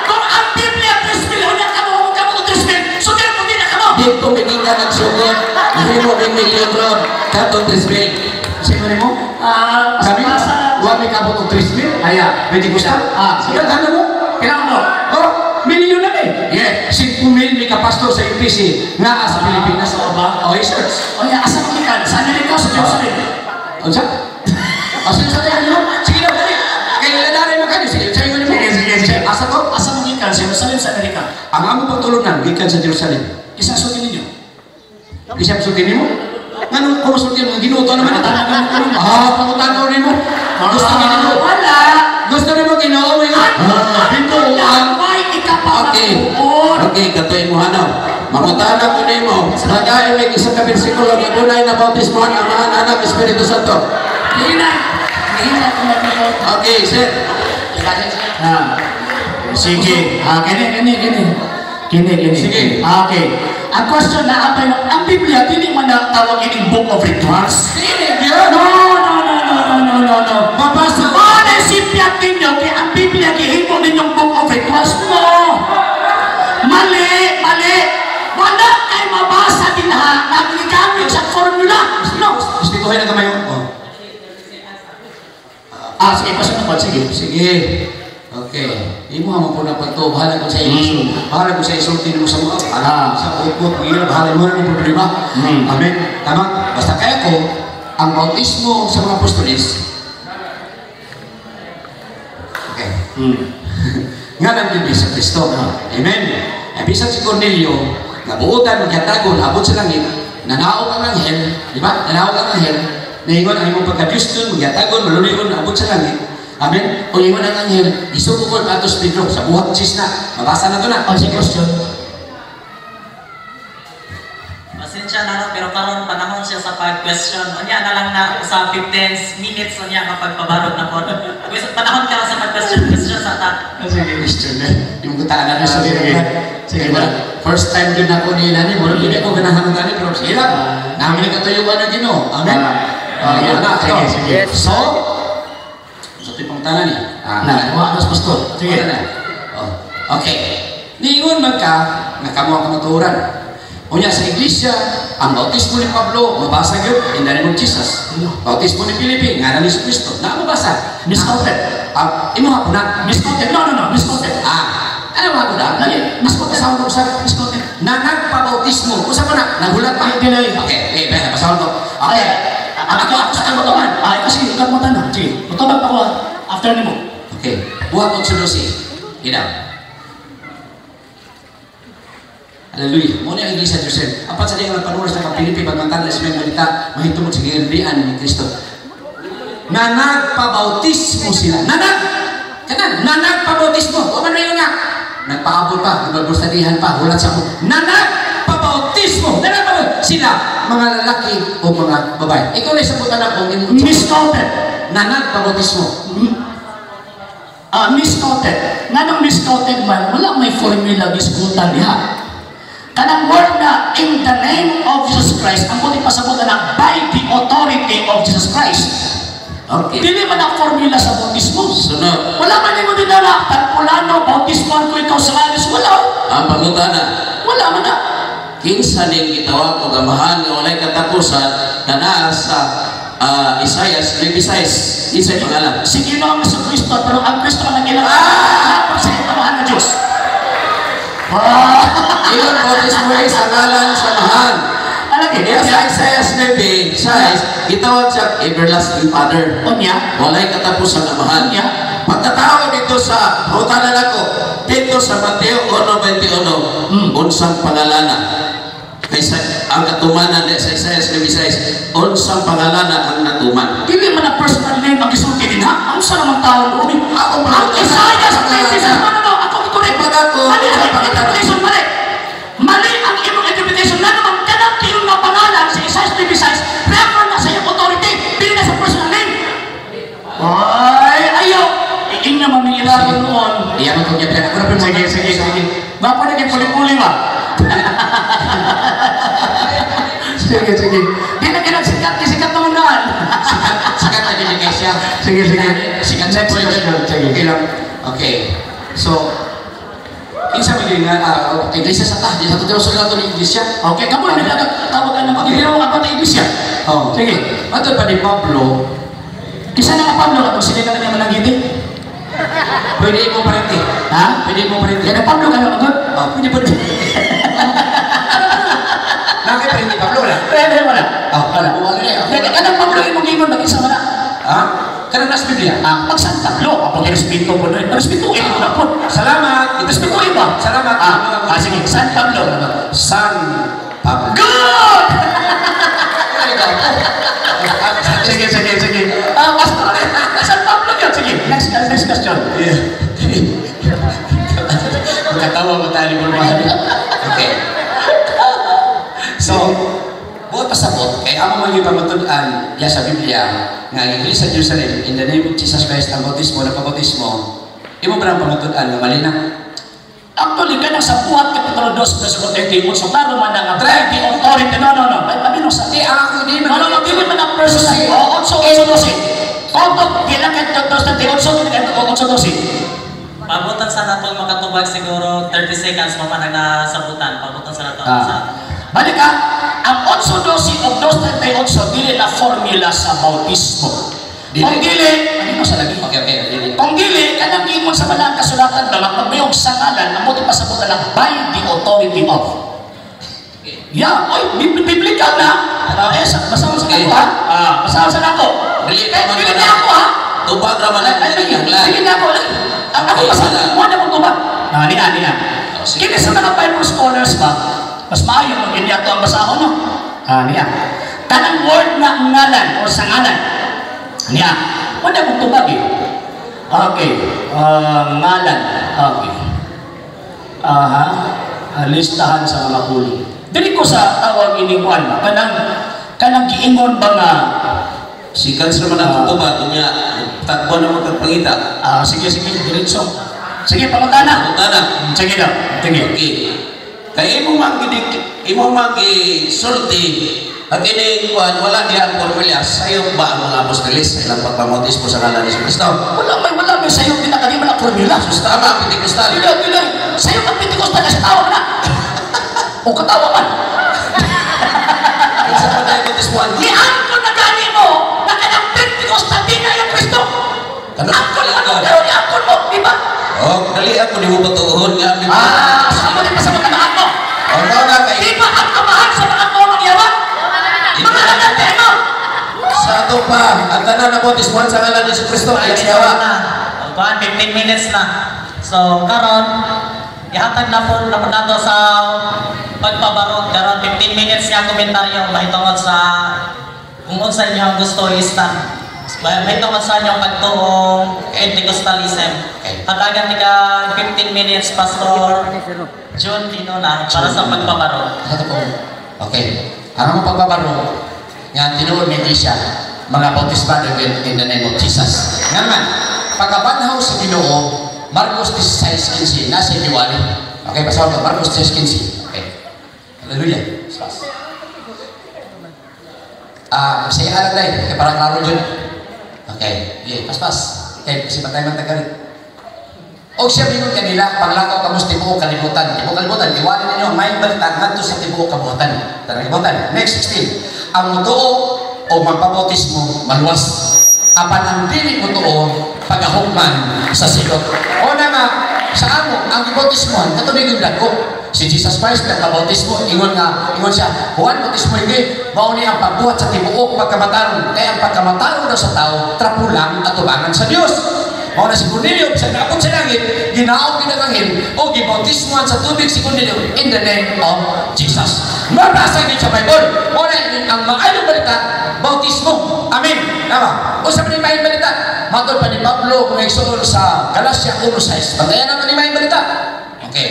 Kung ang Biblia 3,000, unya kamo kamo to 3,000. So therefore di na kamo. Dito may gikan nagsugod, mahimo may milyon ron, katong 3,000. Sino nimo? Ah, Kami, basa. wa may kabot og 3,000. Aya. Pwede gusto? Ah, sige. Daghan mo. Kailangan mo. Oh, milyon na eh. Yeah. 5,000 may kapastor sa UPC naa sa Pilipinas. Oo ba? Oh, yes, sir. Unya asa mo gikan? Sa Amerika o sa Jerusalem? Unsa? Asa sa tayo nimo? Sige na, dali. Kay lalari man kayo. Sige, sa inyo nimo. Sige, sige, sige. Asa to? Asa mo gikan? Sa Jerusalem, sa Amerika? Ang among pagtulunan gikan sa Jerusalem. Isa sulti ninyo. Isa sulti nimo? Ngano ko sulti mo Ginoo to naman ito. Ah, pangutana nimo. Gusto nimo. Wala. Gusto nimo Ginoo mo. Ah, bituan. Why ikaw Okay. Okay, katoy mo hanaw. Mangutana ko nimo, nagayon may isa ka bersikulo nga dunay na bautismohan ang Amahan, Anak, Espiritu Santo. Hina. Hina kung magkakaroon. Okay, sir. Ah. Sige. Ah, kini, kini, kini. Kini, kini. Sige. Ah, okay. Ang question na apay ang Biblia dili man na tawag ining book of rituals. Dili gyud. No, no, no, no, no, no, no, no. Mabasa. Mao sipyat ninyo kay ang Biblia gihimo ninyong book of rituals. No. Mali, mali. Wala kay mabasa dinha na gigamit sa formula. No. Respetuhin na kamayo. Oh. Ah, sige, pasok na po. Sige. Sige. Okay. Imo mo po na pagto, bahala ko sa iyo. Bahala ko sa isulti nimo sa mga. Bahala sa ukot, ngira, bahala mo na ng problema. Amen. Tama? Basta kaya ko, ang bautismo sa mga apostoles, okay. Nga nang din sa Kristo. Amen. Ay bisan si Cornelio, nga buotan magyatagon abot sa langit, nanaog ang anghel, di ba? Nanaog ang anghel, naingon ang imong pagka-Diyos dun, magyatagon, malulion, abot sa langit. Amen. O ingon ang anghel, isugo ko atos Pedro sa buhat sis na. Mabasa na to na. Oh, sige, question. Pasensya na no, pero karon panahon siya sa pag-question. Unya na lang na sa 15 minutes unya kapag pabarog na po. Panahon ka lang sa pag-question, question sa ta. Sige. Question eh. Yung kutaan na Ah, sige. Sige. Sige. First time din ako ni Nani, mura din ako ganahan ng tani, pero sige lang. Namin katuyuan ng Ginoo. Amen. Ah, Ah, na, sige, ito. sige. So, sa ito yung tanan ni. Ah, Na, wa mas pastor. Sige. Sige na. Oh, okay. Niingon man ka, nga kamo ang kamatuoran. Unya sa iglesia, ang bautismo ni Pablo, mabasa gyud in the name of Jesus. Bautismo ni Felipe, ngalan ni Kristo. Na mabasa. Misquoted. Ang imo hapon na. Misquoted. No, no, no. Misquoted. Ah, ano mga na? Lagi. Misquoted sa akong sa Misquoted. Na nagpabautismo. Usa pa na, nagulat pa. Dili. Okay, okay, okay, basahon ko. Okay. Ay, Ako, ako sa kamatuoran. Ay, kasi ikaw mo tanan. Sige. Mutubag pa ko ah. After nimo. Okay. Buhat 8:12. Ginaw. Hallelujah. Mo ni ang Iglesia Jerusalem. Apat sa diyang panuras na Pilipi pagmantan sa mga balita mahitungod sa girindian ni Kristo. Na nagpabautismo sila. Nanag! Kanan, na nagpabautismo. O man mayo nga. Nagpaabot pa, nagpabustadihan pa, hulat sa ako. Na nagpabautismo. Na nagpabautismo. Sila, mga lalaki o mga babae. Ikaw na isabutan ako. Misquoted. Na nagpabautismo. Ah, misquoted. Nganong misquoted man, wala may formula gisgutan diha. Kanang word na in the name of Jesus Christ, ang buti pasabutan na by the authority of Jesus Christ. Okay. Dili man ang formula sa bautismo. Sunod. Wala man nimo dinala, tagpulano, bautismo ko ikaw sa alis. Wala. Ang pangutana, Wala man na. Kinsa ning gitawag og Amahan nga walay katapusan na naa sa Isaiah 96, kinsay pangalan? Si Ginoong Hesus Kristo, pero ang Kristo ang nag-ilang ah! sa Amahan ng Diyos. Ah! Ingon bautismo ay sa ngalan sa Amahan. Alagi, Kaya sa Isaiah 96, gitawag siya everlasting Father. Unya, Walay katapusan Amahan. Unya. Pagkatao dito sa pangutana nako, dito sa Mateo 1:21, unsang pangalana? Kaysa ang katumanan sa Isaiah 96, unsang pangalana ang natuman? Dili man ang personal name ang gisulti din ha? Ang sa namang tao umi. Ako Ang Isaiah 96, no, no, no, ako i-correct. Pag ako, Mali ang sa pangutana. interpretation, mali. Mali ang imong interpretation na naman kanang kiyong nga pangalan sa Isaiah 96, refer na sa iyong authority, dili na sa personal name. Ay, ayaw. Iinyo man may ilaron noon. Iya man kung niya ako na Sige, sige, sige. Baka na kay puli-puli ba? Sige, sige. Di na kinang sikat, sikat naman naan. Sikat, sikat na din iglesia. Sige, sige. Sikat sa Next question. Sige. Okay lang. Okay. So, kinsa man gyud nga iglesia sa ta, di sa to sa nato ni iglesia. Okay, kamo na nagtawag na pag-ibig ako ta iglesia. Oh. Sige. Matod pa ni Pablo, Kisa na nga Pablo katong sila na kanya mananggiti. Pwede mo parente. Ha? Pwede mo parente. Kaya Pablo ka na magod. Oh, pwede pwede. Nakay parente Pablo wala. Pwede wala. Oh, Wala. wala na eh. Kaya kanang Pablo imong gingon mag-isa wala. Ha? Kanang nas Biblia. Ah, pag San Pablo, ako respeto ko na. Respeto ko na po. Salamat. Respeto ba? Salamat. Ah, sige, San Pablo. San Pablo. Good! Sige, sige, sige. Ah, Pastor, San Pablo yun. Sige, next, next question. Magkatawa mo tayo ni Okay. So, buot pasabot, kay amo man yung pamatud-an ya sa Biblia nga ang Iglesia sa Jerusalem in the name of Jesus Christ ang bautismo na pabautismo, imo pa ang pamatud-an nga mali na? Actually, kanang sa Buhat Kapitulo 2, verse 38, so klaro man na nga, by the authority, no, no, no, ay, pabino sa Di ang ako di No, no, no, dili man ang personal. O, 8, 8, 12. Konto, di lang kayo 2, 38, dili kayo 8, 12. Pabutan sa natong makatubag siguro 30 seconds pa man ang nasabutan. Pabutan sa nato. Ah. Sa Balik ka, ang 8.12 o 2.38 dili na formula sa bautismo. Dili. Kung dili, ano sa lagi? Okay, dili. Kung dili, kanang gingon sa balang kasulatan ba, magpagmayog sa ngalan, ang moto pasabutan lang, by the authority of. Yeah, oy, biblical na. Ah, eh, basahon sa nako, ha? Ah, basahon sa nako. Dili Eh, pa man dili na. na ako, ha? Tubag ra man ang Ay, ay, kinahanglan. Dili na ako. Ang ako Okay, basta, wala. mo na mong tubag. Ah, niya, niya. Oh, sige. Kini sa mga Bible scholars ba, mas maayo mag hindi ato ang basahon, no? Ah, niya. Kanang word na ngalan o sa ngalan. Niya. Wala mong tubag eh. Okay. Ah, ngalan. Okay. Aha. Ah, listahan sa mga pulong. Dili ko sa tawag ini kuan ba kanang kanang giingon ba nga Seconds ra man ang tubag unya takbo na mo kag pangita. Ah, sige, sige, diretso. Sige, pangutana. Pangutana. Sige daw. Sige. Okay. Kay imo man gid imo man sulti ang kining kuan wala diha ang formula sayo ba ang mga apostoles sa ilang pagpamautismo sa ngalan ni Kristo? Wala may sayo pinakadi man ang formula. Sus, tama ang Pentecostal. Dili, dili. Sayo ang Pentecostal kasi tawa na. O katawa man. Kinsa man ay bautismoan? Ni angkon na gani mo na kanang Pentecostal di na yung Kristo. Ano? Angkon man mo, pero ni angkon mo, di ba? Oh, dali ako ni mo patuohon nga ang Ah, sa mo din pa sa mga mo. Oh, mao na kay Di ba ang amahan sa mga tao mangyawa? Mga anak mo. Sa ato pa ang tanan na bautismohan sa ngalan ni Kristo ay siyawa. na. Kuan 15 minutes na. So karon ihatag na po na po nato sa pagpabarog karon 15 minutes nga komentaryo mahitungod sa kung unsa inyong gusto i-stand. Mahitungod sa inyong pagtuong Pentecostalism. Okay. Hatagan ni ka 15 minutes, Pastor John Dinona, para sa pagpabarog. Ito po. Okay. Ang mga pagbabaro, nga tinuod ng Iglesia, mga bautismado in the name of Jesus. Nga man, pagkabanhaw sa Ginoo, Marcos 16:15, nasa iwali. Okay, pasawag ko, Marcos 16:15. Okay. Hallelujah. Spas. Ah, sa ihalag dahil, kay para klaro dyan. Okay, yeah, paspas. Okay, kasi patay man tagalit. O siya bingon kanila, panglakaw kamo sa tibuok kalibutan. Tibuok kalibutan, iwali ninyo ang maayong balita ngadto sa tibuok kabuhatan. Tanang kalibutan. Next, 16. Ang mutuo o magpabautismo, maluwas. Apan ang dili mutuo, pagahukman sa silot. O na nga, sa amo, ang gibautismohan, katong yung dagko. Si Jesus Christ nagkabautismo, ingon nga, ingon siya, Juan bautismo hindi, mao ni ang pagbuhat sa tibuok pagkamatarong. Kaya ang pagkamatarong daw sa tao, trapulang atubangan sa Dios. Mao na si Cornelio, sa naabot sa langit, ginaog gid ang anghel, o gibautismohan sa tubig si Cornelio in the name of Jesus. Mabasa gid sa Bible. Mao na ang maayong balita, bautismo. Amen. Tama. Unsa man maayong balita? Matod pa ni Pablo kung igsuon sa Galatia 1:6. Bantayan nato ni maayong balita. Okay.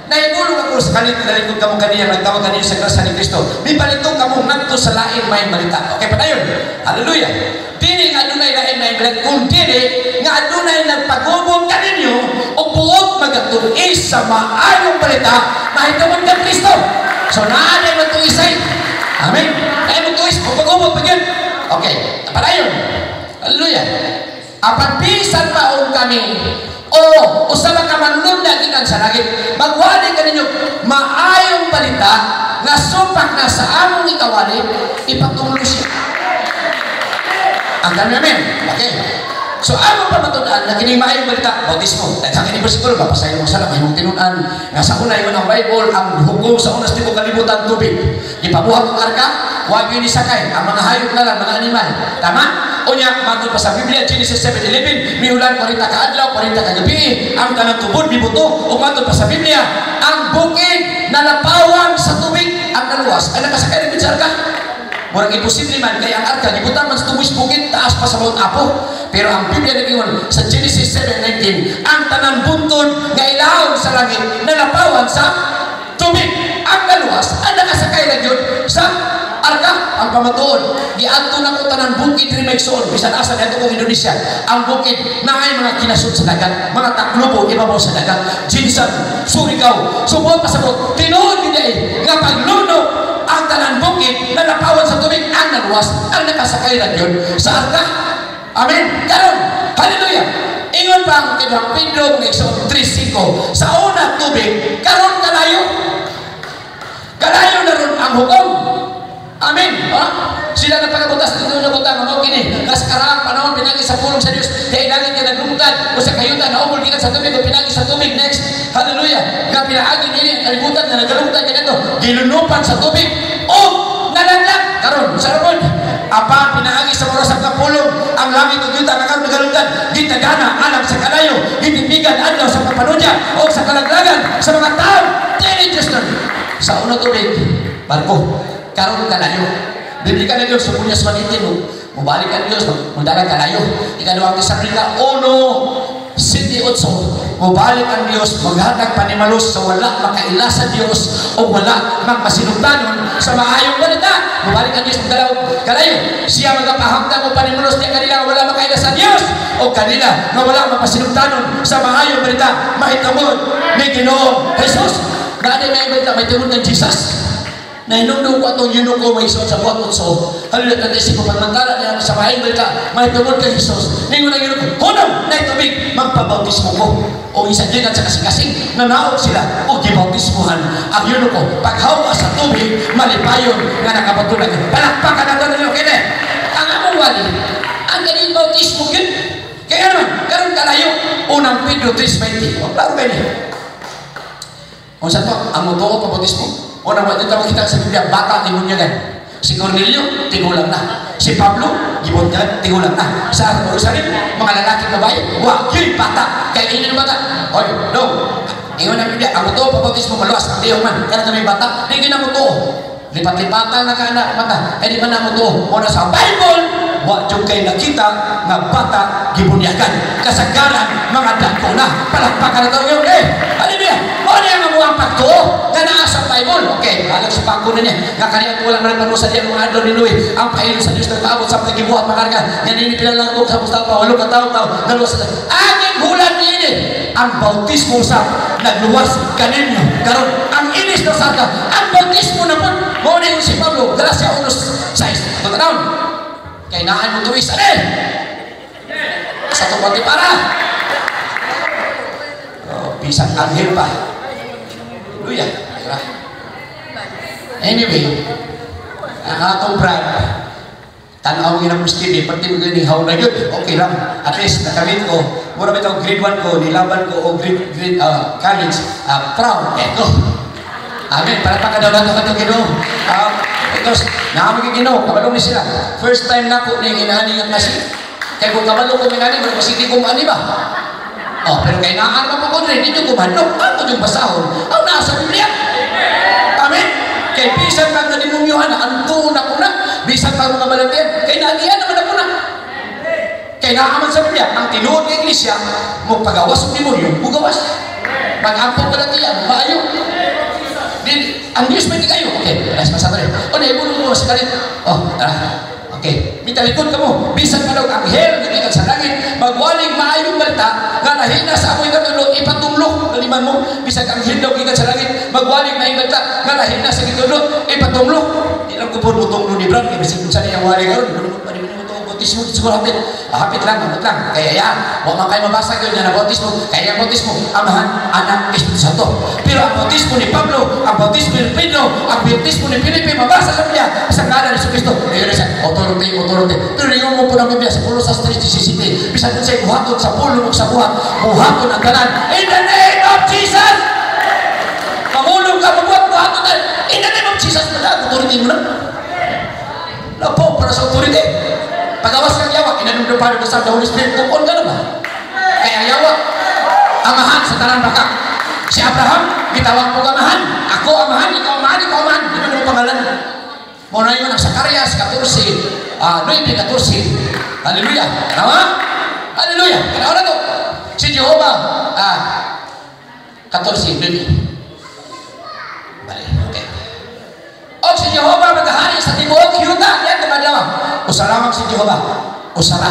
Nahigulong ako sa kalit nalikod kamo kaniya nagtawag kaniya sa grasya ni Kristo. Mipalito kamo ngadto sa lain maayong balita. Okay, padayon. Hallelujah. Dili nga adunay lain maayong balita, kung dili nga adunay nagpagubot kaninyo o buot magatun-is sa maayong balita mahitungod kang Kristo. So naa na matuisay. Amen. Kaya mo tuwis, pag-umot pa yun. Okay, padayon. Hallelujah. Apan bisan paon kami o usa ka manlunda gikan sa langit magwali kaninyo maayong balita nga supak na sa among ikawali, ipatulo siya. Ang dami, amen. Okay. So, among pamatunan na kini maayong balita, bautismo. Daghan kini bersikulo, mapasayon mo sa mahimong tinun-an. Nga sa una, ingon ang Bible, ang hukom sa unas tibuok kalibutan tubig. Gipabuhat ang arka, wa gyud ni sakay ang mga hayop na lang, mga animal. Tama? Unya, matod pa sa Biblia, Genesis 7:11, miulan 40 ka adlaw, 40 ka gabi, ang tanang tubod mibuto. Ug matod pa sa Biblia, ang bukid nalapawan sa tubig, ang naluwas ay nakasakay rin sa arka. Murag imposible man kay ang arka gibutang man sa tubig bukid taas pa sa Mount Apo. Pero ang Biblia nag-ingon sa Genesis 7:19, ang tanan buntod nga ilawom sa langit nalapawan sa tubig. Ang naluwas ang nakasakay ra gyud sa arka. Ang pamatuod, giadto na ko tanan bukid diri, maigsoon, bisan asa dito kong Indonesia. Ang bukid naay mga kinasud sa dagat, mga taklubo ibabaw sa dagat, Jinsan, Surigao. Subot pasabot, tinuod gyud ay nga paglunok ang tanan bukid nalapawan sa tubig, ang naluwas ang nakasakay ra gyud sa arka. Amen. Karon, hallelujah. Ingon pa ang Ikaduhang Pedro ng 3:5, sa una tubig, karon kalayo. Kalayo na ron ang hukom. Amen. Ha? Sila na pagabutas dito na butang mao kini. Nga sa karaang panahon pinagi sa pulong sa Dios, kay langit nga naglungtad o sa kayutan naumol gikan sa tubig o pinagi sa tubig. Next. Hallelujah. Nga pinaagi nini ang kalibutan nga nagalungtad kaniadto, gilunupan sa tubig o nalaglag. Karon sa ramon apan pinaagi sa oras ang kapulong ang langit ug yuta nga karon nagalungtad, gitagana alang sa kalayo, gitipigan adlaw sa kapanudya o sa kalaglagan sa mga tao teenagers nun. Sa una tubig, barko, karon kalayo. Biblica na Diyos sa Punyas 1:18, mubalik ang Diyos, magdalag kalayo. Ikaduhang Tesalonika 1:7-8, mubalik ang Diyos, maghatag panimalos sa wala makaila sa Diyos o wala magmasinugtanon sa maayong balita. Mubalik ang Diyos, magdalaw kalayo. Siya magapahamtang o panimalos niya kanila nga wala makaila sa Diyos o kanila nga wala mapasinugtanon sa maayong balita mahitungod ni Ginoong Jesus. Gani may balita may tungod ng Jesus. Nahinumdum ko atong yuno ko may isuot sa buhat utso. Hallelujah, tanda ko pagmantala niya sa maayong balita mahitungod kay Jesus. Ningon ang yuno ko, hunong na tubig, magpabautismo ko. O isa gikan sa kasing-kasing, nanaog sila o gibautismohan ang yuno ko. Paghawa sa tubig, malipayon nga nakapatulag. Palakpakan nato ninyo kini. Ang among wali, ang ganing bautismo yun. Kaya naman, karon kalayo, Unang Pedro 3:20. O, klaro kayo niya. Kung sa to, ang mutuo pabautismo. Unang wa dito makita sa Biblia, bata tibunyagan. Si Cornelio, tigulang na. Si Pablo, gibunyagan, tigulang na. Sa Jerusalem, mga lalaki babae, wa, yun bata. Kaya ini ng bata. Hoy, no. Ingon ang Biblia, ang mutuo pabautismo maluwas, ang diyong man. Kaya may bata, di na mutuo. Lipat-lipatan na ka na mata. Eh di man na mutuo. Una sa Bible, wa jud kay nakita nga bata gibunyagan. Kasagaran, mga dako na. Palakpakan na tayo. Eh, hallelujah. Mao niya nga muang pagtuo nga naa sa Bible. Okay, halag sa pangko na niya. Nga kaniya walang nagpanusa diya mga adlaw ni Noe. Ang pailon sa Dios nagpaabot sa gibuhat makarga. Nga nini pila lang sa basta pa walo ka tawo tawo naluwas sa angin hulan niini. Ang bautismo sa nagluwas kaninyo. Karon ang inis na sarga, ang bautismo na pud mao ni si Pablo Galacia 1:6. Ato tanawon. Kay naan mo tuwis ane. Sa tungkol para. Oh, bisang anghel pa. Hallelujah. Anyway, ang atong brand, tanaw nga ng TV, pati mo gani how na yun, okay lang. At least, nakamit ko, mura ba itong grade 1 ko, nilaban ko, o grade college, proud, eto. Amen. Para pa kadaw nato katong Ginoo. Because, naamig Ginoo, kabalo ni sila. First time na ko ni inani nga klase. Kaya kung kabalo ko minani, mura kasi di ko maani ba? Oh, pero kay naan pa ko rin, hindi ko manok, ako yung basahon, ang nasa Biblia. Amen. Kay bisan pag nanimunyohan na, ang tuon na kuna, bisan pag mga balatian, kay naagian naman ako na. Kay naaman sa Biblia, ang tinuod ng iglesia, mo pagawas ang demonyo, mugawas. Pag-ampong balatian, maayo. Ang Diyos may kayo. Okay, alas masama rin. O, naibuno mo sa kalit. Oh, tara. Okay, mitalikod ka mo. Bisan pa daw anghel, gikan sa langit, magwaling maayong balita, nga nahina sa amoy katulo, ipatumlo. Naliman mo, bisan anghel daw gikan sa langit, magwaling maayong balita, nga nahina sa gitulo, ipatumlo. Di lang ko po mutunglo ni Brad. Kaya bisag kung saan niyang wali karon, di ko na mo bautismo, siguro hapit. Hapit lang, hapit lang. Kaya ya, wa man kayo mabasa yun na bautismo. Kaya ang bautismo, Amahan, Anak, Espiritu Santo. Pero ang bautismo ni Pablo, ang bautismo ni Pedro, ang bautismo ni Felipe, mabasa sa Biblia, sa ngalan ni Jesucristo. Ngayon siya, authority, authority. Pero ingon mo po ng Biblia sa Colosas 3:17, bisan kung sa'y buhaton sa pulong sa buhat, buhaton ang tanan. In the name of Jesus! Pamulong ka, mabuhat, buhaton tayo. In the name of Jesus, wala, authority mo na. Lapo, para sa authority. Pagawas kang yawa, inanong pa rin sa Holy Spirit, tukon ka na ba? Kaya yawa, amahan sa tanan baka. Si Abraham, gitawag ko amahan. Ako amahan, ikaw amahan, ikaw amahan. Di ba naman pangalan? Muna yun ang Zacarias 14, 9:14. Hallelujah. Tama? Hallelujah. Kaya na to. Si Jehovah, 14:9. Bale, okay. O si Jehovah maghahari sa tibuok yuta. Yan, tumadlaw. Usa lamang si Jehovah. Usara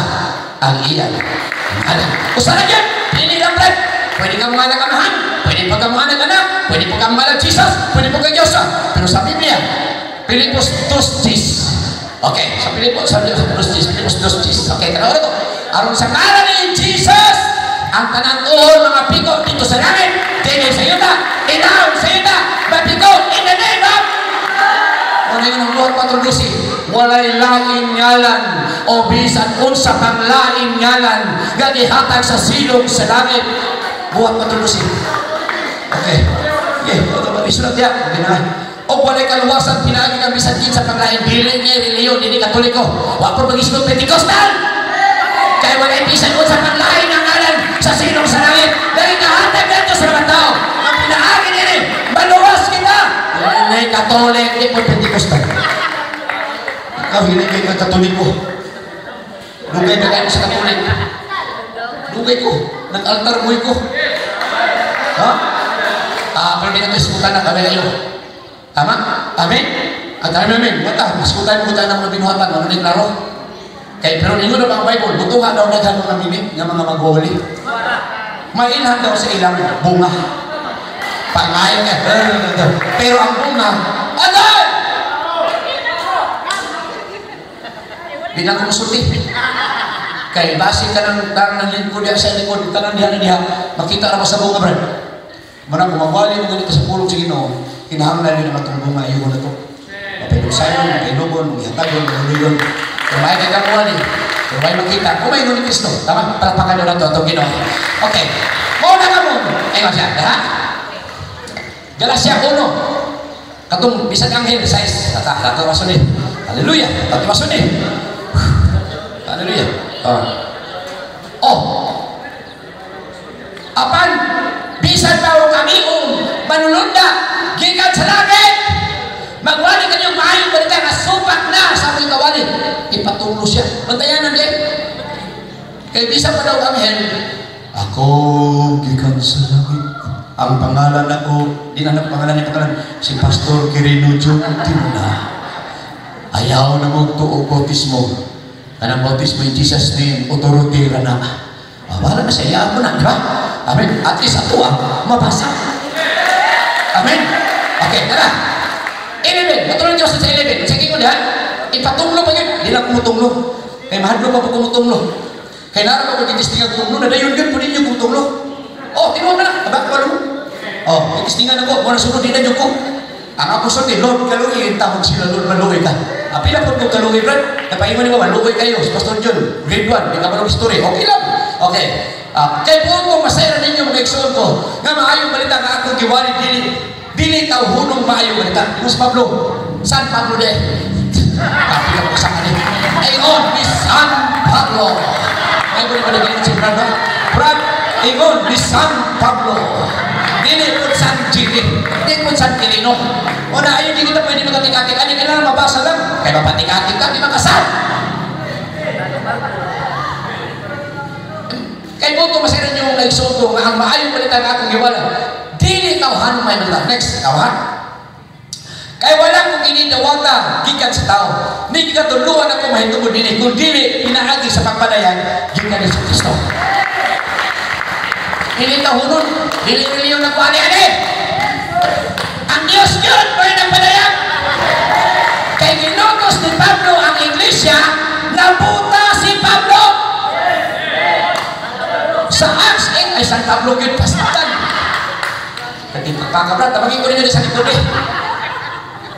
ang iyang ngalan. Usara yan. Pili lang, Brad. Pwede kang mga amahan. Pwede pa kang mga anak. Pwede pa kang mga Jesus. Pwede pa kang Diyos. Pero sa Biblia, Filipos 2:10. Okay, sa Filipos, sa 2:10, Filipos 2:10. Okay, tanaw na to. Aron sa ngalan ni Jesus, ang tanan uhon mga piko dito sa langit, dili sa yuta, ilawom sa yuta, mapiko in the name of. Ano yun ang Buhat 4:12? Walay lain ngalan o bisan unsa pang lain ngalan nga gihatag sa silong sa langit. Buhat 4:12. Okay. Okay, ito ba isulat diya? Okay na. O walay kaluwasan pinaagi kang bisan kinsa pang lain dili ni relihiyon dili Katoliko. Wa po mag-isulot Pentecostal. Kay walay bisan unsa pang lain nga ngalan sa silong sa langit. Dahil kahatag nato sa mga tao. Ang pinaagi nini, maluwas kita. Dili Katolik, di po Pentecostal. Ikaw, hiling kayo ng Katoliko. Dugay ka kayo sa Katolik. Dugay ko. Nag-altar boy ko. Ha? Pero di na ito iskutan na kami kayo. Tama? Amen? At amen, amen. Mata, iskutan mo tayo ng mga binuhatan. Ano ni klaro? Kaya, pero ingon na ba ang Bible? Butunga daw naghan mga mimi, nga mga magwawali. Mailhan daw sa ilang bunga. Pangayon nga. Pero ang bunga, ano? Di na kumusulti. Kaya base ka ng tarang ng lingkod diya sa likod, tanan diha na diha, makita na sa bunga, brad. Manang kumawali mo ganito sa pulong sa Ginoo, kinahanglan yun ang atong bunga, ayun na to. Mapailusayon, mapailugon, magihatagon, maguligon. Kung may kagamuan eh, kung may makita, kung may ni Kristo, tama? Palakpakan nyo na ito, atong Ginoo. Okay. Mauna ka mo. Ayun siya, ha? Galacia 1. Katong bisag anghel, size. Tata, rason eh. Hallelujah. Tata, rason eh. Hallelujah. Oh. Apan, bisan pa o kami manulunda, gikan sa langit. Magwali kanyong maayong balita nga supak na sa aming kawali. Ipatulo siya. Bantayanan din. Kay bisan pa daw anghel, ako gikan sa langit. Ang pangalan ako, di na ang pangalan niya pangalan, si Pastor Quirino John Timona. Ayaw na magtuo bautismo. Kanang bautismo in Jesus name, authority ra na. Wala na siya, iyaan mo na, di ba? Amen. At least ato mabasa. Amen. Okay, tara. 11. Matulog Diyos sa 11. Sige ko diyan. Ipatunglo pa yun. Di lang kumutunglo. Kay mahadlo pa po kumutunglo. Kay naroon pa po titistingan kumutunglo. Nadayon yun po ninyo kumutunglo. Oh, tinuod na. Aba, kabalo mo. Oh, titistingan ako. Muna sunod din na nyo ko. Ang ako sunod, Lord, kaluoy. Tawag sila, Lord, maluoy ka. Pila po kong kaluoy, brad. Napaingon ni mo, maluoy kayo. Pastor John, grade 1, di ka marong story. Okay lang. Okay. Kay buot ko, masaya na ninyo mga igsoon ko. Nga maayong balita nga akong giwali, dili tawhunong maayong balita. Ingon si Pablo, San Pablo de? Kapi ka pa sa kanin. Ingon ni San Pablo. Ay, ko na si Brad, no? Brad, ingon ni San Pablo. Dili po San Jimmy. Dili po San Quirino. O na, ayun, di kita pwede magatik-atik. Ano, kailangan mabasa lang. Kaya mapatik-atik ka, di makasal. Kay buto masaya ninyo yung naigsoon ko nga ang maayong balita nga akong giwala. Dili tawhan may balita. Next, tawhan. Kay wala kong inidawata gikan sa tao. Ni gikatuluan ako mahitungod dinhi kun dili pinaagi sa pagpadayan gikan ni Kristo. Dili tawhonon, dili relihiyon na kuani-ani. Ang Dios gyud may nagpadayag. Kay iglesia, nabuta si Pablo. Sa Acts 8, ay San Pablo gyud pastikan. Nagpagpakabra, tabagin ko ninyo sa likod eh.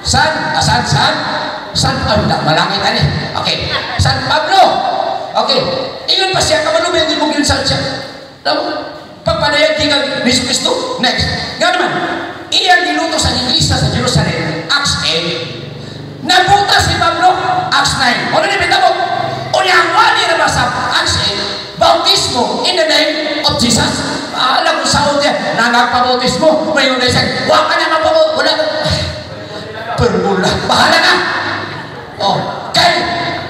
San? Asan? San? San? Ay, malangit ani. Okay. San Pablo. Okay. Ingon pa siya, kamalubay ang imong yun saan siya. Pagpadayag kang ni Kristo. Next. Nga naman, iyang gilutos ang iglesia sa Jerusalem, Acts 8. Nabuta si Pablo, Acts 9. Ano ni bitabo? Unya ang wali na ba sa Acts 8, bautismo in the name of Jesus. Alam ko sa niya, nangagpabautismo, may yun siya, wa ka na mapabautismo, wala. Permula, bahala na. Oh, kay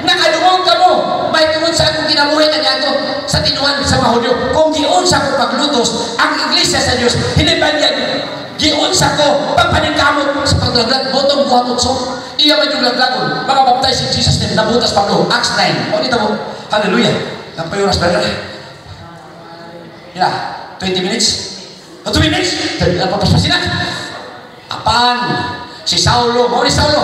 nakadungog ka mo, may tungod sa akong kinabuhi kaniadto sa tinuan sa mga Hudyo. Kung giunsa ko paglutos ang iglesia sa Dios, hindi ba niya giunsa ko pagpaningkamot sa paglaglag, botong buhat utso, iya man yung laglagon, mga baptize in Jesus name, nabutas Pablo, Acts 9. O dito mo, hallelujah. Napayuras ba na? Ila, 20 minutes? O 2 minutes? Papaspasin na. Apan, si Saulo, mo ni Saulo.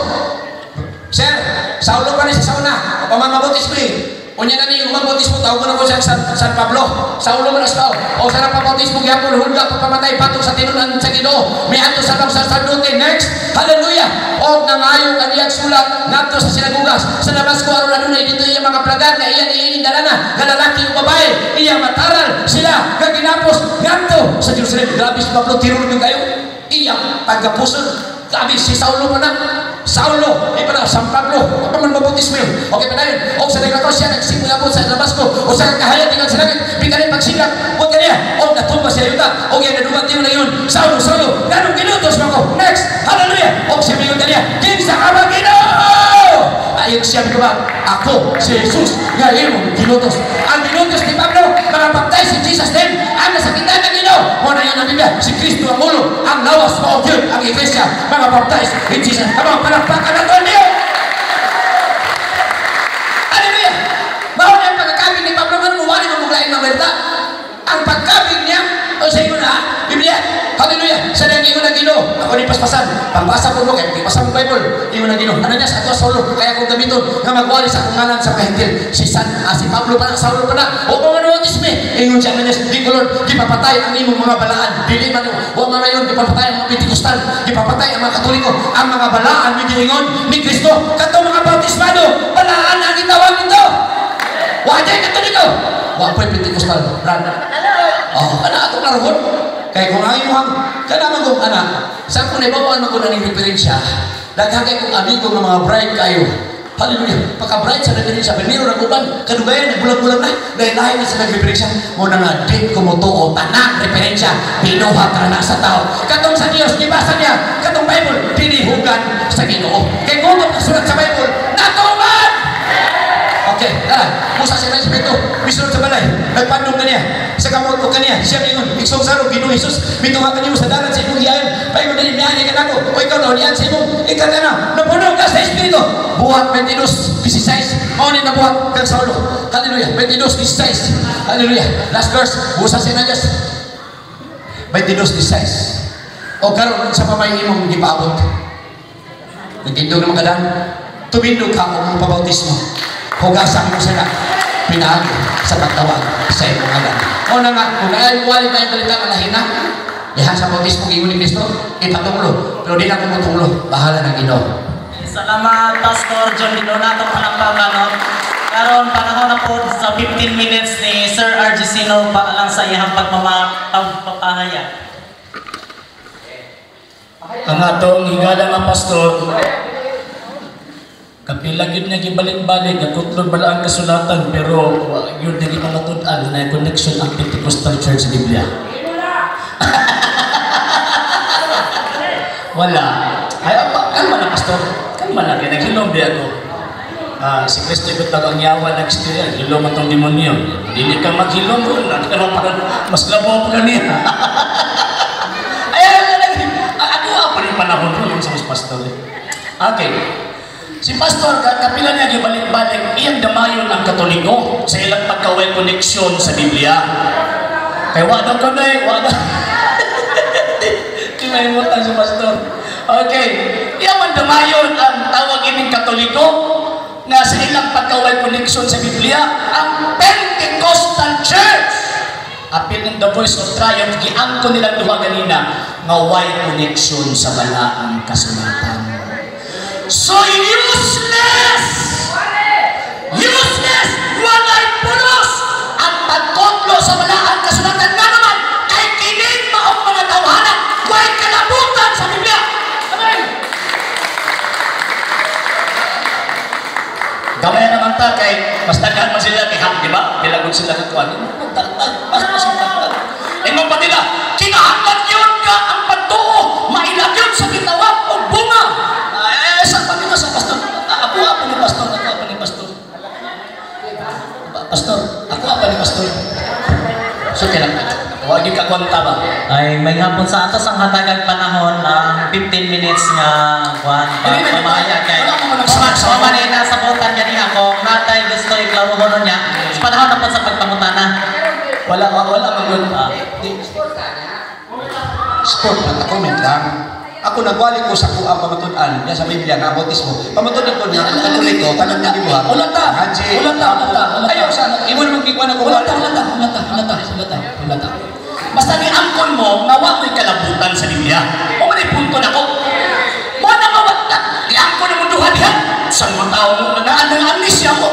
Sir, Saulo pa ni sa sauna. Pamamabutis mo eh. Unya na ni umabautismo, tawag mo na ko siya San Pablo. Saulo man as tao. O sa napabautismo gyapon hulga pagpamatay patong sa tinunan sa Ginoo. Miadto sa bang sacerdote. Next. Hallelujah. Og nangayo kaniyang sulat ngadto sa sinagugas sa Damasco aron adunay dito iya mga plagan nga iya niining dalana nga lalaki o babae iya mataral sila nga ginapos ngadto sa Jerusalem. Grabe si Pablo, tiruro kayo. Iyang pagkapuson. Grabe si Saulo pa na. Saulo, ay pala, San Pablo, pa man mabautismo yun. Okay pa na yun. O sa naglatao siya, nagsimula sa Damasco, o sa kahayag, tingnan sa langit, bikanin pagsilak, o kaniya, o natumba siya yuta, o kaya nadugan tiyo na yun. Saulo, Saulo, ganong ginutos mo ko. Next, hallelujah. O siya mayon kaniya, kinsa ka ba Ginoo? Ayon siya ba, ako, si Jesus, nga imong ginutos. Ang ginutos ni Pablo, mga baptize in Jesus name, ang nasakitan ng Ginoo. Mo na yun ang Biblia, si Kristo ang ulo, ang lawas, mao gyud ang iglesia, mga baptize in Jesus. Come on, palakpakan nato niyo. Hallelujah. Mao na ang pagkakabig ni Pablo, nga mo wali mo muglain mga balita. Ang pagkabig niya, o sa inyo na, Biblia, hallelujah, sa nang ingon ang Ginoo, ako ni paspasan, pagbasa po mo, kaya pagpasa mo Bible, ingon ang Ginoo, ano niya sa ato Saulo, kaya kung gamiton, nga magwali sa akong ngalan sa kahintil, si si Pablo pa na, Saulo pa na, o kung ano isme, ingon siya nga niya, di ko Lord, gipapatay ang imong mga balaan, dili man, o mga ngayon, gipapatay ang mga Pentecostal, gipapatay ang mga Katoliko, ang mga balaan, ni giingon ni Kristo, katong mga bautismado, balaan ang gitawag nito. Wa jay Katoliko, wa po'y Pentecostal, brad. Oh, ana atong laruhon. Kay kung ang imong kana man kung ana, sa akong naibaw-an man ko na ning referensya, daghan kay kong amigo nga mga bride kayo. Hallelujah. Pagka-bride sa referensya, primero ra uban, kadugayan nagbulag-bulag na, dahil lahi na sa nagreferensya, mo na nga di ko motuo tanang referensya binuhat ra na sa tao. Katong sa Dios gibasa niya, katong Bible dinihugan sa Ginoo. Kay kung sulat sa Bible, natuman. Okay, tara. Musa siya respeto, misunod sa balay, nagpandong kaniya, sa kamot ko kaniya, siya mingon, iksong saro, Ginoo Jesus, mituha kaniyo sa dalan sa imong giayon, paingon din niya kanako, o ikaw na ulian sa imong, ikaw na, napuno ka sa Espiritu. Buhat 22:16, mao ni nabuhat kang Saulo. Hallelujah, 22:16. Hallelujah. Last verse, busa siya na Diyos. 22:16. O karon sa pamay imong gipaabot. Nagtindog naman kadang, tumindog ka og pabautismo. Hugasan mo sila pinaagi sa pagtawag sa imong ngalan. O na nga, kung ay wali na yung balita kalahin na, diha sa bautismo giingon ni Kristo, ipatunglo. Pero di na ko mutunglo, bahala ng Ginoo. Salamat, Pastor John Donato, palakpakan, no? Karon panahon na po sa 15 minutes ni Sir RG Sino lang sa iyang pagpapahayag. Ang atong higala nga pastor, kapila gyud niya gibalik-balik, nagkutlod bala ang kasulatan, pero yun na gipamatud-an na connection ang Pentecostal Church sa Biblia. Wala. Ay, kalma na, pastor. Kalma na, kaya naghilom di ako. Si Kristo ikot ang yawa nag-istorya, hilom atong demonyo. Dili ka maghilom, mas labaw pa kaniya. Ay, ako pa rin panahon ko sa mas pastor. Okay. Si pastor, kapila niya gibalik-balik, iyang damayon ang Katoliko sa ilang pagka-well connection sa Biblia. Kaya wa daw kanay, wa daw. Di maimutan si pastor. Okay. Iyang man damayon ang tawag ining Katoliko. nga sa ilang pagkaway connection sa Biblia, ang Pentecostal Church. Apil ng The Voice of Triumph, giangko nilang duha ganina nga way connection sa balaang kasulatan. So useless! Useless! Walay pulos! Ang pagkotlo sa balaang kasulatan nga naman kay kining maong mga tawhana way kalabutan sa Biblia. Amen! Gamay naman ta kay mas daghan man sila kay hak, di ba? Bilagon sila ng kuan. Ingon pa nila, kinahanglan yun ka ang pagtuo, mailag yun sa gitawag o bunga. Eh, sa pa nila sa pastor? Ako apa ni pastor? Ako apa ni pastor? Pastor, ako apa ni pastor? So, kailan ka? Huwag yung kakwanta ba? Ay, may hapon sa atos ang hatagang panahon ng 15 minutes nga kuan pa pamahayag kay Wala mo man nasabutan ganiha kung natay gusto iklarohonon niya sa panahon na po sa pagpangutana. Wala wala man yun. Sport lang, comment lang. Ako nagwali ko sa kuang pamatud-an niya sa Biblia nga bautismo. Pamatud-an ko niya ang Katoliko tanang niya gibuhat. Wala ta. Haji. Wala ta, wala ta, wala ta. Ayaw sa imo naman gikuan ako. Wala ta, wala ta, wala ta, wala ta, wala ta, wala ta. Basta ni angkon mo, nga wa mo'y kalabutan sa Biblia. O man punto nako. Mo na mawat ta. Ni angkon mo duha diha. Sa mga tao mo na nang amnesia mo.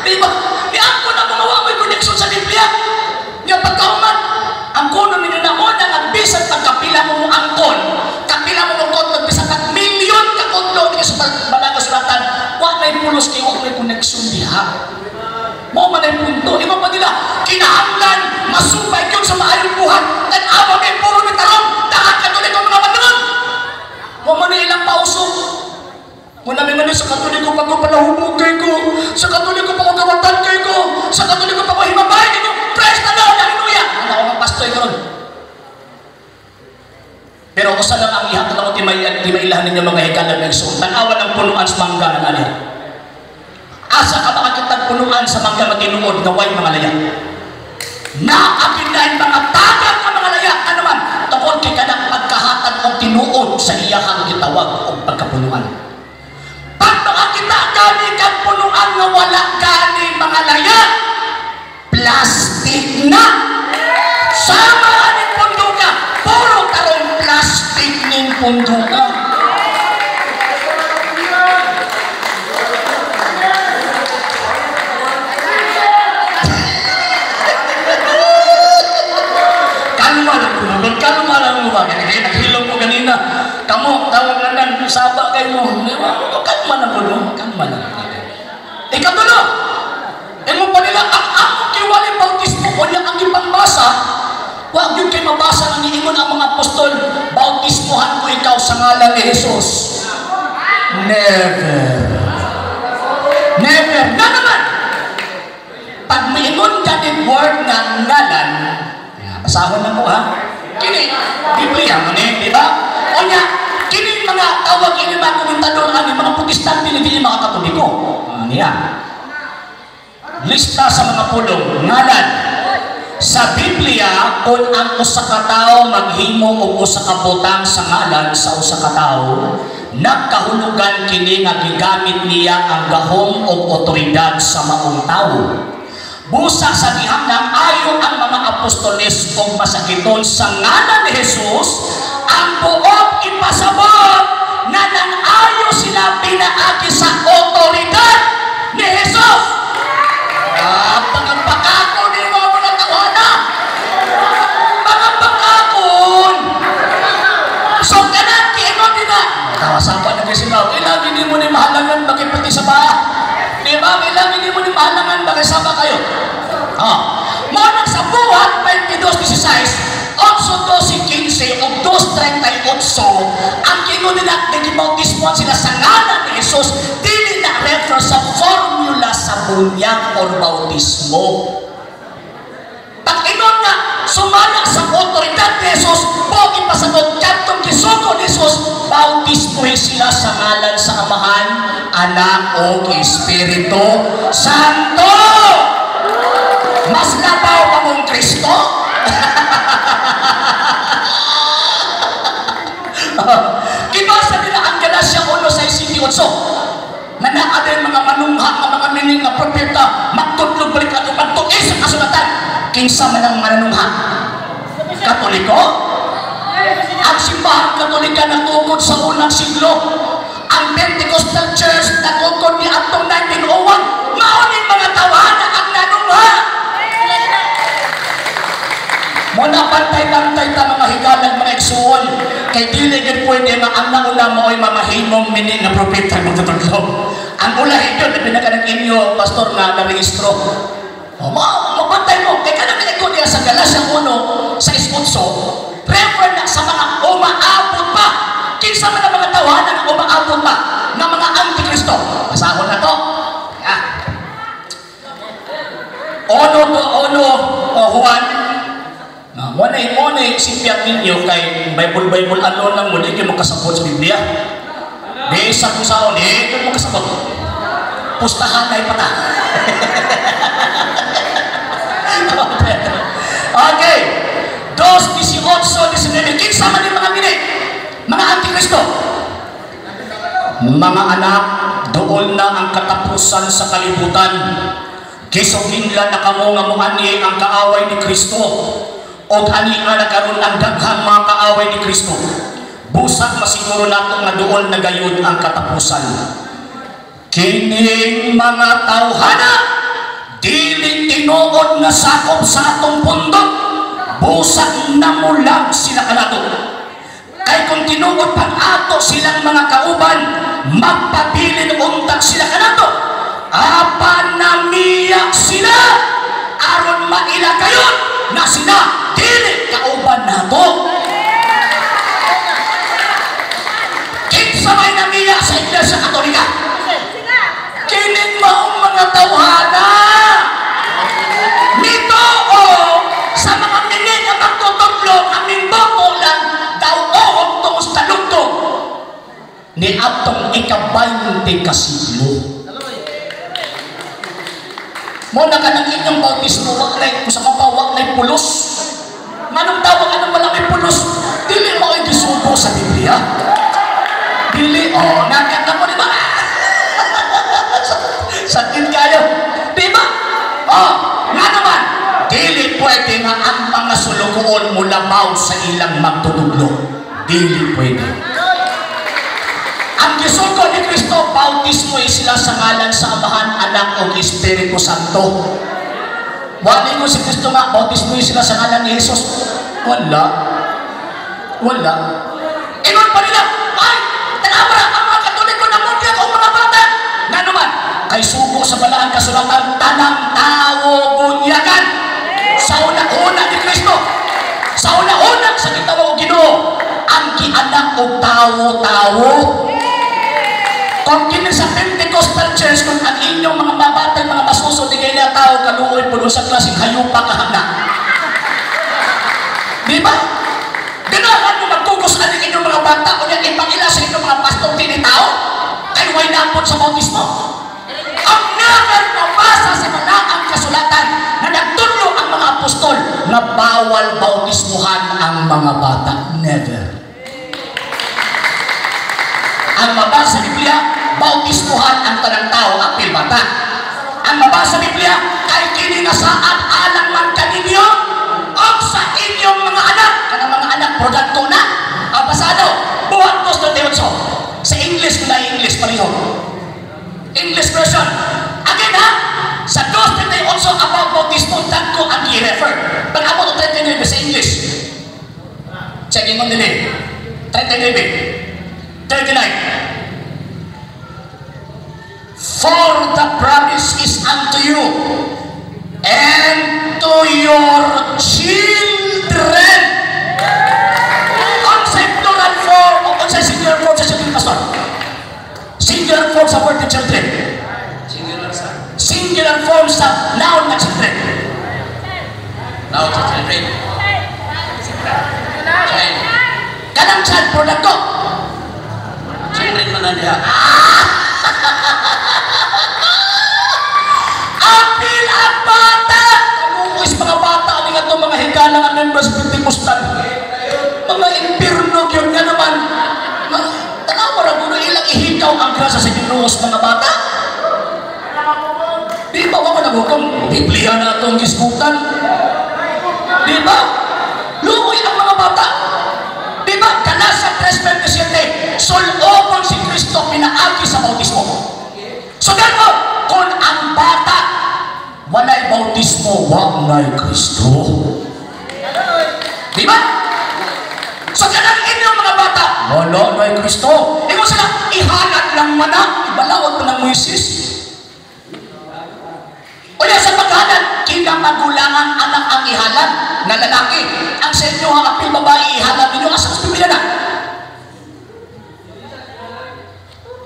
Di ba? Ni angkon na mga wa mo'y connection sa Biblia. Nya pagkauman, ang kuno ninyo na mo na bisan pagkapila mo mo angkon, kapila mo mo kotlo, bisan pag milyon ka kotlo niya sa balaga sulatan, wa may pulos kay wa may connection diha. Mo man ay punto. Iba pa nila, kinahanglan, masupay yun sa maayong buhat. Tan-awa may puro ni tarong, takat Katoliko mga manunod. Mo man ay ilang pausok. Muna may man sa Katoliko pag ko palahubog kay ko, sa Katoliko pag ko gawatan kay ko, sa Katoliko pag ko himabay kay ko. Praise the Lord! Hallelujah! Ano ako ng pastor karon? Pero usa lang ang ihatag ako timailahan ninyo mga higala ng igsoon. Tan-awa ng punuan sa mangga ng ali. Asa ka makakitag punuan sa mangga matinuod nga way mga laya? Naapindahin mga tagat nga mga laya. Ano man? Tungod kay kanang pagkahatag og tinuod sa iyahang gitawag og pagkapunuan. Pag makakita gani kang punuan nga wala gani mga laya, plastic na. Sama aning punduka, puro tarong plastic ning punduka. Kalma lang ko, kalma lang mo ba? Naghilom ko kanina. Kamu, tawag na nan, saba kayo mo. Kalma lang ko, kalma lang. Ikatulo, imo pa nila, ang akong kiwali bautismo, o niya ang ipangbasa, wag yun kay mabasa ang iingon ang mga apostol, bautismohan ko ikaw sa ngalan ni Jesus. Never. Never. Na naman, pag miingon ganit word nga ngalan, basahon na mo ha, kini, Biblia mo ni, di ba? O niya, kini mga tawag ini mga komentador ani, mga Protestante, hindi mga Katoliko. Niya. Lista sa mga pulong, ngalan. Sa Biblia, kung ang usa ka tawo maghimo og usa ka butang sa ngalan sa usa ka tawo, nagkahulugan kini nga gigamit niya ang gahom og otoridad sa maong tawo. Busa sa dihang nang ayo ang mga apostoles og masakiton sa ngalan ni Jesus, ang buot ipasabot na nang ayo sila pinaagi sa otoridad ni Jesus. Pagpakakon ni mga tawhana. Pagpakakon. So kanan kiingon nila. Tawasapan na kayo sila. Kailangan hindi mo ni mahalangan makipati sa baa. Di ba? Kailangan hindi mo ni mahalangan makisama kayo. Mao nang sa buhat 22:16, 8:12:15 o 2:38, ang kiingon nila nagibautismoan sila sa ngalan ni Jesus, dili na refer sa formula sa bunyag or bautismo. Pag ingon nga sumala sa otoridad ni Jesus, buot ipasabot kadtong gisugo ni Jesus, bautismohin sila sa ngalan sa Amahan, Anak o Espiritu Santo. Mas labaw pa mong Kristo? Gibasa nila ang Galatia 1:6-8. Na naa din mga manungha nga mga mining nga propeta magtudlog balik ato magtuis sa kasulatan. Kinsa man ang mananungha? Katoliko? Ang Simbahan Katolika natukod sa unang siglo. Ang Pentecostal Church natukod ni atong 1901. Mao ning mga tawhana ang nanungha. Muna pantay-pantay ta, mga higalag, mga igsuon, kay dili gid pwede nga ang nauna mao'y mamahimong mini nga propeta magtutudlo. Ang ulahi gyud labi na kanang inyo, pastor, nga narehistro. O ma mabantay mo kay kanang ko niya sa Galatia 1 sa 8, refer na sa mga umaabot pa. Kinsa man ang mga tawhana nga umaabot pa nga mga antikristo? Basahon na to. Ah. Ono to ono o Juan na mo na sipyat ninyo kay Bible Bible ano lang mo, di kayo makasabot sa Biblia. Di sa kung saan, di kayo makasabot. Pustahan na ipata. Okay. 2, 18, 19. Kinsa man yung mga mini? Mga antikristo. Mga anak, doon na ang katapusan sa kalibutan. Kisuginla na kamo nga muani ang kaaway ni Kristo. Og ani nga nagkaroon ang daghang mga kaaway ni Kristo. Busak masiguro nato nga doon na gayud ang katapusan. Kining mga tawhana, dili tinuod nga sakop sa atong pundok, busak namulag sila kanato. Kay kung tinuod pang ato silang mga kauban, magpabilin untak sila kanato. Apan namiyak sila, aron maila kayon na sila dili kauban nato. Kinsa may namiyak sa Iglesia Katolika? Kining maong mga tawhana. Nito o sa mga mini nga magtutudlo aming boto lang daw o tungos talugtog ni atong ika-20 ka siglo. Muna ka ng inyong bautismo, wak na kung sa mapa, wak na pulos. Manong tawag, anong wala may pulos? Dili mo ay gisugo sa Biblia. Dili, oh, nakita mo, di ba? Sakit kayo. Di ba? Oh, nga naman, dili pwede nga ang mga sulugoon mulabaw sa ilang magtutudlo. Dili pwede. Ang gisugo ni Kristo, bautismo sila sa ngalan sa Amahan, Anak, o Espiritu Santo. Wala ko si Kristo nga, bautismo sila sa ngalan ni Jesus. Wala. Wala. Ingon pa nila, ay, tanawara, ang mga Katoliko na mudyag o mga bata. Nga naman, kay sugo sa balaan kasulatan, tanang tao bunyagan. Sa una-una ni Kristo, sa una-una sa gitawag o Ginoo, ang gianak og tawo-tawo. Kung kini sa Pentecostal Church, kung ang inyong mga mabatay, mga masuso, di kayo na tao, kaluoy po sa klaseng hayupa kahana. Di ba? Ganahan mo magtugos ang inyong mga bata, o yung ipangila sa inyong mga pastor, tinitao, kay way napot sa bautismo. Ang never mabasa sa balaang kasulatan na nagtudlo ang mga apostol na bawal bautismuhan ang mga bata. Never. Ang mabasa sa Biblia, bautismuhan ang tanang tao, apil bata. Ang mabasa sa Biblia, kay kini nga saan alang man kaninyo og sa inyong mga anak. Kanang mga anak, produkto na. Ang basado, buhat 2:38. Sa English, kung na English, pareho. English version. Again ha, sa 2:38 about bautismo, dagko ang i-refer. Pag-abot og 39 sa English. Checking on din 39. 39. For the promise is unto you and to your children. Ang sa plural form o ang sa singular form sa children, pastor? Singular form sa word children. Singular sa Singular form sa noun na children. Noun sa children. Child. Kanang child product ko. Children man na niya. Apil ang bata! Kaluoy sa mga bata, ani nga itong mga higala nga members Pentecostal. Mga impirno yun nga naman. Tanawa ra guno ilang ihikaw ang grasa sa Ginoo. cross mga bata. Di ba wala naghukom? Biblia na itong gisgutan. Di ba? Luoy ang mga bata. Di ba? Galatia 3:27, sulobon si Kristo pinaagi sa bautismo. So therefore, kung ang bata walay bautismo, wa na'y Kristo. Di ba? So kanang inyong mga bata, wala na'y Kristo. Ingon sila, ihalat lang man na, ibalawag mo ng Moises. O yan, sa paghalat, kinamagulangan anak ang ihalat na lalaki. Ang sa inyo ang apil babae, ihalat ninyo, asa sa Biblia na?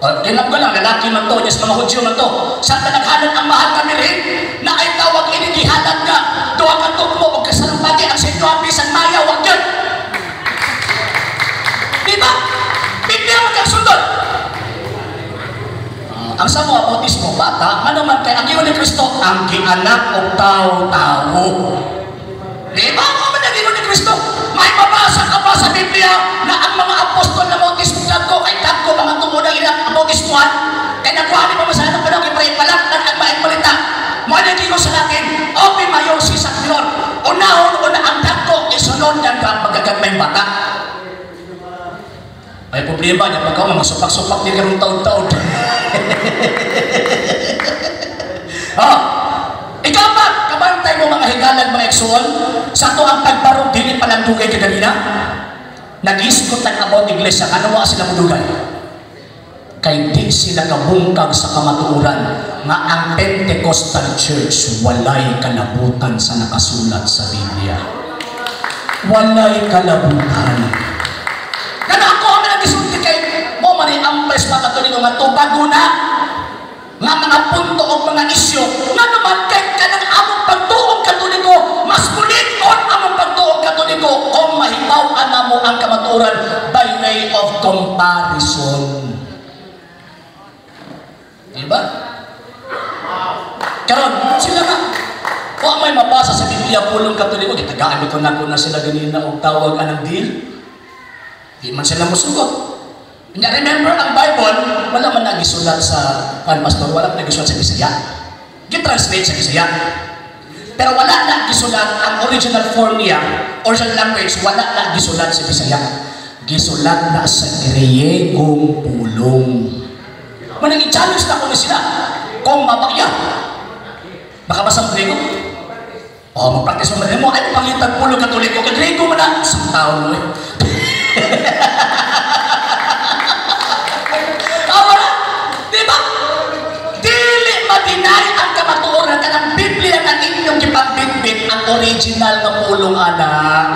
Kinap ko lang, lalaki man to, yes, mga Hudyo man to. Sa naghalat ang mahal na mirhin, na ay tawag inigihalat ka, duha ka tukmo, o kasalumpati, ang sa inyo ang bisan maya, wag yun. Diba? Biblia mo kang sundot. Ang sa mga bautismo, bata, ano man kay ang giyon ni Kristo, ang gianak o tao-tao. Diba? Ano man ang giyon ni Kristo? May mabasa ka ba sa Biblia na ang mga apostol na bautismo dagko, kay dagko mga tumunang ilang bautismuhan, kay nakuha ni pamasahan ng panahon, kay palaktan ang maing balita. Mga nagiging sa akin, open mayor si Sakmior, unahon una ang dagko, isunod ng magagagmay bata. May problema niya pagka mga supak-supak din karong taon-taon. Oh, ikaw ba, kabantay mo mga higalan, mga igsoon, sa to ang pagbarog dili palandugay kaganina? Nag-iskot ang about iglesia, ano wa sila mudugay? Kay di sila kabungkag sa kamatuoran nga ang Pentecostal Church walay kalabutan sa nakasulat sa Biblia. Walay kalabutan. Kana ako ang nagisulti kay mo man ang pres mga Katoliko nga tubago na nga mga punto o mga isyu nga naman kay kanang among pagtuong Katoliko mas puliton among pagtuong Katoliko kung mahibaw-an namo ang kamatuoran by way of comparison. Diba? Karon sila nga wa may mabasa sa Biblia pulong Katoliko, gitagaan ko na ko na sila ganina og tawag anang deal. Di man sila musugot. Remember, ang Bible, wala man nagisulat sa, kan pastor, wala man nagisulat sa Bisaya. Gitranslate sa Bisaya. Pero wala nagisulat ang original form niya, original language, wala nagisulat sa Bisaya. Gisulat na sa Griyegong pulong. Manang i-challenge na ko na sila kung mabakya. Makabasa ang Griego? O, mag-practice mo man mo. Ay, pangitag pulong Katoliko, kay Griego man na. Isang taon mo eh. Tama na? Diba? Dili madinay ang kamatuoran kanang Biblia na inyong gipagbitbit ang original na pulong anak.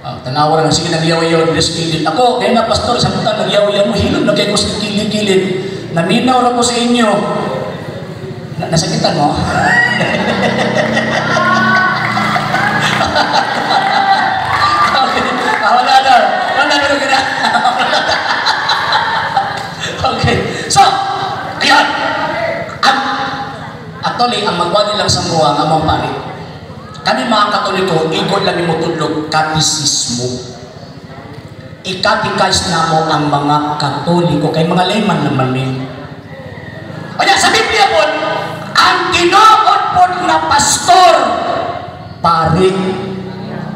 Oh, tanawa na sige nagyaw-yaw dili sa kilid. Ako, kaya nga pastor, samtang nagyaw-yaw mo, hilom na kayo ko sa kilid-kilid. Naminaw ra ko sa inyo. Nasakitan mo? Wala na. Wala na. Okay. So, ayan. Actually, ang magwali lang sa mga ang among pari. Kami mga Katoliko, igol lang mo tudlog katisismo. Ikatikais na mo ang mga Katoliko kay mga layman naman ni. Kaya sa Biblia po, ang tinuod po na pastor, pari.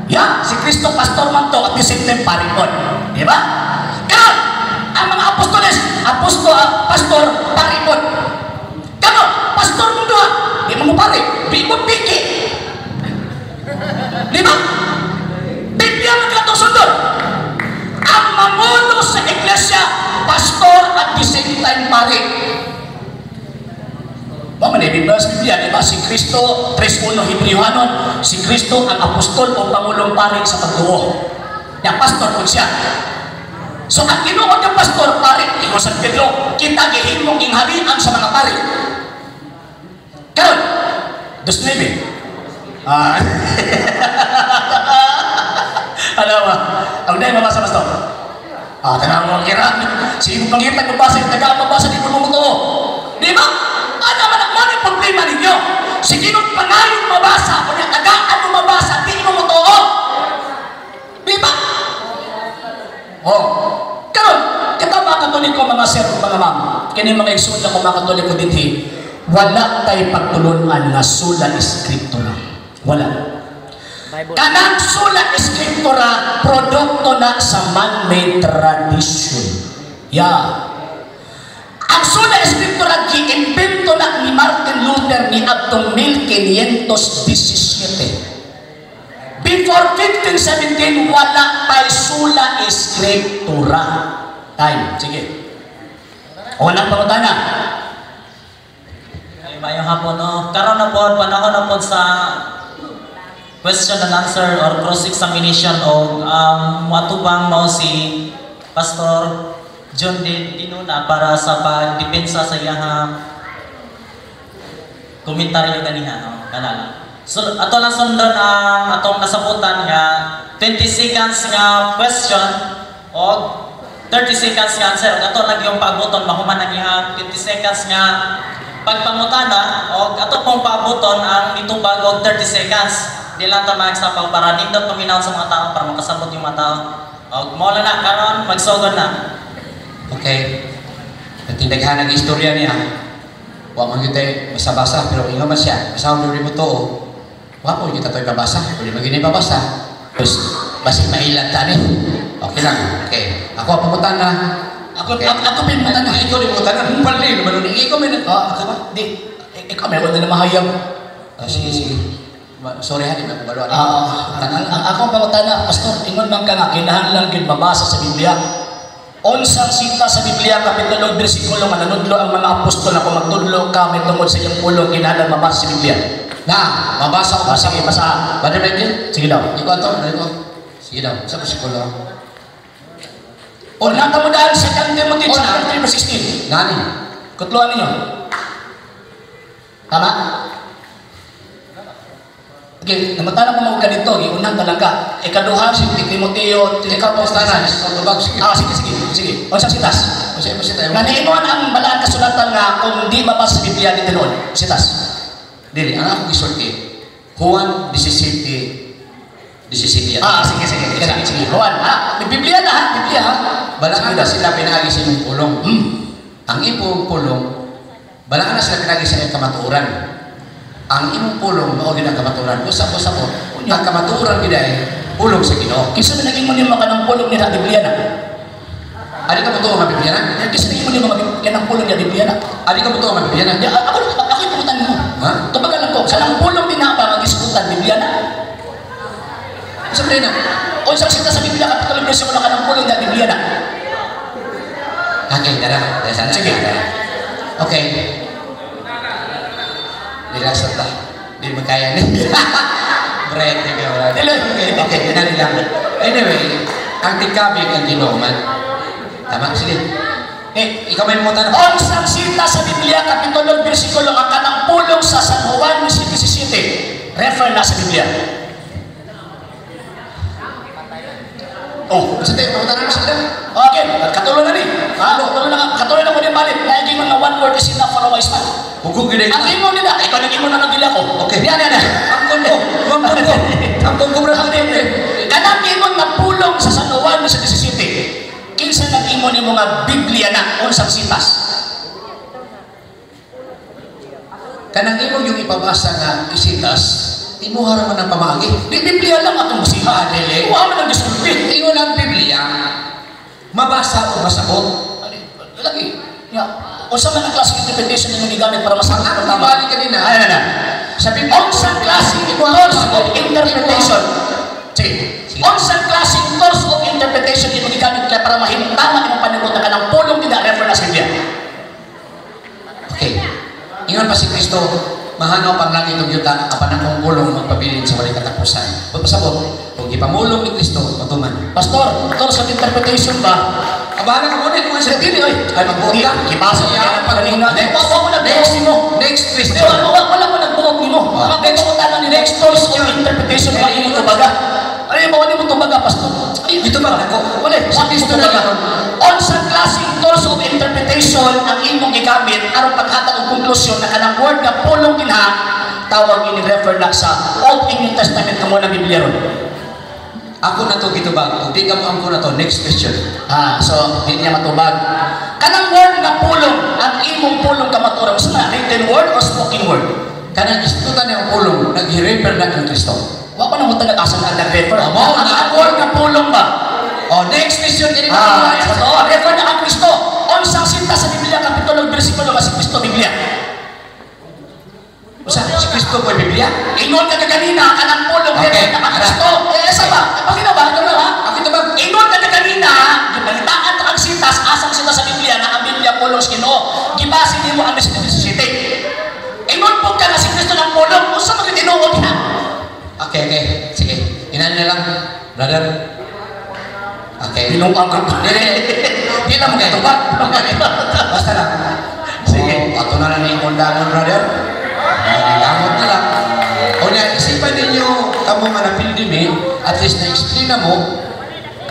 Ya, si Kristo pastor man to at the same time pari po. Di ba? Kaya, ang mga apostoles, apostol, pastor, pari po. Kano, pastor mo doon, di mo pari, di mo piki. Di ba? Biblia mo katong sundon. Ang mangulo sa iglesia, pastor at the same time pari. Ba man Biblia sa Biblia, di ba? Si Kristo, 3:1 Hebreohanon, si Kristo ang apostol o pangulong pari sa pagtuo. Ya, pastor po siya. So ang tinuod ng pastor, pari, ingon San Pedro, kita gihimong gingharian sa mga pari. Karon, 2:9. Ah. Ano ba? Ang dahil mabasa pastor. Ah, tanaw mo kira. Sige mo pangitag mabasa, taga mabasa di mo mo. Di ba? Ano man ang mga problema ninyo? Sige mo pangayon mabasa, o tagaan mo mabasa, di mo mo. Di ba? Oh. Karon, kita mga Katoliko, mga sir, mga ma'am. Kini mga igsoon na mga Katoliko dinhi, wala tay pagtulunan nga sola scriptura. Wala. Bible. Kanang sola scriptura, produkto na sa man-made tradition. Yeah. Ang sola scriptura giimbento na ni Martin Luther ni adtong 1517. Before 1517, wala pa'y sola scriptura. Time. Sige. O, nang pangutana. Ay, maayong hapon, no. Karon na po, panahon na po sa question and answer or cross-examination o matubang mao si Pastor John Dinuna para sa pagdepensa sa iyang komentaryo ganiha, no? Kanala. So, ato lang sundon ang atong nasabutan nga 20 seconds nga question o 30 seconds nga answer. Ug ato lang yung paabuton mahuman ang iyang 20 seconds nga pagpangutana o ato pong paabuton ang nitubag og 30 seconds. Di lang ta magsapaw para nindot paminaw sa mga tao para makasabot yung mga tao. Og mao lang na karon, magsugod na. Okay. Natindaghan ang istorya niya. Wa man gyud tay basa-basa pero ingon man siya. Basahon mo tuo. Wa po kita to'y babasa. Pwede man gyud babasa. Tapos basig mailan ta ni. Okay lang. Okay. Ako ang pangutana. Ako, Okay. ako pangutana. Ay, ikaw din pangutana. Pali naman nun. Ikaw may nag... Ah, Ako ba? Di, ikaw may na mahayag. Ah, sige, sige. Sorry ha, di ba kubalo. Ah, ang ako ang pangutana, Pastor, ingon man ka nga kinahanglan gyud mabasa sa Biblia. Unsang sita sa Biblia, kapitulo bersikulo nga nanudlo ang mga apostol na kung magtudlo ka may tungod sa iyang pulong kinahanglan mabasa sa Biblia? Na, mabasa ko. Ah, sige, basa. Brother Michael? Sige daw. Ikaw ato, dali ko. Sige daw, sa bersikulo. O natamudaan sa 2 Timothy Una. chapter 3 verse 16. Nani? Kutluan ninyo. Tama? Okay, namatanan ko mga ganito, giunang talangka. Ikaduha, si Timoteo, Ikaw pangutana, ikaw tubag. Sige. Ah, sige, sige, sige. Unsang sitas? Kasi mo siya tayo. Nga niingon ang balaan kasulatan nga kung di mabasa sa Biblia, di tinuod. Sitas. Dili, ang akong gisulti. Juan 17 17 yan. Ah, sige, sige, sige, sige. Juan, ah, may Biblia na ha, Biblia ha. Balaan na sila pinaagi sa imong pulong. Ang imong pulong, balaan na sila pinaagi sa imong kamatuoran. Ang imong pulong mao gyud ang kamatuoran. Usap-usap po. Ang kamatuoran gyud ay pulong sa Ginoo. Kinsa man naging mo nimo kanang pulong nila Biblia na? Ani ka mo nga Biblia na? Kinsa naging mo nimo kanang pulong nila Biblia na? Ani ka mo nga Biblia na? Di, ako ako yung pumutan mo. Ha? Tubagan lang ko, kanang pulong din na ba mag-isgutan Biblia na? Sa na. O isang sita sa Biblia kapitulo bersikulo kanang pulong nila Biblia na? Okay, tara. Tara, sana. Sige. Tara. Okay. Relax na ta. Di mo kaya ni. Brett, ikaw wala. Dili. Okay, dali lang. Anyway, ang tikabig ang Ginoo man. Tama, sige. Eh, Ikaw may mutan na. unsang sita sa Biblia kapitulo bersikulo ang kanang pulong sa San Juan 17, refer na sa Biblia? Oh, Sa tayo, pangutan na sila. Okay, katulo na ni. Ha, katulo na ko ni balik. Naiging mga one word is enough for a wise man. Hugog yun Ang imo nila, ikaw nag imo na nagdila ko. Okay. Yan, yan, yan. Angkon ko. Angkon ko. Angkon ko, bro. Kanang ingon nga pulong sa San Juan 17, kinsa nag-ingon nimo nga Biblia na unsang sitas? Kanang imong yung ipabasa nga isitas, imuha ra man ang pamaagi. Di Biblia lang atong basihan. Ah, dili. Wa man ang gisulti. Ingon ang Biblia, mabasa o masabot. Lagi. Ya, unsa man ang klaseng interpretation ninyo gigamit para masabot Ang ang tama? gibalik kanina, Ay, ay, ay. sa Biblia, Unsang klaseng course of interpretation? Sige. Unsang klaseng course of interpretation imo gigamit kaya para mahimtama imong paningkot na kanang pulong nila refer na sa Biblia? Okay. Ingon pa si Kristo, mahanaw pang langit ug yuta apan akong pulong magpabilin sa walay katapusan. But pasabot, kung gipamulong ni Kristo, matuman. Pastor, course of interpretation ba? Abahala ka muna, kung sa Dili oy. Ay, magbuot ka. Gibasa Iya, ka kanina. Next. Wa ko nagbuot nimo. Next question. Wala wala ko nagbuot nimo. Ah. Ang pangutana ni next course of interpretation ba imo tubaga? Ay, mo mo tubaga, Pastor? Ay, Gitubag nako. Wala, Sa sa Kristo Kristo na na. Unsang klaseng course of interpretation ang imong gigamit aron paghatag og konklusyon na kanang word nga pulong dinha tawag ini refer na sa Old and New Testament kamo na Biblia ron? Ako na to gitubag. Kung di ka mo angko na to, next question. Ah, so di niya matubag. Kanang word nga pulong, ang imong pulong kamatuoran, unsa na, written word or spoken word? Kanang istutan ang pulong, nag-refer na kang Kristo. Wa ko nang utang asa na nag-refer. Amo, Ang word nga pulong ba? Oh, next question kini. Ah, totoo. Refer na kang Kristo. Unsang sinta sa Biblia, kapitulo, bersikulo nga si Kristo Biblia? Usa si Kristo po Biblia? Ingon ka kanina, kanang pulong, Okay. refer na kang Kristo. Eh, sa ba? Pakita ba? Ito ba? Ako ito ba? Ingon ka kanina, gibalitaan ta ang sintas, asang sinta sa Biblia nga ang Biblia pulong sa Ginoo. Gibase nimo ang bersikulo 17. Ingon po ka nga si Kristo ng pulong, unsa man gyud tinuod ha? Okay. Sige. Inan na lang, brother. Okay. Binuang ka pa. Dili, Di na mo Okay. katubag. Basta lang. Sige. Oh, ato na lang ni undangon, brother. Lamot na lang. O na, isipan ninyo, kamo nga napildi mi, at least na-explain na mo,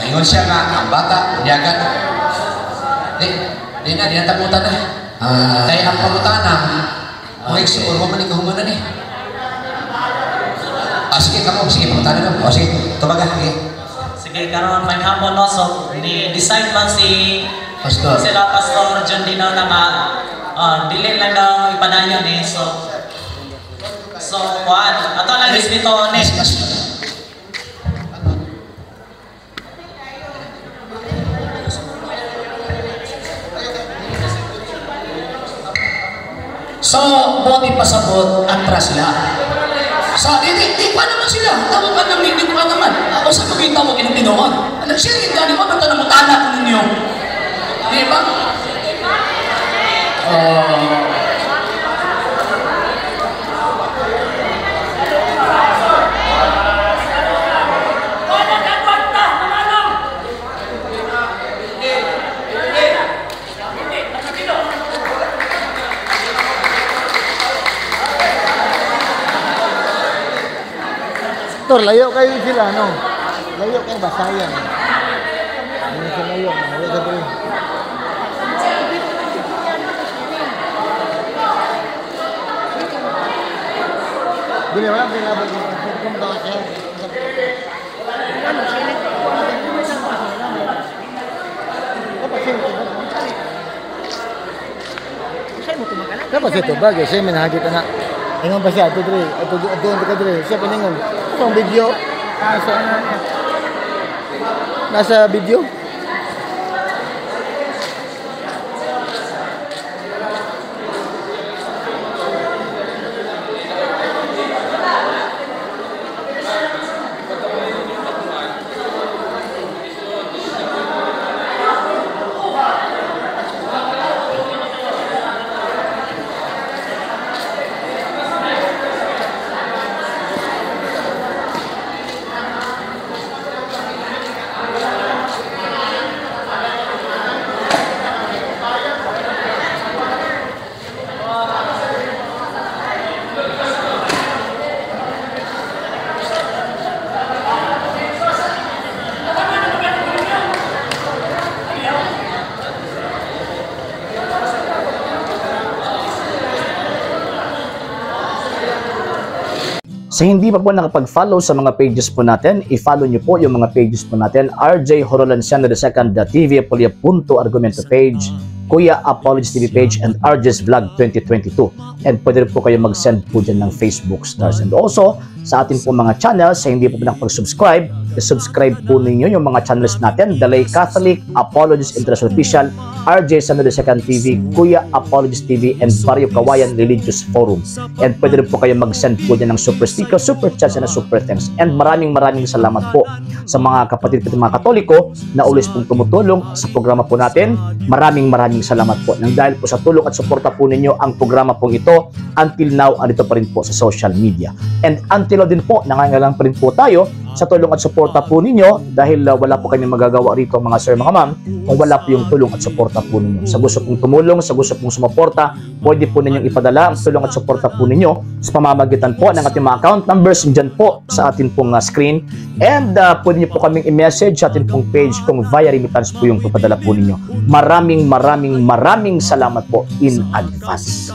ngayon siya nga, ang bata, unyagan. Di na taputan na. Ah. Kaya ang pangutana, mga igsuon, wa man ni kahumanan eh. Ah, sige, kamo, sige, pangutana na. O, sige, tumaga, sige. Sige, karon may hapon no. So ni decide man si Pastor. sila Pastor John Dino na nga dili lang daw ipadayon eh. So kuan, ato lang respeto ni. So, bote pasabot, atras sila. So, di pa naman sila. Tawag ka naman, di pa naman. Ako sa pagiging tawag, inong tinuod. Nag-share yung gani ko, ba't namutana ko ninyo? Di ba? Tor, layo kayo sila, no? Layo kayo, basayan. Hindi sa layo, layo sa diri. Dili, wala pinabot yung kung daw siya. Dapat siya tubag, eh. Siya minahagi ka na. Ingon pa siya, ato diri, ato ato ka diri. Siya paningon. Ang video nasa video. Sa hindi pa po nakapag-follow sa mga pages po natin, i-follow nyo po yung mga pages po natin. RJ Horolanciano II, TV Apolia Punto Argumento page, Kuya Apologies TV page, and RJ's Vlog 2022. And pwede rin po kayo mag-send po dyan ng Facebook stars. And also, sa atin po mga channels, sa hindi po nakapag-subscribe, i-subscribe po ninyo yung mga channels natin. Dalay Catholic, Apologies International Official, RJ Sano II TV, Kuya Apologies TV, and Barrio Kawayan Religious Forum. And pwede rin po kayo mag-send po dyan ng super sticker, super chats, and super thanks. And maraming maraming salamat po sa mga kapatid ko mga Katoliko na always pong tumutulong sa programa po natin. Maraming maraming salamat po. Nang dahil po sa tulong at suporta po ninyo ang programa pong ito, until now, andito pa rin po sa social media. And until now din po, nangangailangan pa rin po tayo sa tulong at suporta po ninyo dahil wala po kami magagawa rito mga sir, mga ma'am, kung wala po yung tulong at suporta po ninyo. Sa gusto pong tumulong, sa gusto pong sumuporta, pwede po ninyong ipadala ang tulong at suporta po ninyo sa pamamagitan po ng ating mga account numbers dyan po sa atin pong screen. And pwede niyo po kaming i-message sa atin pong page kung via remittance po yung papadala po ninyo. Maraming maraming maraming salamat po in advance.